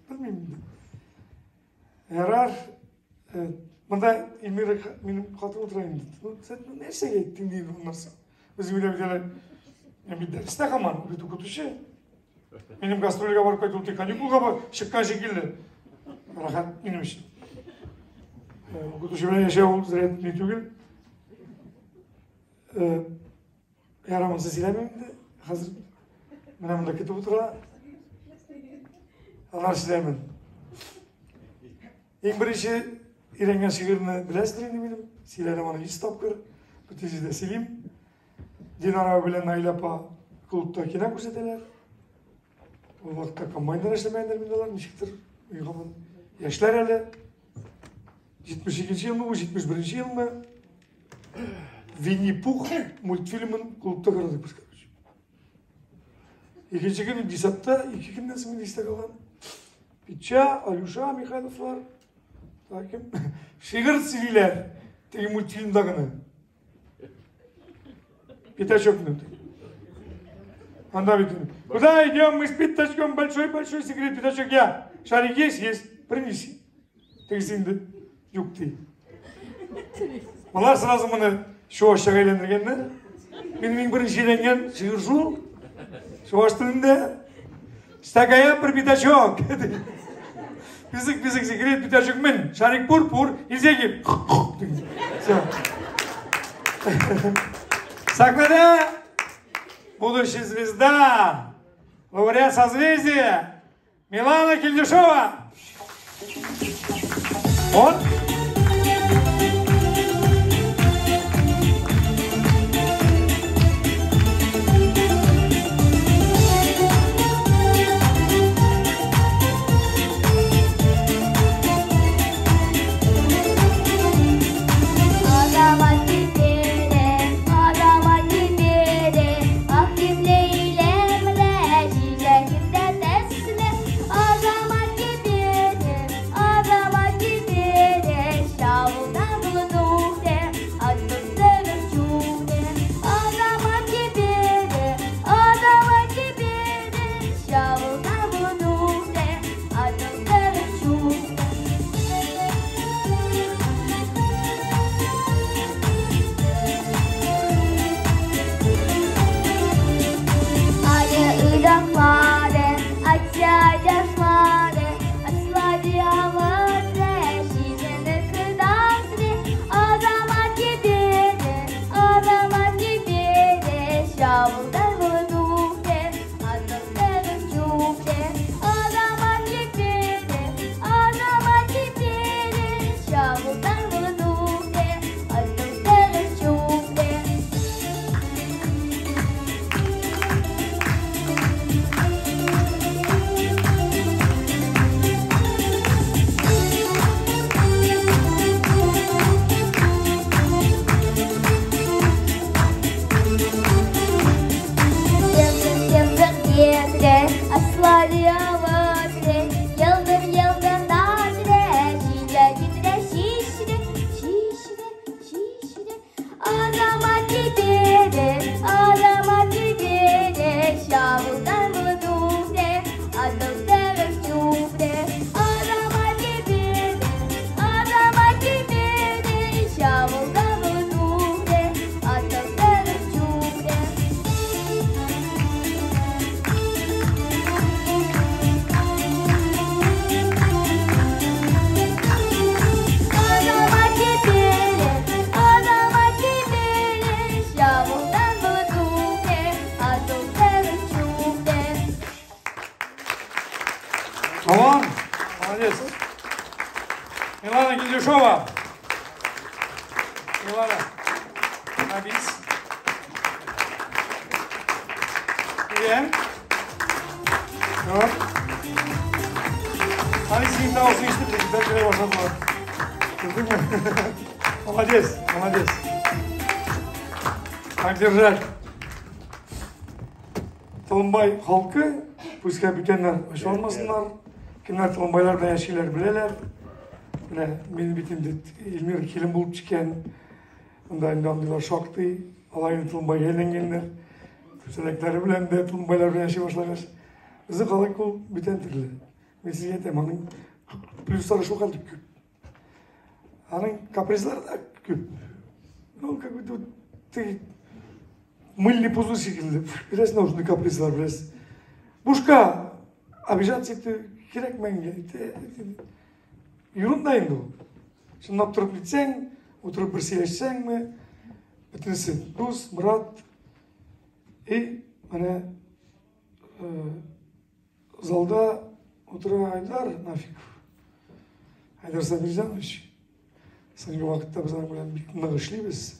белмим инде. Ярар, монда Эльмира минем хатын утыра инде. Ну, сен нәрсәгә әйттең дейм аннан соң. Үзем уйлап әйтәләр. Мин бит дәрестә һаман, бит укытучы. Минем гастрольгә барып кайту тик каникулга бар, чыккан шикелле. Рәхәт минем өчен. Укытучы белән яшәү ул зря ни түгел. Ярамаса сөйләмим инде. Хәзер менә монда көтеп утыра. Алар сөйләмен. Иң беренче өйрәнгән шигырьне беләсездер инде минем. Сөйләдем аны 100 тапкыр. Бөтен җирдә сөйлим. Динара белән Наилә апа клубта кино күрсәтәләр. Ул вакытта комбайннар эшләмәгәннәр инде алар, ничектер уйгамын. Яшьләр әле. 72 елмы бу, 71 елмы? Винни-Пух мультфильмын клубта карадык без, короче. Икенче көн десятта, ике көннән соң мин истә калган. Петя, Алюша Михайловлар, тагы кем? Шигырь сөйлиләр. Теге мультфильмдагыны. Пятачокны. Анда бит. Куда идем мы с пятачком? Большой-большой секрет. Пятачок я. Шарик есть? Есть. Принеси. Тегесе инде юк ди. Болар сразу моны чуашчага әйләндергәннәр. Минем иң беренче өйрәнгән шигырь шул. Чуаш телендә. Стакая бер пятачок. Писек, писек, секрет, пятачок мин. Шарик пур, пур, илсе кил. Все. Сәхнәдә будущая звезда, лауреат созвездия Милана Кильдюшова. Вот. Азамат китере, азамат китере, ак димле илемле, чичәгемдә төсле. Азамат китере, Салам. Молодец. Милана Гильдюшова. Милана. Набис. Привет. Вот. Аны синең тавышың ишетеп, егетләр килә башладылар. Күрдеңме? Молодец, молодец. Так держать. Толымбай халкы, пускай бүтәннәр ачуланмасыннар. Кемнәр Толымбайлар белән яшиләр беләләр. Менә мин бит инде Эльмира килен булып төшкән. Монда инде андыйлар шактый. Алар инде Толымбайга әйләнгәннәр. Күзәнәкләре белән дә Толымбайлар белән яши башлагач. Безнең халык ул бүтән төрле. Мин сезгә әйтәм, аның плюслары шулкадәр күп. Аның капризлары да күп. Ну, как бы тут ты мыльный пузырь шикелле. Беләсең, шундый капризлар беләсез. Бушка обижаться итү кирәкмәгәнгә. Ерунда инде ул. Чынлап торып китсәң, утырып бер сөйләшсәңме, бөтенесе дус, брат. И менә залда утыра Айдар Нафиков. Айдар Сабирҗанович. Соңгы вакытта без аның белән бик нык эшлибез.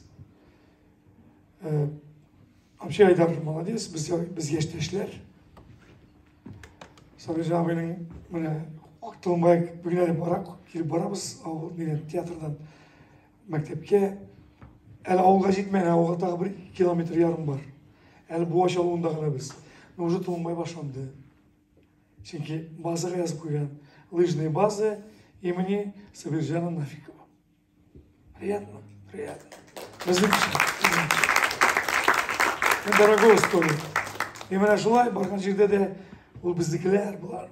Вообще Айдар молодец, без, без яшьтәшләр. Сабирҗан абыйның менә Толымбай бүген әле бара, килеп барабыз авыл нидән театрдан мәктәпкә. Әле авылга җитмәгән, авылга тагы бер километр ярым бар. Әле Буач авылында гына без. Но уже Толымбай башланды. Чөнки базага язып куйган лыжные базы имени Сабирҗана Нафикова. Приятно, приятно. Безнең өчен. Дорогого стоит. И менә шулай барган җирдә дә ул безнекеләр, болар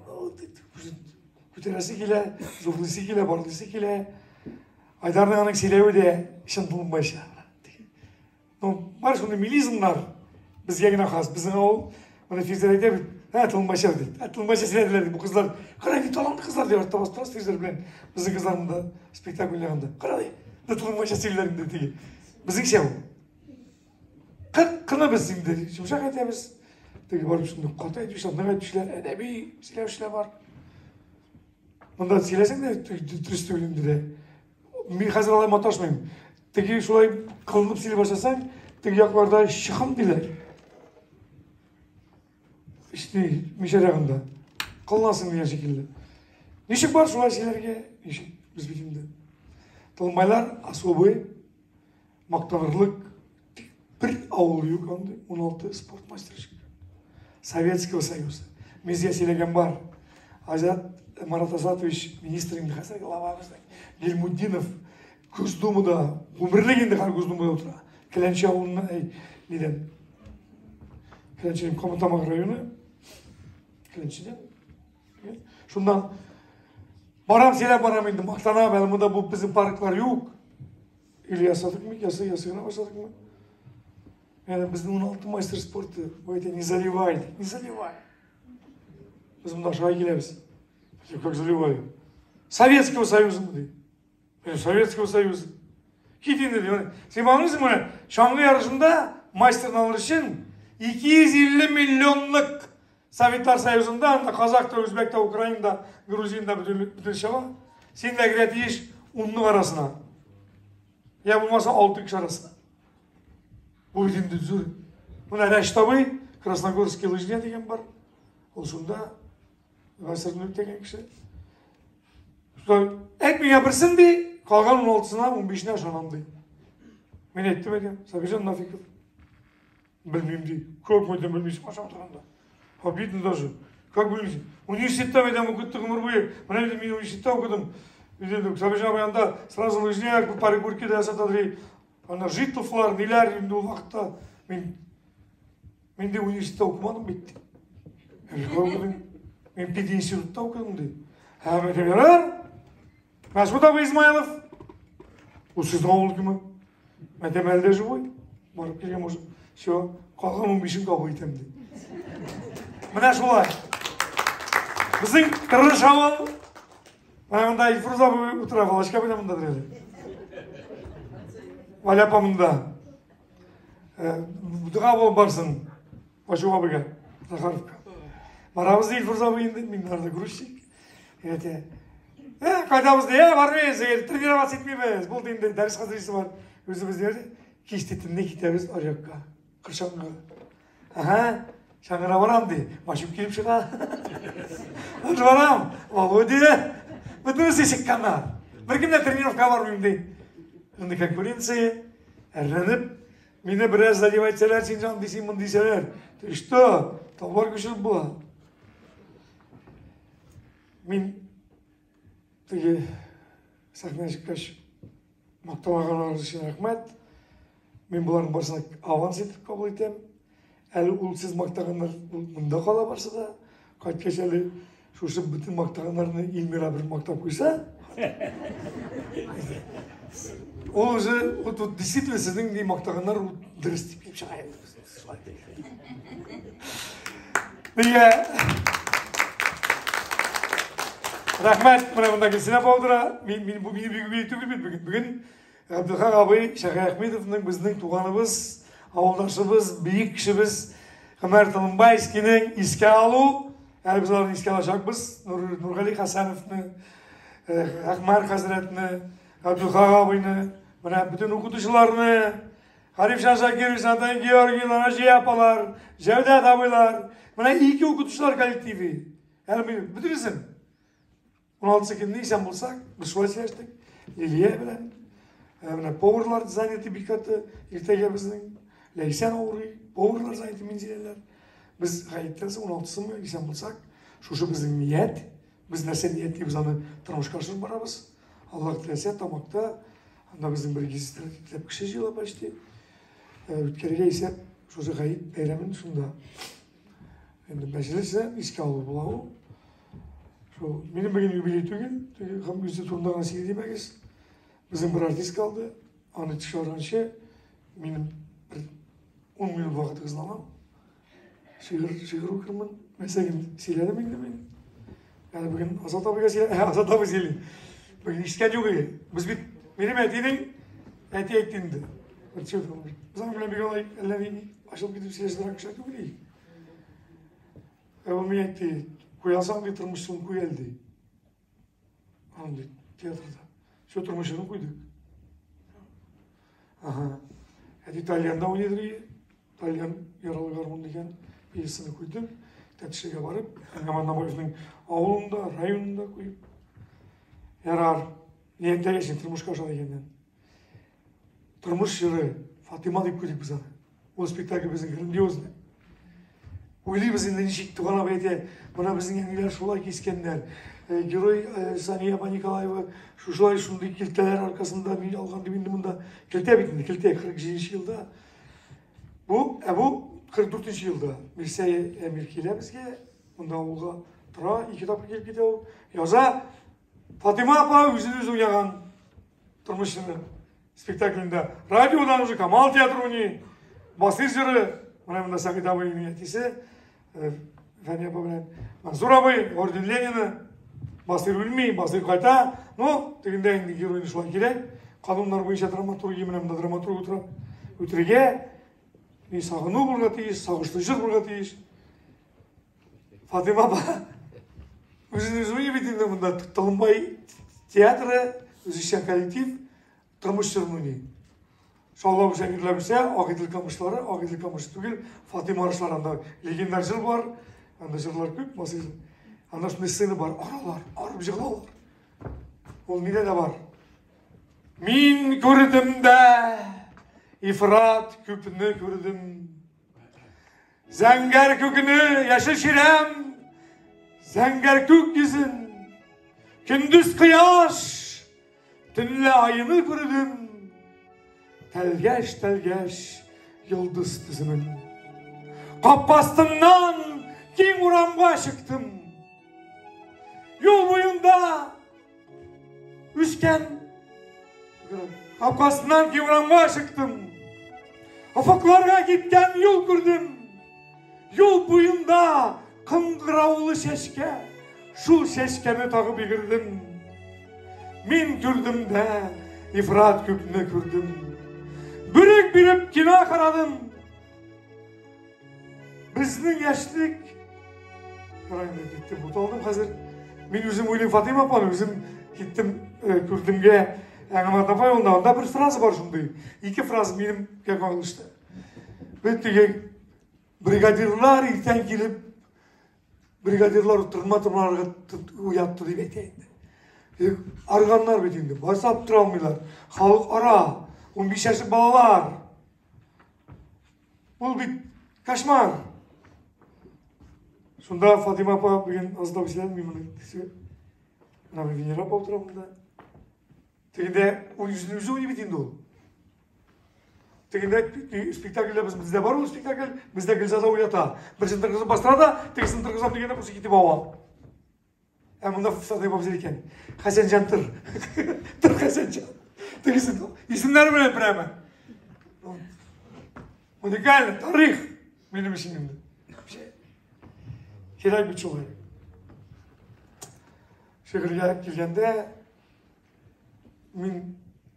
күтәрәсе килә, зурлыйсы килә, барлыйсы килә. Айдарның аның сөйләве дә чын Толымбайча. Ну, бар шундый мелизмнар безгә генә хас. Безнең авыл, менә Фирзәр әйтә бит, ә, Толымбайча ди. Ә, Толымбайча сөйләделәр ди. Бу кызлар, кара, нинди талантлы кызлар дип артта басып торабыз Фирзәр белән. Безнең кызлар монда спектакль уйнаганда. Кара, ди, да Толымбайча сөйлиләр инде теге. Безнеңчә ул. Кык кына без инде йомшак әйтәбез. Теге барып шундый каты әйтүчеләр, нык әйтүчеләр, әдәби сөйләүчеләр бар. Монда сөйләсәң дә дөрес түгел инде дә. Мин хәзер алай маташмыйм. Теге шулай кылынып сөйли башласаң, теге якларда чыхым диләр. Ишти, мишәр ягында. Кылынасың дигән шикелле. Ничек бар шулай сөйләргә? Ничек? Без бит инде. Толымбайлар особый, мактанырлык тик бер авыл юк андый, 16 спорт мастеры чыккан. Советского Союза. Мин сезгә сөйләгән бар. Азат Марат Азатович, министр инде хәзер глава безнең. Гильмутдинов Госдумада, гомерлек инде хәзер Госдумада утыра. Келәнче авылына, әй, нидән? Келәнче Кама районы. Келәнчедән. Шуннан барам, сөйләп барам инде, мактанам, әле монда бу безнең парклар юк. Или ясадыкмы, ясый, ясый гына башладыкмы? Яни безнең 16 мастер спорты, бу әйтә, не заливай, не заливай. Без монда шулай киләбез. Как заливаю? Советского Союза ди. Советского Союза. Кит инде ди. Син аңлыйсың менә, чаңгы ярышында мастерны алыр өчен 250 миллионлык Советлар Союзында, анда казак та, үзбәк тә, украин да, грузин да бөтен чаба. Син дә керә тиеш унның арасына. Я булмаса алты кеше арасына. Бу бит инде зур. Менә Рәшит абый, Красногорский лыжня дигән бар. Ул шунда гасырны үтәгән кеше. Шулай, әйт миңа берсен ди, калган 16-сына, 15-нә ышанам ди. Мин әйттем әйтәм, Сабирҗан Нафиков. Белмим ди. Как әйтәм, белмисең, ашап утырганда. Обидно даже. Как белмисең? Университетта әйтәм, укыттык гомер буе. Менә мин университетта укыдым. Сабирҗан абый анда сразу лыжняк, парикурки дә ясата ди. Анда Житловлар, ниләр инде ул вакытта. Мин дә университетта укымадым бит. Укыдым. Мин пединститутта укыдым ди. Һәм әйтәм, ярар. Мәсгут абый Измайлов. Ул сезнең авыл кеме? Әйтәм, әле дә живой. Барып килгән может. Все, калган 15-ен кабул итәм ди. Менә шулай. Безнең тырыш авыл. Менә монда Илфруз абый утыра, Волочка абый да мондадыр әле. Валя апа монда. Дога булып барсын. Башу абыйга, Захаровка. Барабыз ди Илфруз абый инде, мин нарда грузчик. Әйтә. Ә, кайтабыз ди, ә, бармыйбыз, тренироваться итмибез. Булды инде, дәрес хәзерлисе бар. Үзебез ди, кич төнне китәбез аръякка, Кыршанга. Ага, чаңгыра барам ди, машин килеп чыга. Аны барам, Володя, бөтенесе чыкканнар. Беркем дә тренировкага бармыйм ди. Инде конкуренция, әрнеп, мине бераз задевать итсәләр, син җан дисең, моны дисәләр. Ты что? Таулар күчереп була. Мин теге сәхнәгә чыккач макталаганнарыгыз өчен рәхмәт. Мин боларның барысын аванс итеп кабул итәм. Әле ул сез мактаганнар монда кала барсы да. Кайткач әле шушы бөтен мактаганнарны Эльмира бер мактап куйса, ул уже вот, вот действительно сезнең ни мактаганнар ул дөрес дип килеп чыга инде. Нигә? Рәхмәт, менә монда Гөлсинә апа утыра. Мин мин бу минем юбилей түгел бит бүген. Бүген Габделхак абый Шәһиәхмедовның безнең туганыбыз, авылдашыбыз, бөек кешебез Гомәр Толымбайскийның искә алу, әле без аларны искә алачакбыз. Нур, Нургали Хәсәновны, Әхмәр хәзрәтне, Габделхак абыйны, менә бөтен укытучыларны, Гарифҗан Закирович, Наталья Георгиевна, Наҗия апалар, Җәүдәт абыйлар. Менә ике укытучылар коллективы. Әле мин бөтенесен. 16 көнне исән булсак, без шулай сөйләштек. Лилия белән. Менә поварлар заняты бик каты. Иртәгә безнең Ләйсән авырый, поварлар заняты Минзиләләр. Без гаеттән соң 16-сымы исән булсак, шушы безнең ният. Без нәрсә ниятлибез, аны тормышка ашырып барабыз. Аллаһ теләсә, Тамакта анда безнең бер 100 кеше җыела почти. Үткәрергә исәп шушы гает бәйрәмен шунда. Инде мәҗлесе искә алу була ул. Шул минем бүген юбилей түгел, һәм үзе турында гына сөйли димәгез. Безнең бер артист калды. Аны чыгарганчы минем бер 10 минут вакытыгызны алам. Шигырь, шигырь укырмын. Мәсәлән, сөйләдем инде мин. Әле бүген Азат абыйга сөйлә, ә, Азат абый сөйли. Бүген ишеткән юк иде. Без бит минем әтинең әти әйтте инде. Без аның белән бик алай әллә ни ачылып китеп сөйләшә торган кешеләр түгел идек. Ә ул миңа әйтте, куялсаң ди, тормыш юлын куй әле ди. Андый театрда. Все тормыш юлын куйдык. Ага. Әти тальянда уйныйдыр иде. Тальян яралы гармун дигән пьесаны куйдым. Тәтешегә барып, Әнгам Атнабаевның авылында, районында куеп. Ярар, ниятләр өчен тормышка аша дигәннән. Тормыш җыры Фатима дип куйдык без аны. Ул спектакль безнең грандиозный. Уйлыйбыз инде ничек туган абый әйтә, менә безнең әниләр шулай кискәннәр. Э, герой э, Сания апа Николаева шушылай шундый килтәләр аркасында мин алган дип инде монда килтә бит инде, килтә 47 елда. Бу, ә бу 44 елда Мирсәй Әмир килә безгә, монда авылга тора, ике тапкыр килеп китә ул. Яза, Фатима апа үзен үзе уйнаган тормышны спектаклендә. Радиодан уже Камал театры уйный, Басыр җыры, менә монда Сәгыйть абыйның әтисе, э, Фәния апа белән Мансур абый, Орден Ленина, Басыр үлми, Басыр кайта. Ну, тегендә инде геройны шулай кирәк. Кануннар буенча драматургия менә монда драматург утыра. Үтергә, ни сагыну булырга тиеш, сагышлы җыр булырга тиеш. Фатыйма апа үзен үзе уйный бит инде монда Толымбай театры, үзешчән коллектив, тормыш җырын уйный. Шаулап үсә, үсә, Агыйдел камышлары, Агыйдел камышы түгел, Фатыйма арышлары анда легендар җыр бар, анда җырлар күп, Масыр. Анда шундый сцена бар, аралар, арып җыгылалар. Ул нидә дә бар. Мин күрдем дә, ифрат күпне күрдем. Зәңгәр күкне яшел чирәм, зәңгәр күк йөзен, көндез кояш, төнлә айны күрдем. Тәлгәш-тәлгәш йолдыз төземен. Капкастыннан киң урамга чыктым. Юл буенда үскән капкасыннан киң урамга чыктым. Офыкларга киткән юл күрдем. Юл буенда кыңгыраулы чәчкә, шул чәчкәне тагып йөгердем. Мин күрдем дә, ифрат күпне күрдем. Бүрек биреп кино карадым. Безнең яшьлек Районда киттем, буталдым хәзер. Мин үзем уйлыйм Фатыйма апаны, үзем киттем э, күрдемгә Әңгәмә апай юлында. Анда бер фраза бар шундый. Ике фраза минемгә кагылышты. Бер теге бригадирлар иртән килеп бригадирлар тырма тырмаларга уятты дип әйтә инде. Э, арганнар бит инде, басап тора алмыйлар. Халык ара, 15 яшьлек балалар. Ул бит кошмар. Шунда Фатима апа бүген аз да сөйләдем мин моны. Менә Венера апа утыра монда. Тегендә ул үзен үзе уйный бит инде ул. Тегендә спектакльдә без бездә бар ул спектакль, бездә Гөлзада уйната. Берсен торгызып бастыра да, тегесен торгызам дигәндә бусы китеп ава. Ә монда Садый бабай икән. Хәсәнҗан тор. Тор Хәсәнҗан. Тегесен исемнәре белән прямо. Уникальный тарих минем өчен инде. Вообще. Кирәк бит шулай. Шигырьгә килгәндә Мин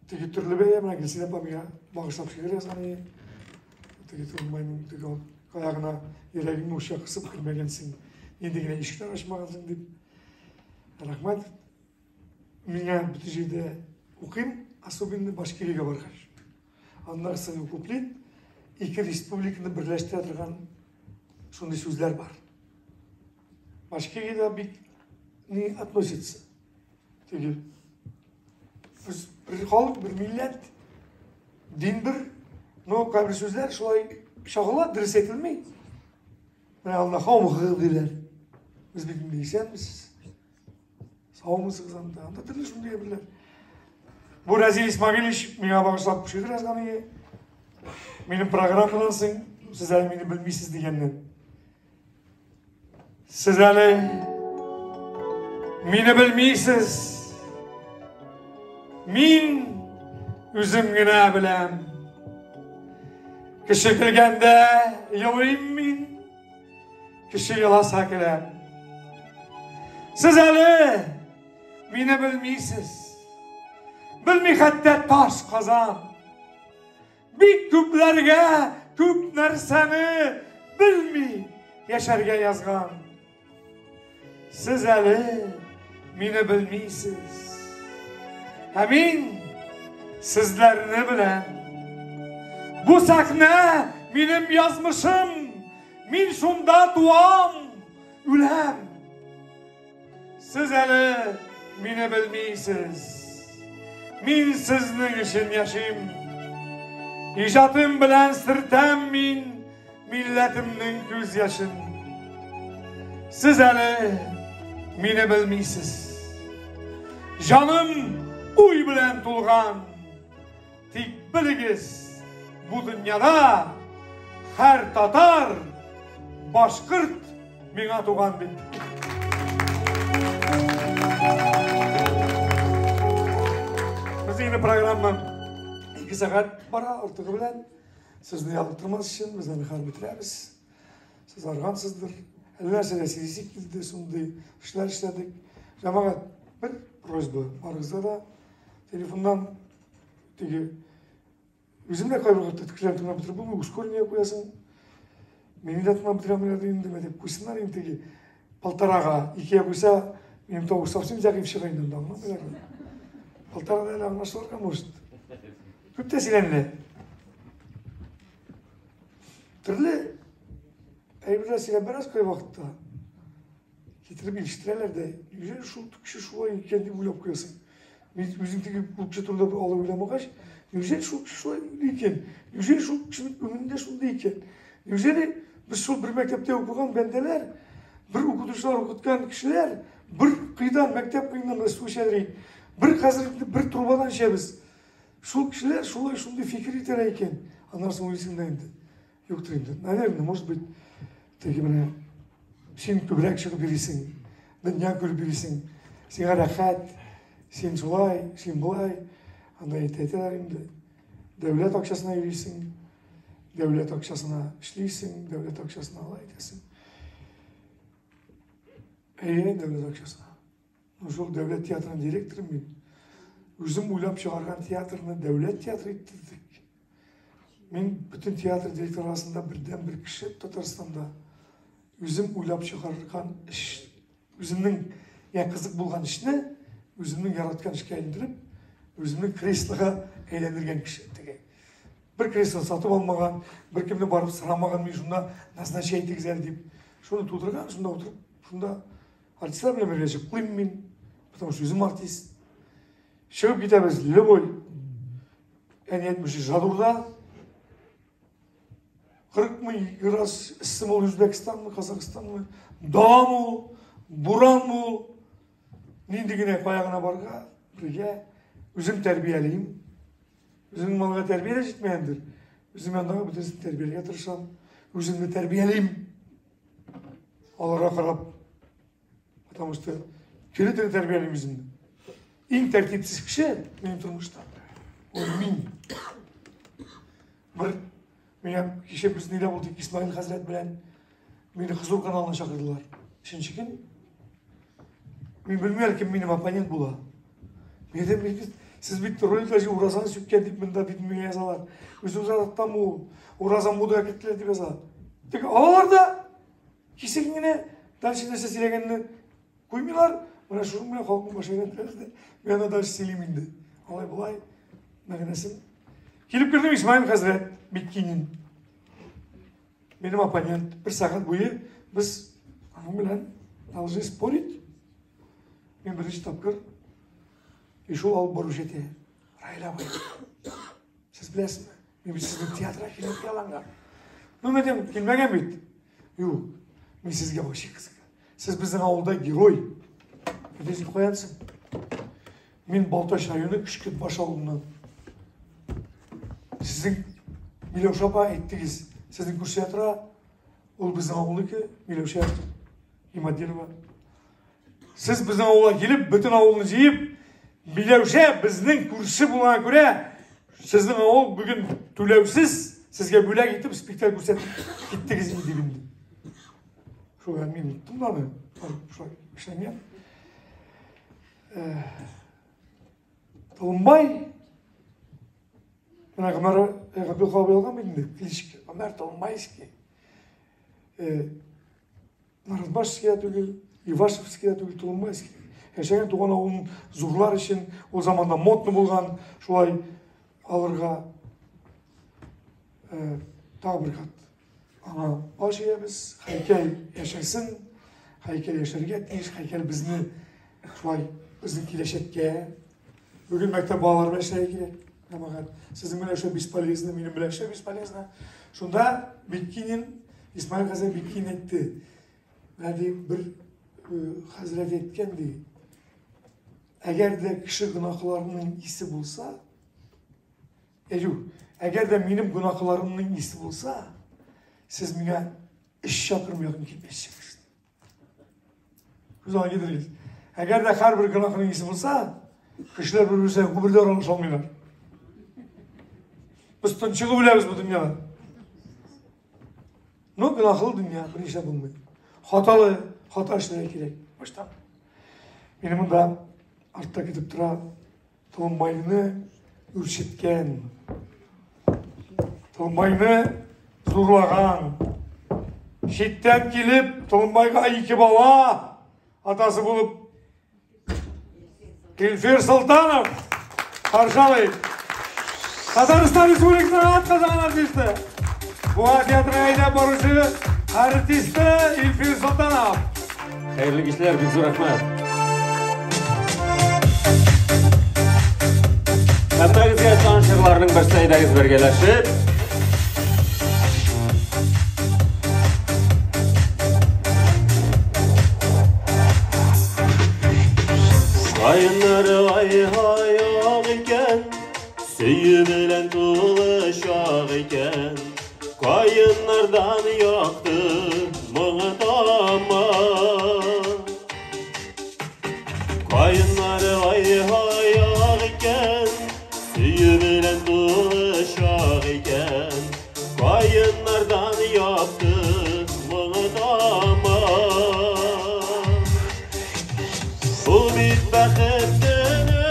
теге төрле бәя, менә Гөлсинә апа миңа багышлап шигырь язган иде. Теге Турунбайның теге кая гына йөрәгеңне уча кысып кермәгәнсең, нинди генә ишекләр ачмагансың дип. Рәхмәт. Миңа бөтен җирдә укыйм, особенно Башкириягә баргач. Аннары соңгы куплет ике республиканы берләштерә торган шундый сүзләр бар. Башкириядә бик не относится. Теге без бер халык, бер милләт, дин бер, но кайбер сүзләр шулай чагыла, дөрес әйтелми. Менә анда хаумыгыз диләр. Без бит инде исәнмесез. Саумысыгыз анда. Анда төрле шундый әйберләр. Бу Разил Исмагилович миңа багышлап шигырь язган иде. Минем программадан соң сез әле мине белмисез дигәннән. Сез әле мине белмисез. Мин үзем генә беләм. Кеше көлгәндә елыйм мин, кеше еласа көләм. Сез әле мине белмисез. Белми хәтта таш казан. Бик күпләргә күп нәрсәне белми яшәргә язган. Сез әле мине белмисез. Ә мин сезләрне беләм. Бу сәхнә минем язмышым. Мин шунда туам, үләм. Сез әле мине белмисез. Мин сезнең өчен яшим. Иҗатым белән сөртәм мин милләтемнең күз яшен. Сез әле мине белмисез. Җаным уй белән тулган. Тик белегез, бу дөньяда һәр татар, башкорт миңа туган бит. Безнең инде программа 2 сәгать бара артыгы белән. Сезне ялыктырмас өчен без аны хәзер бетерәбез. Сез аргансыздыр. Әллә нәрсәгә сөйлисе килде, шундый эшләр эшләдек. Җәмәгать, бер просьба барыгызга да телефоннан теге үзем дә кайбер вакытта кешеләрне тыңлап бетереп булмый, ускорение куясың. Мине дә тыңлап бетерә алмыйлар инде, дип куйсыннар инде теге полторага, икегә куйса, минем тавыш совсем зәгыйфь чыга инде, анда аңламыйлар. Полторада әле аңлашылырга может. Күп тә сөйләнелә. Төрле әйберләр сөйләп бераз кайвакытта. Китереп илештерәләр дә, неужели шул кеше шулай икән дип уйлап куясың. Мин үзем теге ул кеше турында бер алай уйламагач, неужели шул кеше шулай уйлый икән? Неужели шул кешенең күңелендә шундый икән? Неужели без шул бер мәктәптә укыган бәндәләр, бер укытучылар укыткан кешеләр, бер кыйдан, мәктәп кыеннан без су эчәдер идек. Бер хәзер инде бер трубадан эчәбез. Шул кешеләр шулай шундый фикер итәләр икән. Аннан соң уйлыйсың да инде. Юктыр инде. Наверное, может быть, теге менә син күбрәк чыгып йөрисең, дөнья күреп йөрисең, сиңа рәхәт, син шулай, син болай. Анда әйтәләр инде. Дәүләт акчасына йөрисең, дәүләт акчасына эшлисең, дәүләт акчасына алай итәсең. Әйе, дәүләт акчасына. Шул дәүләт театрының директоры мин. Үзем уйлап чыгарган театрны дәүләт театры иттердек. Мин бөтен театр директоры арасында бердән бер кеше Татарстанда. Үзем уйлап чыгарган эш, үземнең Я кызык булган эшне үземнең яраткан эшкә әйләндереп, үземнең креслога әйләндергән кеше теге. Бер кресло сатып алмаган, бер кемне барып сорамаган, мин шунда назначай итегез әле дип. Шуны тудырган, шунда утырып, шунда артистлар белән бергә йоклыйм мин, потому что үзем артист. Чыгып китәбез любой. Әни әйтмешли, Жадурда 40 мең градус эссеме ул Үзбәкстанмы, Казахстанмы, даламы ул, буранмы ул, нинди генә кая гына барга, бергә үзем тәрбиялим. Үземнең малга тәрбия дә җитмәгәндер. Үзем янындагы бөтенесен тәрбияләргә тырышам. Үземне тәрбиялим. Аларга карап. Потому что көне-төне тәрбиялим үземне. Иң тәртипсез кеше минем тормышта. Ул мин. Бер миңа кичә без нидә булдык Исмаил хәзрәт белән. Мине Хозур каналына чакырдылар. Өченче көн. Мин белмим әле кем минем оппонент була. Мин әйтәм, мин бит, сез бит роликлар җыеп уразаны сүккән дип монда бит миңа язалар. Үзем заттан бу ураза модага киттеләр дип яза. Тик алалар да кисек генә дальше нәрсә сөйләгәнне куймыйлар. Менә шуның белән халыкның башы әйләндерәләр дә. Мин аны дальше сөйлим инде. Алай болай мәгънәсен. Килеп кердем Исмаил хәзрәт Биккинин. Минем оппонент бер сәгать буе без аның белән должны спорить. Мин беренче тапкыр и шул алып баручы әйтә, Раил абый, сез беләсезме, мин бит сезнең театрга килеп хыялланган. Ну, мен әйтәм, килмәгән бит. Юк, мин сезгә вообще кызык. Сез безнең авылда герой. Әйтәсең, каянсың? Мин Балтач районы Көшкетбаш авылыннан. Сезнең Миләүшә апа әйттегез, сезнең күршедә тора, ул безнең авылныкы, Миләүшә Иматдинова. Сез безнең авылга килеп, бөтен авылны җыеп, Миләүшә безнең күрше булганга күрә, сезнең авыл бүген түләүсез, сезгә бүләк итеп спектакль күрсәтеп киттегез инде инде. Шулай мин оныттым да аны, барып шулай эшләнгән. Толымбай менә Гомәр Габдулхалов алган бит инде кличка Гомәр Толымбайский. Наратбашский да түгел, Ивашевский да түгел, Толымбайский. Яшәгән туган авылын зурлар өчен ул заманда модно булган, шулай алырга тагы бер кат аңа баш иябез. Һәйкәл яшәсен, һәйкәл яшәргә тиеш, һәйкәл безне шулай безнең киләчәккә. Бүген мәктәп балалары белән эшләргә кирәк. Җәмәгать, сезнең белән эшләү бесполезно, минем белән эшләү бесполезно. Шунда Биккинин, Исмаил хәзрәт Биккинин әйтте. Менә ди, бер хәзрәт әйткән ди. Әгәр дә кеше гөнаһларының исе булса, Юк, әгәр дә минем гөнаһларымның исе булса, сез миңа өч чакрым якын килмәячәксез. Күз алдына китерегез. Әгәр дә һәрбер гөнаһның исе булса, кешеләр бер-берсенә гомердә аралаша алмыйлар. Без тончыгып үләбез бу дөньяда. Ну, гөнаһлы дөнья, берничә булмый. Хаталы, хата эшләргә кирәк. Башта. Мине монда артта көтеп тора Толымбайны үрчеткән, Толымбайны зурлаган, читтән килеп Толымбайга ике бала атасы булып Илфир Солтанов каршы алыйк. Татарстан Республикасының атказанган артисты. Буа театрына әйдәп баручы артисты Илфир Солтанов. Хәерле кичләр, бик зур рәхмәт. Һәммәгезгә таныш җырларның берсе әйдәгез бергәләшеп. Каеннары ай-һай ак икән, сөю белән тулы чак икән. Каеннардан якты моңы тама. Каеннары ай-һай ак икән, сөю белән тулы чак икән. Каеннардан якты моңы тама. Бу бит бәхет төне,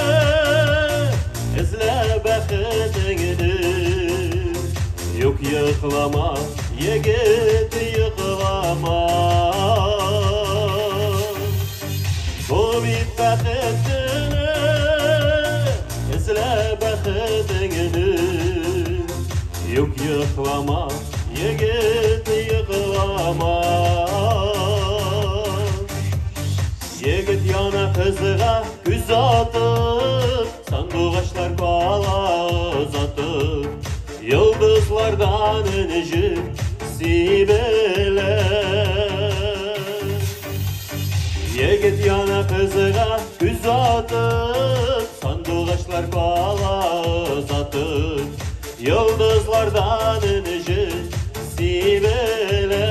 эзлә бәхетеңне. Юк йоклама, егет, йоклама. Бу Юк йоклама, егет, йоклама. Егет яна кызга күз атып, сандугачлар кала озатып, йолдызлардан энҗе сибелә. Егет яна кызга күз атып, сандугачлар кала озатып, йолдызлардан энҗе сибелә.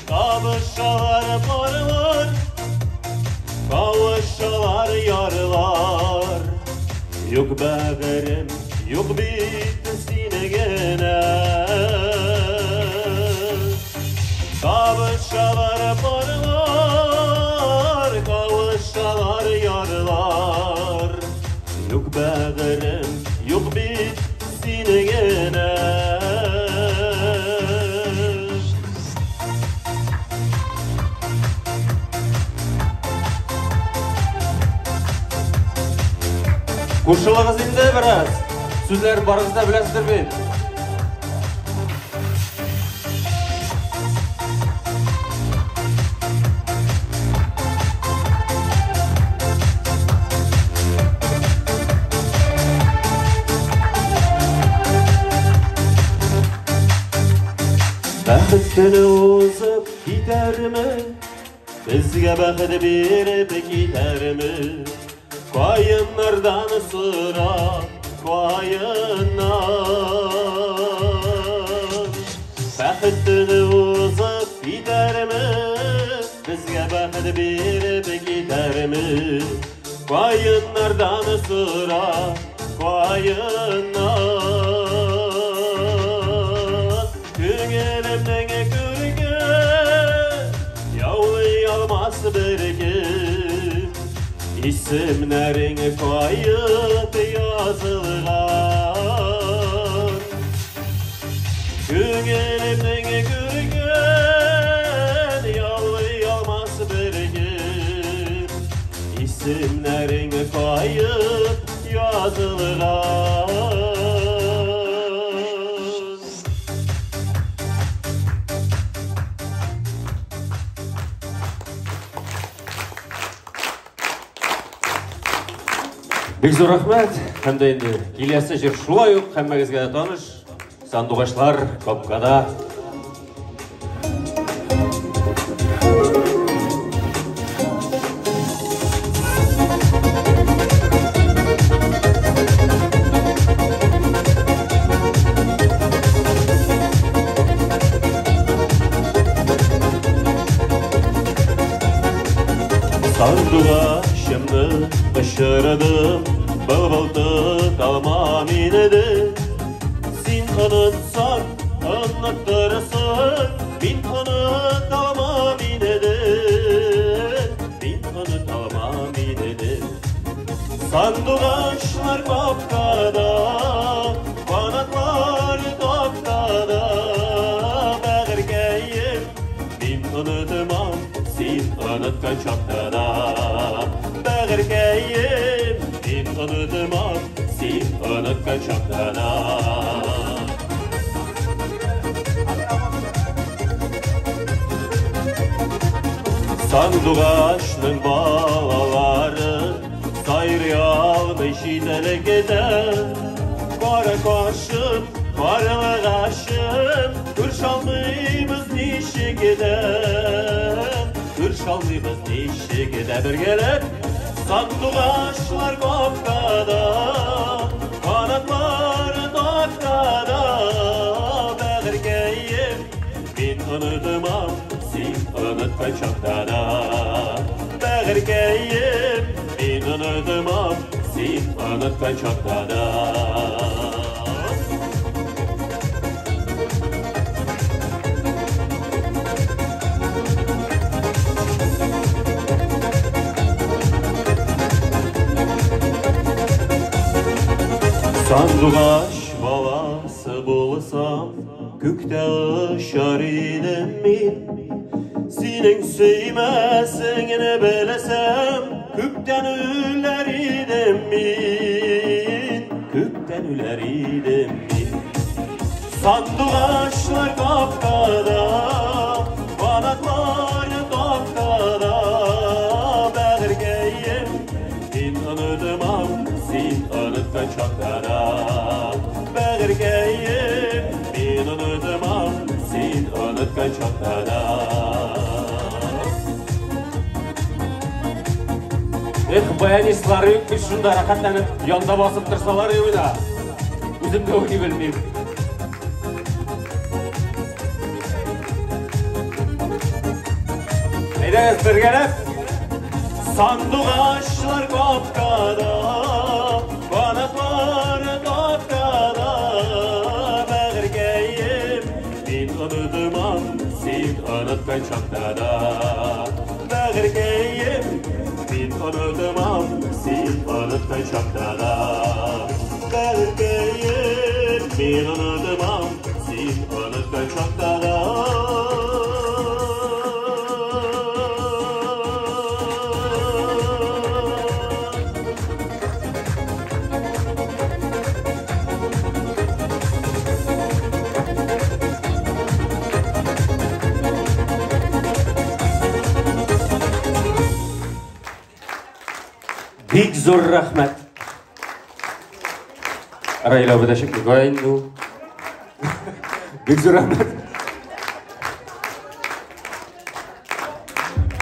Кавышалар парлар, кавышалар ярлар. Юк бәгырем, юк бит сине генә. Кавышалар парлар, кавышалар ярлар. Юк бәгырем, юк бит сине генә. Кушылыгыз инде бераз. Сүзләрен барыгыз да беләсездер бит. Бәхет төне узып китәрме? Безгә бәхет биреп китәрме? Каеннардан сора, каеннар. Бәхет төне узып китәрме? Безгә бәхет биреп китәрме? Каеннардан сора, каеннар. Күңелемнең күрке, яулый алмас беркем. Исемнәрең кайып язылган. Күңелемнең күрке, яулый алмас беркем. Исемнәрең кайып язылган. Бик зур рәхмәт. Һәм дә инде киләсе җыр шулай ук һәммәгезгә дә таныш. Сандугачлар капкада. Сандугачымны очырдым, былбыл тоталмам инде. Син онытсаң, оныттырсың, мин оныталмам инде. Мин оныталмам инде. Сандугачлар капкада, канатлар тактада. Бәгырькәем, мин онытмам, син оныткан чакта да. Бәгырькәем, мин онытмам, син оныткан чакта да. Сандугачның балалары сайрый алмый читлектә. Кара кашым, карлыгачым, күрешалмыйбыз ничек тә. Күрешалмыйбыз ничек тә бергәләп. Сандугачлар капкада, канатлар тактада. Бәгырькәем, мин онытмам, син оныткан чакта да. Бәгырькәем, мин онытмам, син оныткан чакта да. Сандугач баласы булсам, күктә очар идем мин. Синең сөймәсеңне белсәм, күптән үләр идем мин. Күптән Кайчан үләр идем мин? Сандугачлар капкада, канатлары тактада, бәгырькәем, мин онытмам, син оныткан чакта да. Бәгырькәем, мин онытмам, син оныткан чакта да. Эх, баянистлар юк бит шунда рәхәтләнеп янда басып торсалар юк да. Үзем дә уйный белмим. Әйдәгез бергәләп. Сандугачлар капкада, канатлары тактада, бәгырькәем, мин онытмам, син оныткан чакта да. Бәгырькәем, мин онытмам, син оныткан чакта да. Бәгырькәем, мин онытмам, син оныткан чакта да. Бик зур рәхмәт. Раил абый да чыкты. Кая инде ул? Бик зур рәхмәт.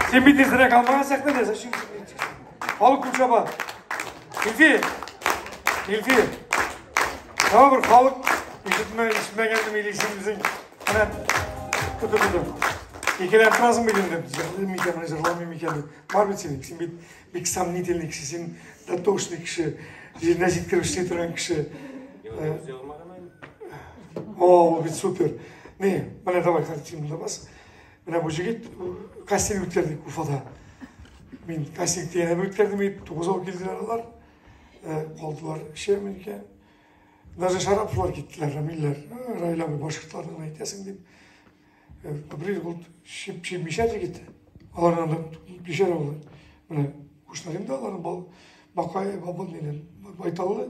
Син бит тизрәк алмаган сәхнәдә, зачем Халык күп чаба. Илфи! Илфи! Тагы бер халык ишетмә, ишетмәгән дип уйлыйсың үзең. Менә тотып тотып. Икеләнеп торасың бит инде. Җырлыйм микән, җырламыйм микән дип. Бар бит синең, син бит бик сомнительный кеше, син дотошный кеше, җиренә җиткереп эшли торган кеше. О, ул бит супер. Не, менә давай, хәзер син монда бас. Менә бу җегет кастинг үткәрдек Уфада. Мин кастинг дигән әйбер үткәрдем, бит тугызау килделәр алар. Калдылар эше минеке. Даже Шараповлар киттеләр, Рамилләр. Раил абый башкортларны гына әйтәсең дип. Апрель ул чип мишәр егете. Алар анда мишәр авылы. Менә кушнарым да аларның бал Бакай бабыл минем Байталлы.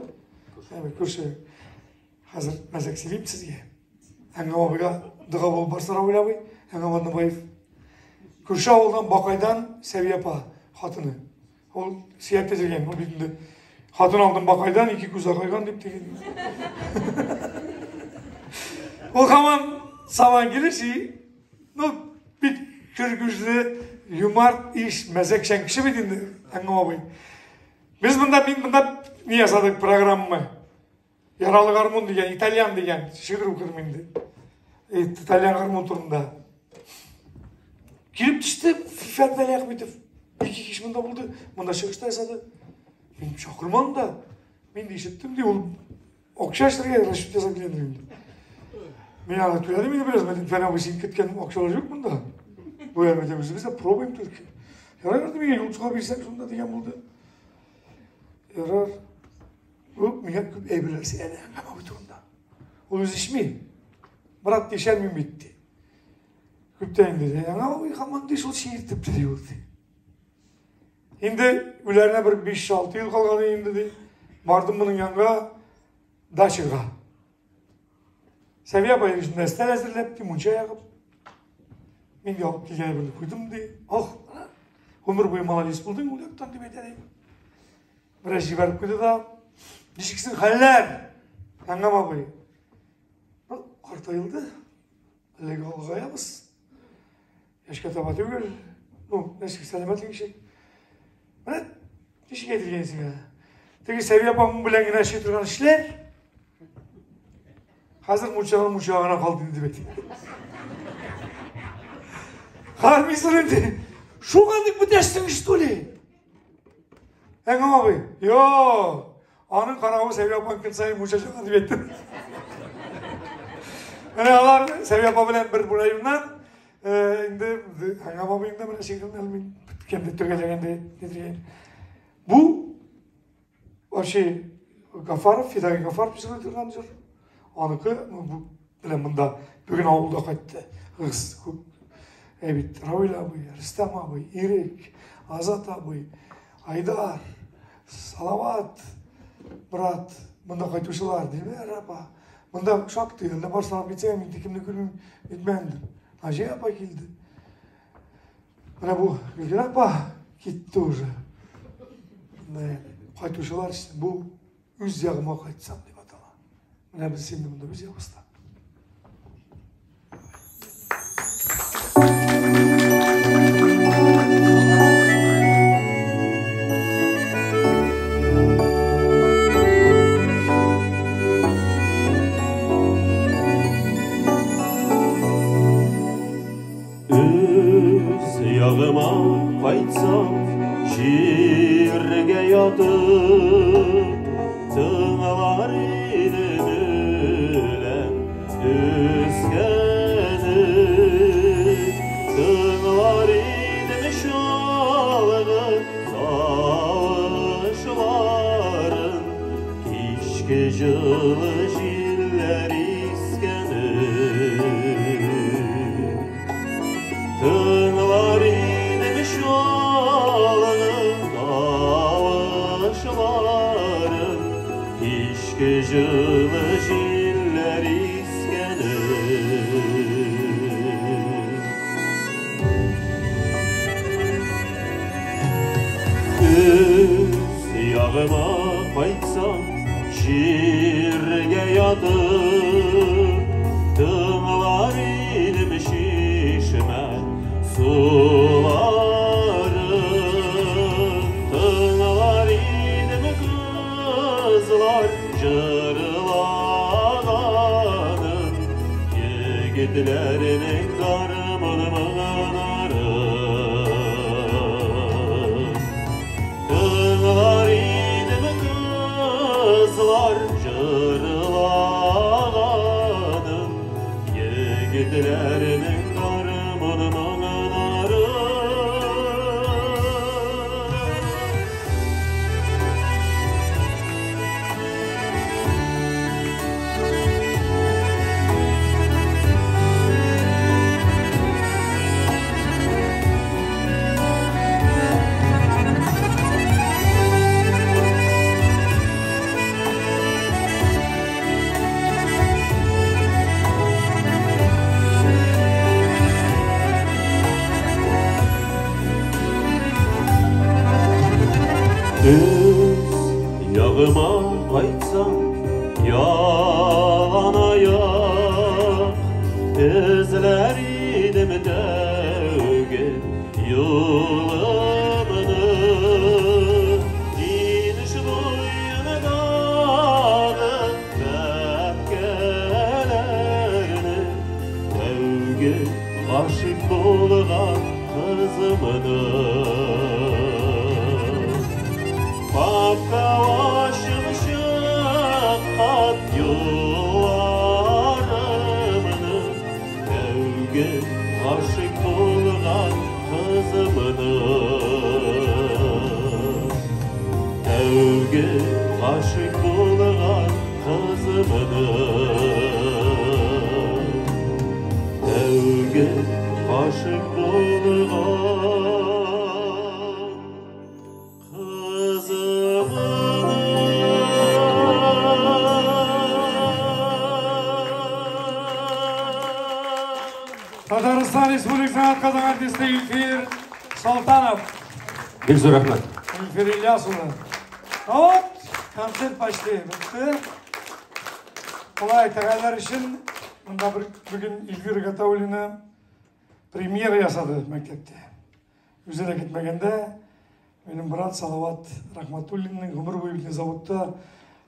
Күрше. Хәзер мәзәк сөйлим сезгә. Әңгәм абыйга дога булып барса Равил абый, Әңгәм Аднабаев. Күрше авылдан Бакайдан Сәвия апа хатыны. Ул сөяк төзелгән, ул бит инде хатын алдым Бакайдан, ике күз акайган дип дигән. Ул һаман сабан килеш и, ну, бик көр күзле, юмарт иш, мәзәкчән кеше бит инде Әңгәм абый. Без монда, мин монда ни ясадык программа. Яралы гармун дигән, итальян дигән шигырь укыдым инде. Итальян гармун турында. Килеп төште Фән Вәлиәхмәтов. Ике кич монда булды, монда чыгыш та ясады. Мин чакырмадым да. Мин дә ишеттем ди, ул акча эшләргә расчет ясап килгәндер инде. Мин аны түләдем инде бераз, мин Фән абый син көткән акчалар юк монда. Бу әлбәттә үзебез дә пробуем только. Ярар, миңа юлчыга бирсәң шунда дигән булды. Ярар. Ул миңа күп әйберләр сөйләде Әңгәм абый турында. Ул үзе эчми. Брат, эчәм бит ди. Күптән инде. Әңгәм абый һаман ди шул чиертеп ди ул ди. Инде үләренә бер 5-6 ел калган инде ди. Бардым моның янга дачага. Сәвия апай шунда өстәл әзерләп, ди, мунча ягып. Мин дә алып килгән әйберне куйдым ди. Ох, гомер буе молодец булдың ул яктан дип әйтә ди. Бераз җибәреп куйды да, ничек син хәлләр? Әңгәм абый. Ну, картаелды. Әлегә олыгаябыз. Яшькә таба түгел. Ну, ничек сәламәтлек ничек? Менә ничек әйтергә сиңа? Теге Сәвия апаң белән генә эшли торган эшләр. Хәзер мунчадан мунчага гына калды инде бит. Кармыйсың инде. Шуңа дип бетәшсең, что ли? Әңгәм абый, юк, аның каравы Сәвия апаң көн саен мунча чыга дип әйттем. Менә алар Сәвия апа белән бер районнан, инде Әңгәм абыйның да менә шигырен әле мин беткәндә төгәлләгәндә нидергән. Бу вообще Гафаров, Фидаил Гафаров җырлый торган җыр. Аныкы, бу белән монда бүген авылда кайтты. Гыз күп. Ә бит Равил абый, Рөстәм абый, Ирек, Азат абый, Айдар, Салават, брат. Монда кайтучылар, Дилбәр апа. Монда шактый, әллә бар санап китсәң, мин кемне күрмим, нитмәндер. Наҗия апа килде. Менә бу Гөлгенә апа китте уже. Кайтучылар бу үз ягыма кайтсам дип атала. Менә без инде монда үз ягыбызда. Үз ягыма кайтсам, җиргә ятып, тыңлар идем үлән үскәнен. Тыңлар идем чалгы тавышларын, кичке җылы җилләр искәнен. Тыңлар идем чалгы тавышларын, кичке җылы җилләр искәнен. Үз ягыма кайтсам, җиргә ятып, тыңлар идем чишмә суларын. Тыңлар идем кызлар җырлаганын, егетләрнең гармун моңнарын. Тыңлар идем кызлар җырлаганын, егетләрнең гармун моңнарын. Үз ягыма кайтсам, ялан аяк, эзләр идем тәүге юлымны. Инеш буендагы бәбкәләрне, тәүге гашыйк булган кызымны. Капка ачып чыккан юлларымны, тәүге гашыйк булган кызымны. Тәүге гашыйк булган кызымны. Тәүге гашыйк булган Татарстан Республикасының атказанган артисты Илфир Солтанов. Бик зур рәхмәт. Илфир Ильяс улы. Вот, концерт почти бетте. Болай тәгәләр өчен монда бер бүген Илфир Гатауллина премьера ясады мәктәптә. Үзе дә көтмәгәндә минем брат Салават Рахматуллинның гомер буе бит заводта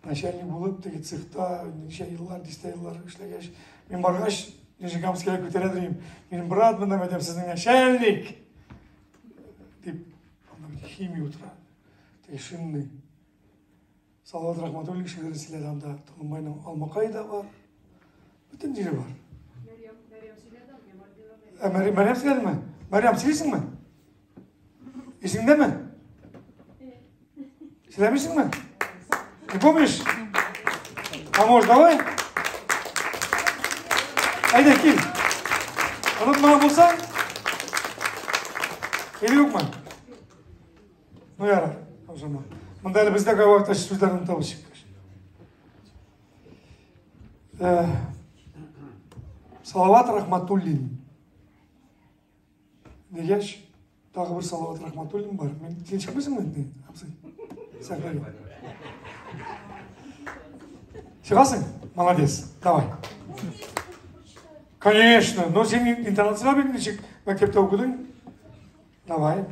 начальник булып, теге цехта ничә еллар, дистә еллар эшләгәч, мин баргач, Нижнекамскийга күтәрә дим. Минем брат монда, мәдәм, сезнең начальник дип, анда бит химия утыра. Теге шинный. Салават Рахматуллин шигырен сөйләде анда. Толымбайның Алмакай да бар. Бөтен җире бар. Ә, Мәрьям сөйләдеме? Мәрьям, сөйлисеңме? Исеңдәме? Сөйләмисеңме? Не помнишь? А может, давай? Әйдә, кил. Онытмаган булсаң, или юкмы? Ну, ярар, ошама. Монда әле бездә кайвакытта сүзләрне онытабыз чыккач. Э, Салават Рахматуллин. Дигәч, тагы бер Салават Рахматуллин бар. Мин син чыкмыйсыңмы инде, абзый? Сәхнәгә. Чыгасың? Молодец. Давай. Конечно, но син интонацияләр бит ничек мәктәптә укыдың? Давай.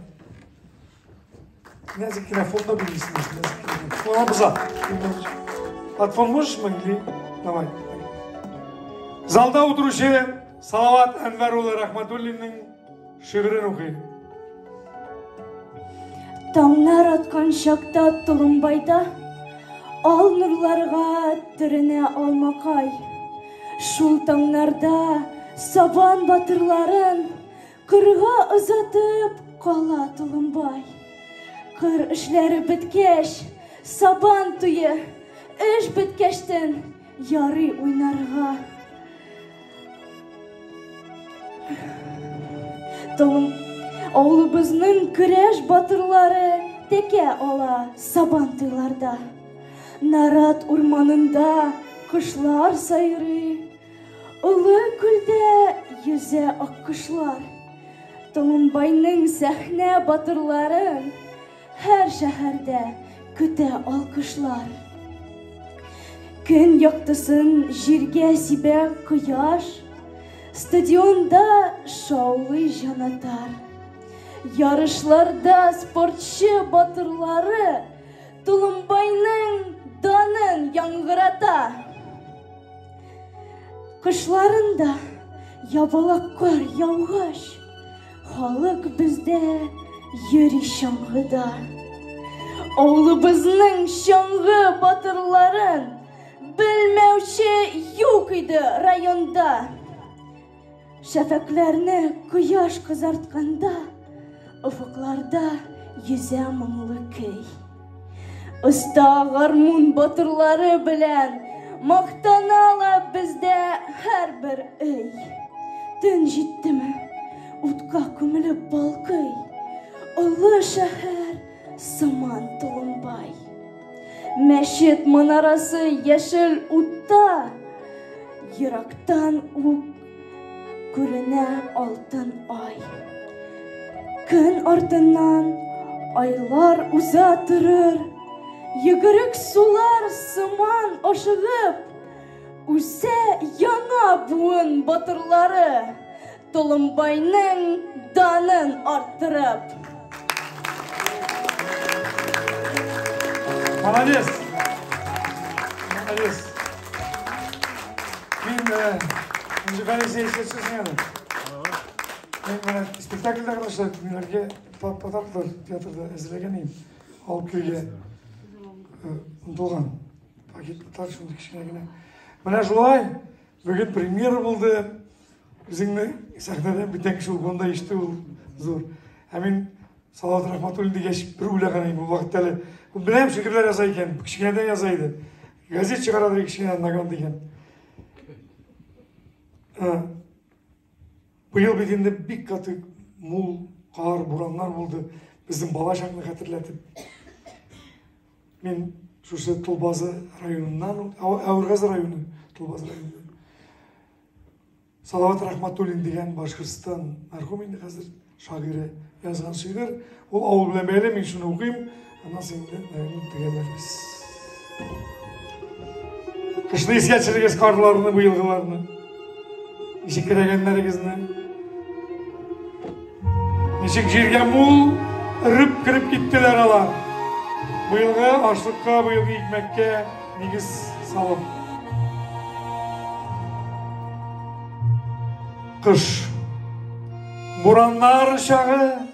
Нәзек кенә фонда билгесен. Фон боза. Под фон можешь могли? Давай. Залда утыручы Салават Әнвәр улы Рахматуллинның шигырен укый. Таңнар аткан чакта Толымбайда ал нурларга төренә алмакай. Шул таңнарда сабан батырларын кырга озатып кала Толымбай. Кыр эшләре беткәч, сабан туе, эш беткәчтен ярый уйнарга. Толым авылыбызның көрәш батырлары тәкә ала сабан туйларда. Нарат урманында кошлар сайрый, Олы күлдә йөзә аккошлар. Толымбайның сәхнә батырларын һәр шәһәрдә көтә алкышлар. Көн яктысын җиргә сибә кояш, стадионда шаулый җанатар. Ярышларда спортчы батырлары Толымбайның данын яңгырата. Кышларын да ябалак кар яугач, халык бездә йөри чаңгыда. Авылыбызның чаңгы батырларын белмәүче юк иде районда. Шәфәкъләрне кояш кызартканда, офыкларда йөзә моңлы көй. Оста гармун батырлары белән мактана ала бездә һәрбер өй. Төн җиттеме, утка күмелеп балкый олы шәһәр сыман Толымбай. Мәчет манарасы яшел утта, ерактан ук күренә алтын ай. Көн артыннан айлар уза торыр, йөгерек сулар сыман ашыгып, үсә яңа буын батырлары, Толымбайның данын арттырып. Молодец! Молодец! Мин музыкаль сәясәтчесең әле. Мин менә спектакльдә катнаштым, мин татар театрда әзерләгән идем. Алып килергә омтылган. Пакетлар шундый кечкенә генә. Менә шулай бүген премьера булды. Үзеңне сәхнәдә бүтән кеше укуында ишетү ул зур. Ә мин Салават Рахматуллин дигәч бер уйлаган идем ул вакытта әле. Ул беләм шигырьләр яза икән, кечкенәдән яза иде. Газет чыгара иде кечкенәдән Наган дигән. Быел бит инде бик каты мул кар, бураннар булды. Безнең бала чакны хәтерләтеп. Мин шушы Тулбазы районыннан, Әүргазы районы, Тулбазы районыннан. Салават Рахматуллин дигән Башкортстан мәрхүм инде хәзер шагыйре язган шигырь. Ул авыл белән бәйле, мин шуны укыйм, аннан соң инде, наверное, төгәлләрбез. Кышны искә төшерегез карларны, быелгыларны. Ничек керәгәннәрегезне. Ничек җиргә мул өреп кереп киттеләр алар. Быелгы ашлыкка, быелгы икмәккә нигез салып. Кыш. Бураннар чагы,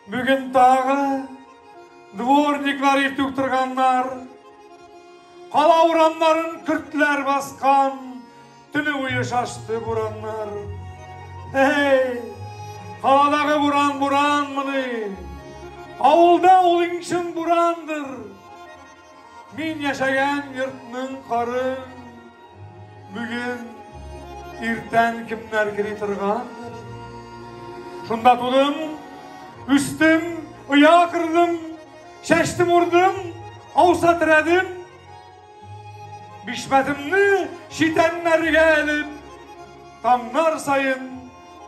бүген тагы дворниклар иртүк торганнар. Кала урамнарын көртләр баскан, төне буе шашты бураннар. Эй, каладагы буран буранмыни? Авылда ул иң чын бурандыр. Мин яшәгән йортның карын бүген иртән кемнәр кери торгандыр. Шунда тудым, үстем, оя кордым, чәчтем урдым, ауса терәдем. Бишмәтемне читәннәргә элеп, таңнар саен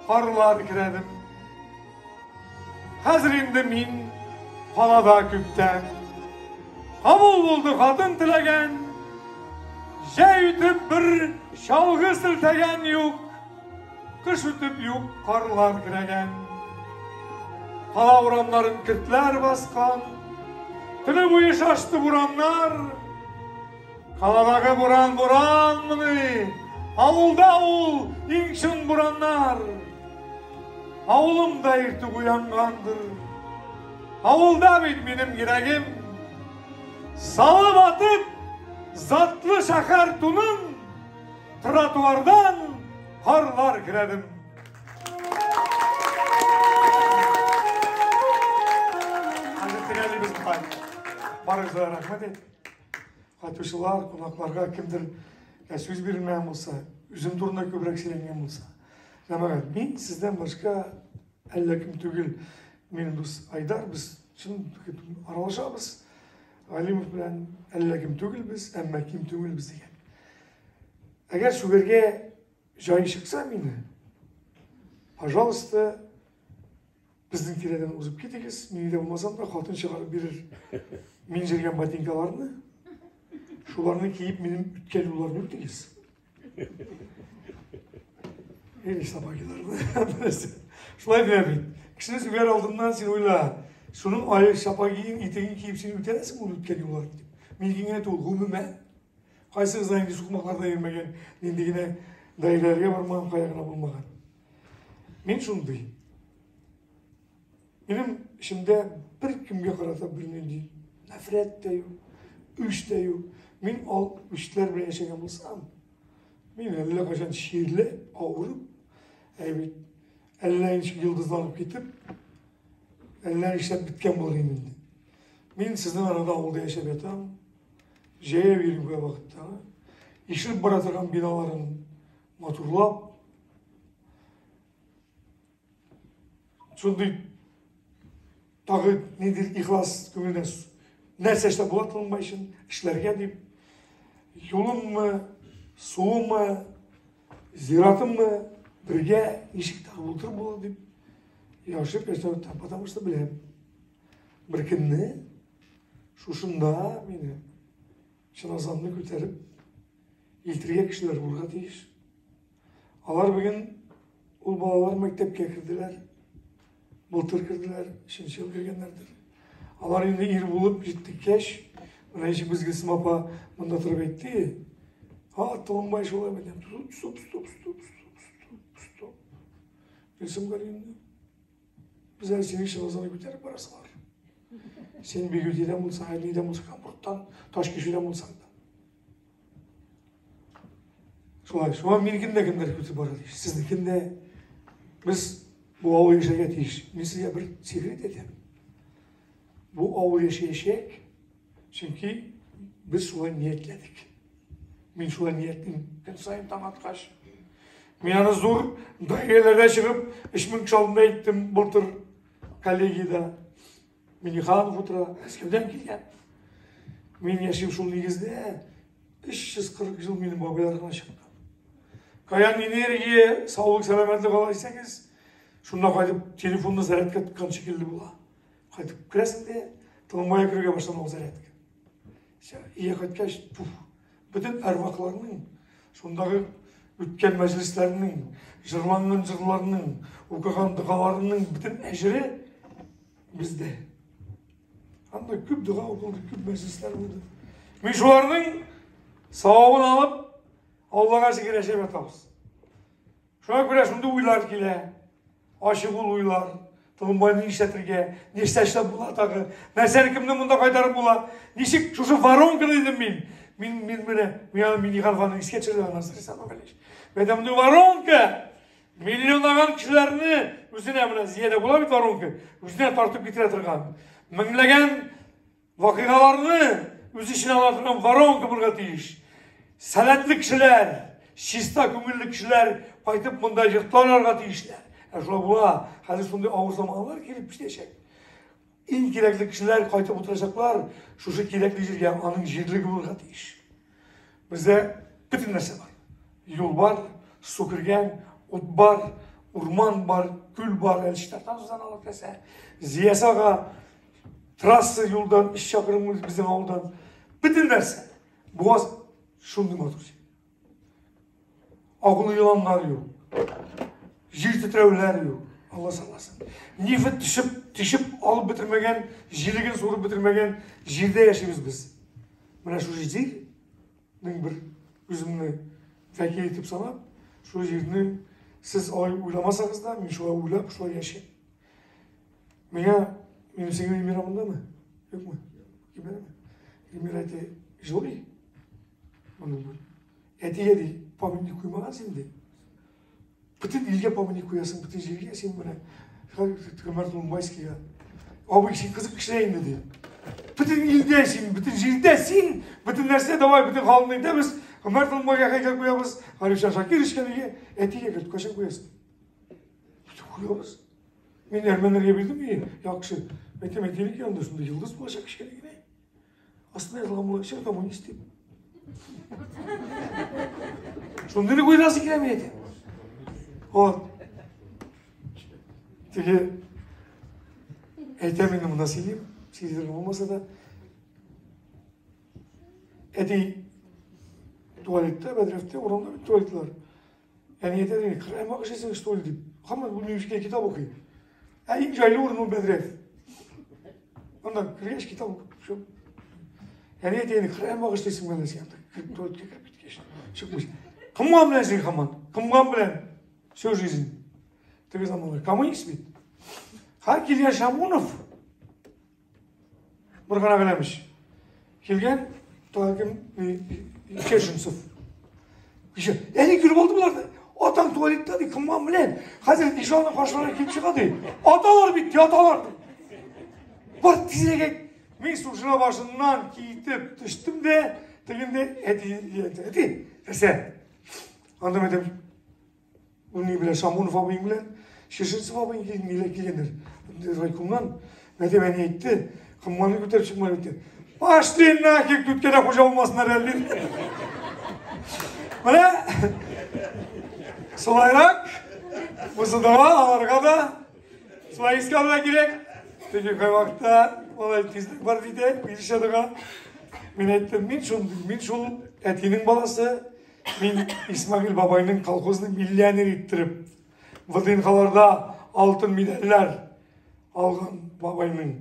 карлар керәдем. Хәзер инде мин калада күптән. Кабул булды хатын теләгән. Җәй үтеп бер чалгы селтәгән юк. Кыш үтеп юк карлар керәгән. Кала урамнарын кертләр баскан. Төне буе шашты бураннар. Каладагы буран буранмыни? Авылда ул иң чын бураннар. Авылым да иртүк уянгандыр. Авылда бит минем йөрәгем. Салып атып, затлы шәһәр тунын, тротуардан карлар керәдем. Хәзер төгәллибез бугай. Барыгызга рәхмәт әйтеп. Кайтучылар, кунакларга кемдер сүз бирелмәгән булса, үзем турында күбрәк сөйләнгән булса. Җәмәгать, мин сездән башка әллә кем түгел. Минем дус Айдар, без чын аралашабыз. Галимов белән әллә кем түгел без, әмма ким түгел без дигән. Әгәр сүгәргә җай чыкса мине, пожалуйста, безнең тирәдән узып китегез, мин өйдә булмасам да хатын чыгарып бирер. Мин җиргән ботинкаларны, шуларны киеп минем үткән юлларны үтегез. Или сапогиларны. Шулай диләр бит. Кешене сүгәр алдыннан син уйла. Шуның ае сапогиен, итеген киеп син үтәсең ул үткән юлларны дип. Минеке генә түгел, гомумән. Кайсыгыз да инде сукмакларда йөрмәгән, нинди генә даирәләргә бармаган, кая гына булмаган. Мин шундый. Минем эчемдә бер кемгә карата бернинди нәфрәт тә юк, үч тә юк. Мин ал үчләр белән яшәгән булсам, мин әллә кайчан чирләп, авырып, ә бит әллә ничек йолдызланып китеп, әллә нишләп беткән булыр идем инде. Мин сезнең арада авылда яшәп ятам, җәяү йөрим күп вакытта. Ишелеп бара торган биналарын матурлап, шундый тагы ниндидер ихлас күңелдән нәрсә эшләп була тылынбай өчен эшләргә дип юлыммы, суыммы, зиратыммы бергә ничек тагы булдырып була дип яшәп яшәп ятам, потому что беләм. Бер көнне шушында мине җеназамны күтәреп илтергә кешеләр булырга тиеш. Алар бүген ул балалар мәктәпкә керделәр. Былтыр керделәр, өченче ел кергәннәрдер. Алар инде ир булып җиттеккәч, менә ничек без Гөлсем апа монда торып әйтте, а, Толымбай шулай бит, стоп, стоп, стоп, стоп, стоп, стоп. Гөлсем Галиевна, без әле синең чыназаны күтәреп барасылар. Син Бигүдидән булсаң, әле нидән булсаң, Камбурттан, Ташкичүдән булсаң да. Шулай, шуңа минекен дә кемдер күтәреп бара тиеш. Сезнекен дә без бу авыл яшәргә тиеш. Мин сезгә бер секрет әйтәм. Бу авыл яшәячәк, чөнки без шулай ниятләдек. Мин шулай ниятлим. Көн саен таң аткач. Мин аны зур даирәләргә чыгып, 3000 кеше алдында әйттем былтыр коллегиядә. Миниханов утыра, Мәскәүдән килгән. Мин яшим шул нигездә. 340 ел минем бабайлар гына чыккан. Каян энергия, саулык, сәламәтлек ала дисәгез, шунда кайтып телефонны зарядка тоткан шикелле була. Кайтып керәсең дә, тылымбая керергә башлана ул зарядка. Өйгә кайткач, пуф, бөтен әрвахларның, шундагы үткән мәҗлесләрнең, җырланган җырларның, укыган догаларының бөтен әҗере бездә. Анда күп дога укылды, күп мәҗлесләр булды. Мин шуларның савабын алып, Аллага шөкер яшәп ятабыз. Шуңа күрә шундый уйлар килә. Ачык ул уйлар. Толымбайны нишләтергә, нәрсә эшләп була тагы? Нәрсәне кемне монда кайтарып була? Ничек шушы воронканы дидем мин. Мин мин менә мин аны Минниханованы искә төшердем, Насыр Исламович. Менә мондый воронка миллионлаган кешеләрне үзенә менә зиядә була бит воронка, үзенә тартып китерә торган. Меңләгән вакыйгаларны үз эченә ала торган воронка булырга тиеш. Сәләтле кешеләр, чиста күңелле кешеләр кайтып монда йортлар алырга тиешләр. Ә шулай була. Хәзер шундый авыр заманалар килеп җитәчәк. Иң кирәкле кешеләр кайтып утырачаклар, шушы кирәкле җиргә, аның җирлеге булырга тиеш. Бездә бөтен нәрсә бар. Юл бар, су кергән, ут бар, урман бар, күл бар, әле читартан сузан алып кәсә. Зиясага трасса юлдан 3 чакрым безнең авылдан. Бөтен нәрсә. Буаз шундый матур җир. Агулы еланнар юк. Җир тетрәүләр юк. Алла сакласын. Нефть төшеп, тишеп алып бетермәгән, җилеген суырып бетермәгән җирдә яшибез без. Менә шушы җирнең бер үземне вәкил итеп санап, шул җирне сез алай уйламасагыз да, мин шулай уйлап, шулай яшим. Миңа минем сеңлем Эльмира мондамы? Юкмы? Килмәдеме? Эльмира әйтә, җылый. Моны әтигә ди, памятник куймаган син ди. Бөтен илгә памятник куясың, бөтен җиргә син менә Гомәр Тулумбайскийга. Абый, син кызык кеше инде ди. Бөтен илдә син, бөтен җирдә син, бөтен нәрсә давай, бөтен халыкны әйтәбез. Гомәр Тулумбайга һәйкәл куябыз, Гарифҗан Шакировичка нигә әтигә керт, кайчан куясың? Куябыз. Мин әрмәннәргә бирдем, яхшы. Әйтәм, әтинеке янында шундый йолдыз булачак кечкенә генә. Астына язылган була, все коммунист дип. Шундыйны куйдырасы килә мин әйтәм. Вот. Теге әйтәм инде монда сөйлим, сөйләргә булмаса да. Әти туалетта, бәдрәфтә, урамда бит туалетлар. Әни әйтә ди, Коръән багышлыйсың, что ли, дип. Һаман бүлмәмешкә китап укый. Ә иң җайлы урын ул бәдрәф. Анда кергәч китап укып, все. Әни әйтә инде, Коръән багышлыйсың менә син анда. Кереп туалетка кереп киткәч, чыкмыйсың. Комган белән син һаман, комган белән. Всю жизнь. Теге заманнар коммунист бит. Һәр килгән Шамунов Бер гына беләмеш. Килгән тагы кем? Керженцев. Кеше, әни күреп алды боларны. Атаң туалетта ди, кымган белән. Хәзер ишанның каршыларына килеп чыга ди. Аталар бит, яталар ди. Бар тизрәк мин сушына башыннан китеп төштем дә, тегендә әти, әти, нәрсә? Анда мәйтәм, Ул ни белән Шамунов абыең белән Шешенцев абыең ниләр килгәннәр. Райкомнан Мәдәм әни әйтте, комганы күтәреп чыкмай бит. Пошли нафиг, түткәдә хуҗа булмасыннар әле. Менә шулайрак бусы да аларга да шулай искә алырга кирәк. Теге кайвакытта алай тизлек бар диде, Илшадыга. Мин әйттем, мин шул, мин шул әтинең баласы, Мин Исмагил бабайның колхозны миллионер иттереп, ВДНХларда алтын медальләр алган бабайның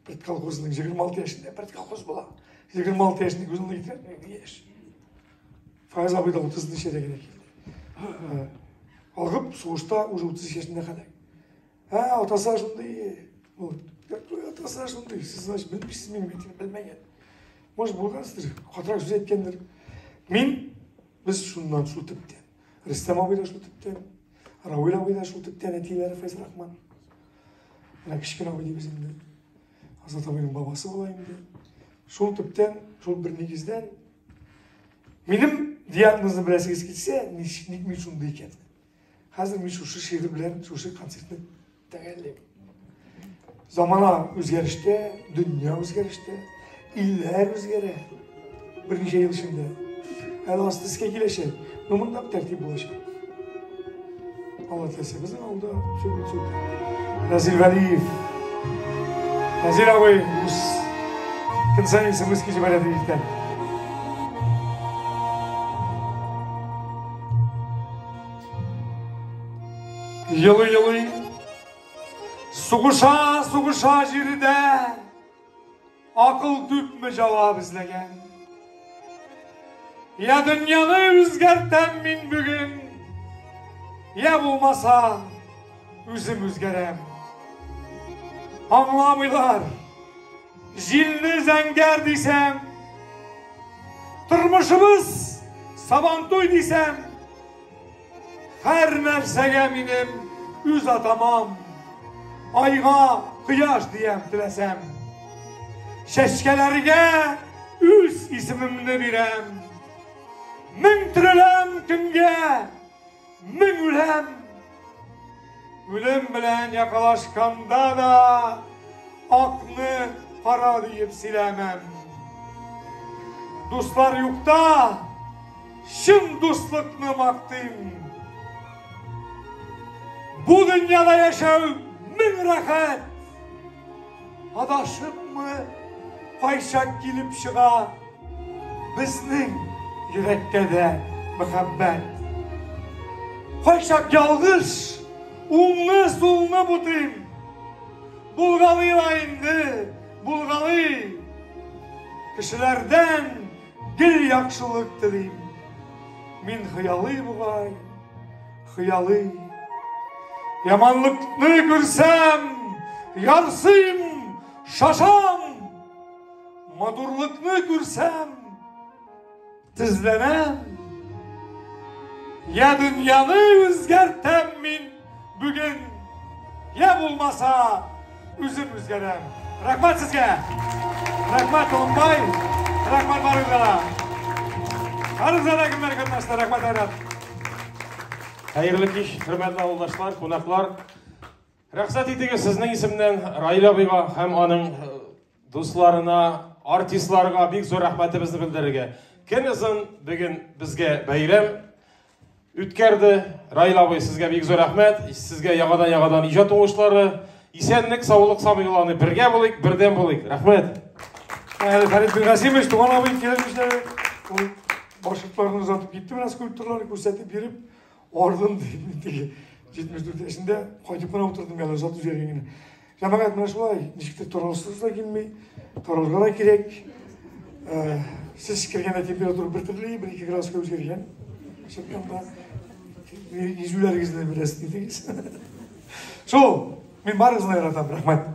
предколхозның 26 яшендә предколхоз була. 26 яшендә күз алдына китерә, яшь. Фаяз абый да 30 ничәдә генә килде. Алгып, сугышта уже 30 яшендә хәләк. Ә, атасы шундый. Вот. Какой атасы шундый? Сез, значит, белмисез минем әтине белмәгән. Может, булгансыздыр, катырак сүз әйткәндер. Мин, без шуннан, шул төптән. Рөстәм абый да шул төптән. Равил абый да шул төптән, әтиләре Фәйзрахман. Менә кечкенә абый дибез инде. Азат абыйның бабасы була инде. Шул төптән, шул бер нигездән. Минем диагнозны беләсегез килсә, ник мин шундый икән? Хәзер мин шушы шигырь белән шушы концертны тәгәллим. Замана үзгәрештә, дөнья үзгәрештә, илләр үзгәрә. Берничә ел эчендә. Әле асты өскә киләчәк. Но монда тәртип булачак. Алла теләсә, безнең авылда все будет супер. Разил Вәлиев. Разил абый, үз кем смс җибәрә дип иртән. Елый-елый, сугыша, сугыша җирдә, акыл күпме җавап эзләгән. Я дөньяны үзгәртәм мин бүген, я булмаса, үзем үзгәрәм. Аңламыйлар, җилне зәңгәр дисәм, тормышыбыз сабантуй дисәм, һәр нәрсәгә минем үз атамам. Айга кояш диям теләсәм. Чәчкәләргә үз исемемне бирәм. Мең тереләм көнгә, мең үләм. Үлем белән якалашканда да акны кара диеп сөйләмәм. Дуслар юкта Чын дуслыкны мактыйм. Бу дөньяда яшәү мең рәхәт. Адашыпмы, кайчак килеп чыга безнең йөрәккә дә мәхәббәт. Кайчак ялгыш, уңны-сулны бутыйм. Булгалый ла инде, булгалый. Кешеләрдән гел яхшылык телим. Мин хыялый бугай, хыялый. Яманлыкны күрсәм, ярсыйм, шашам. Матурлыкны күрсәм, тезләнәм. Я дөньяны үзгәртәм мин бүген, я булмаса, үзем үзгәрәм. Рәхмәт сезгә! Рәхмәт, Толымбай! Рәхмәт барыгызга да! Барыгызга да кемнәр катнашты, рәхмәт, Айрат! Хәерле кич, хөрмәтле авылдашлар, кунаклар. Рөхсәт итегез сезнең исемнән Раил абыйга һәм аның э, дусларына, артистларга бик зур рәхмәтебезне белдерергә. Көн озын бүген безгә бәйрәм үткәрде. Раил абый, сезгә бик зур рәхмәт. Сезгә яңадан-яңадан иҗат уңышлары, исәнлек, саулык сабыйланы бергә булыйк, бердәм булыйк. Рәхмәт. Әле Фәрит Гыйнасимович туган абый килеп эшләде. Ул башкортларны озатып китте, менә скульпторларны күрсәтеп йөреп, ардым дип, мин теге 74 яшендә кайтып кына утырдым әле озатып җибәргән генә. Җәмәгать менә шулай, ничектер таралышсыз да килми, таралырга да кирәк. Э, сез кергәндә температура бер төрле, 1-2 градуска үзгәргән. Чыкканда изүләрегезне бераз нитегез. Шул, мин барыгызны яратам, рәхмәт.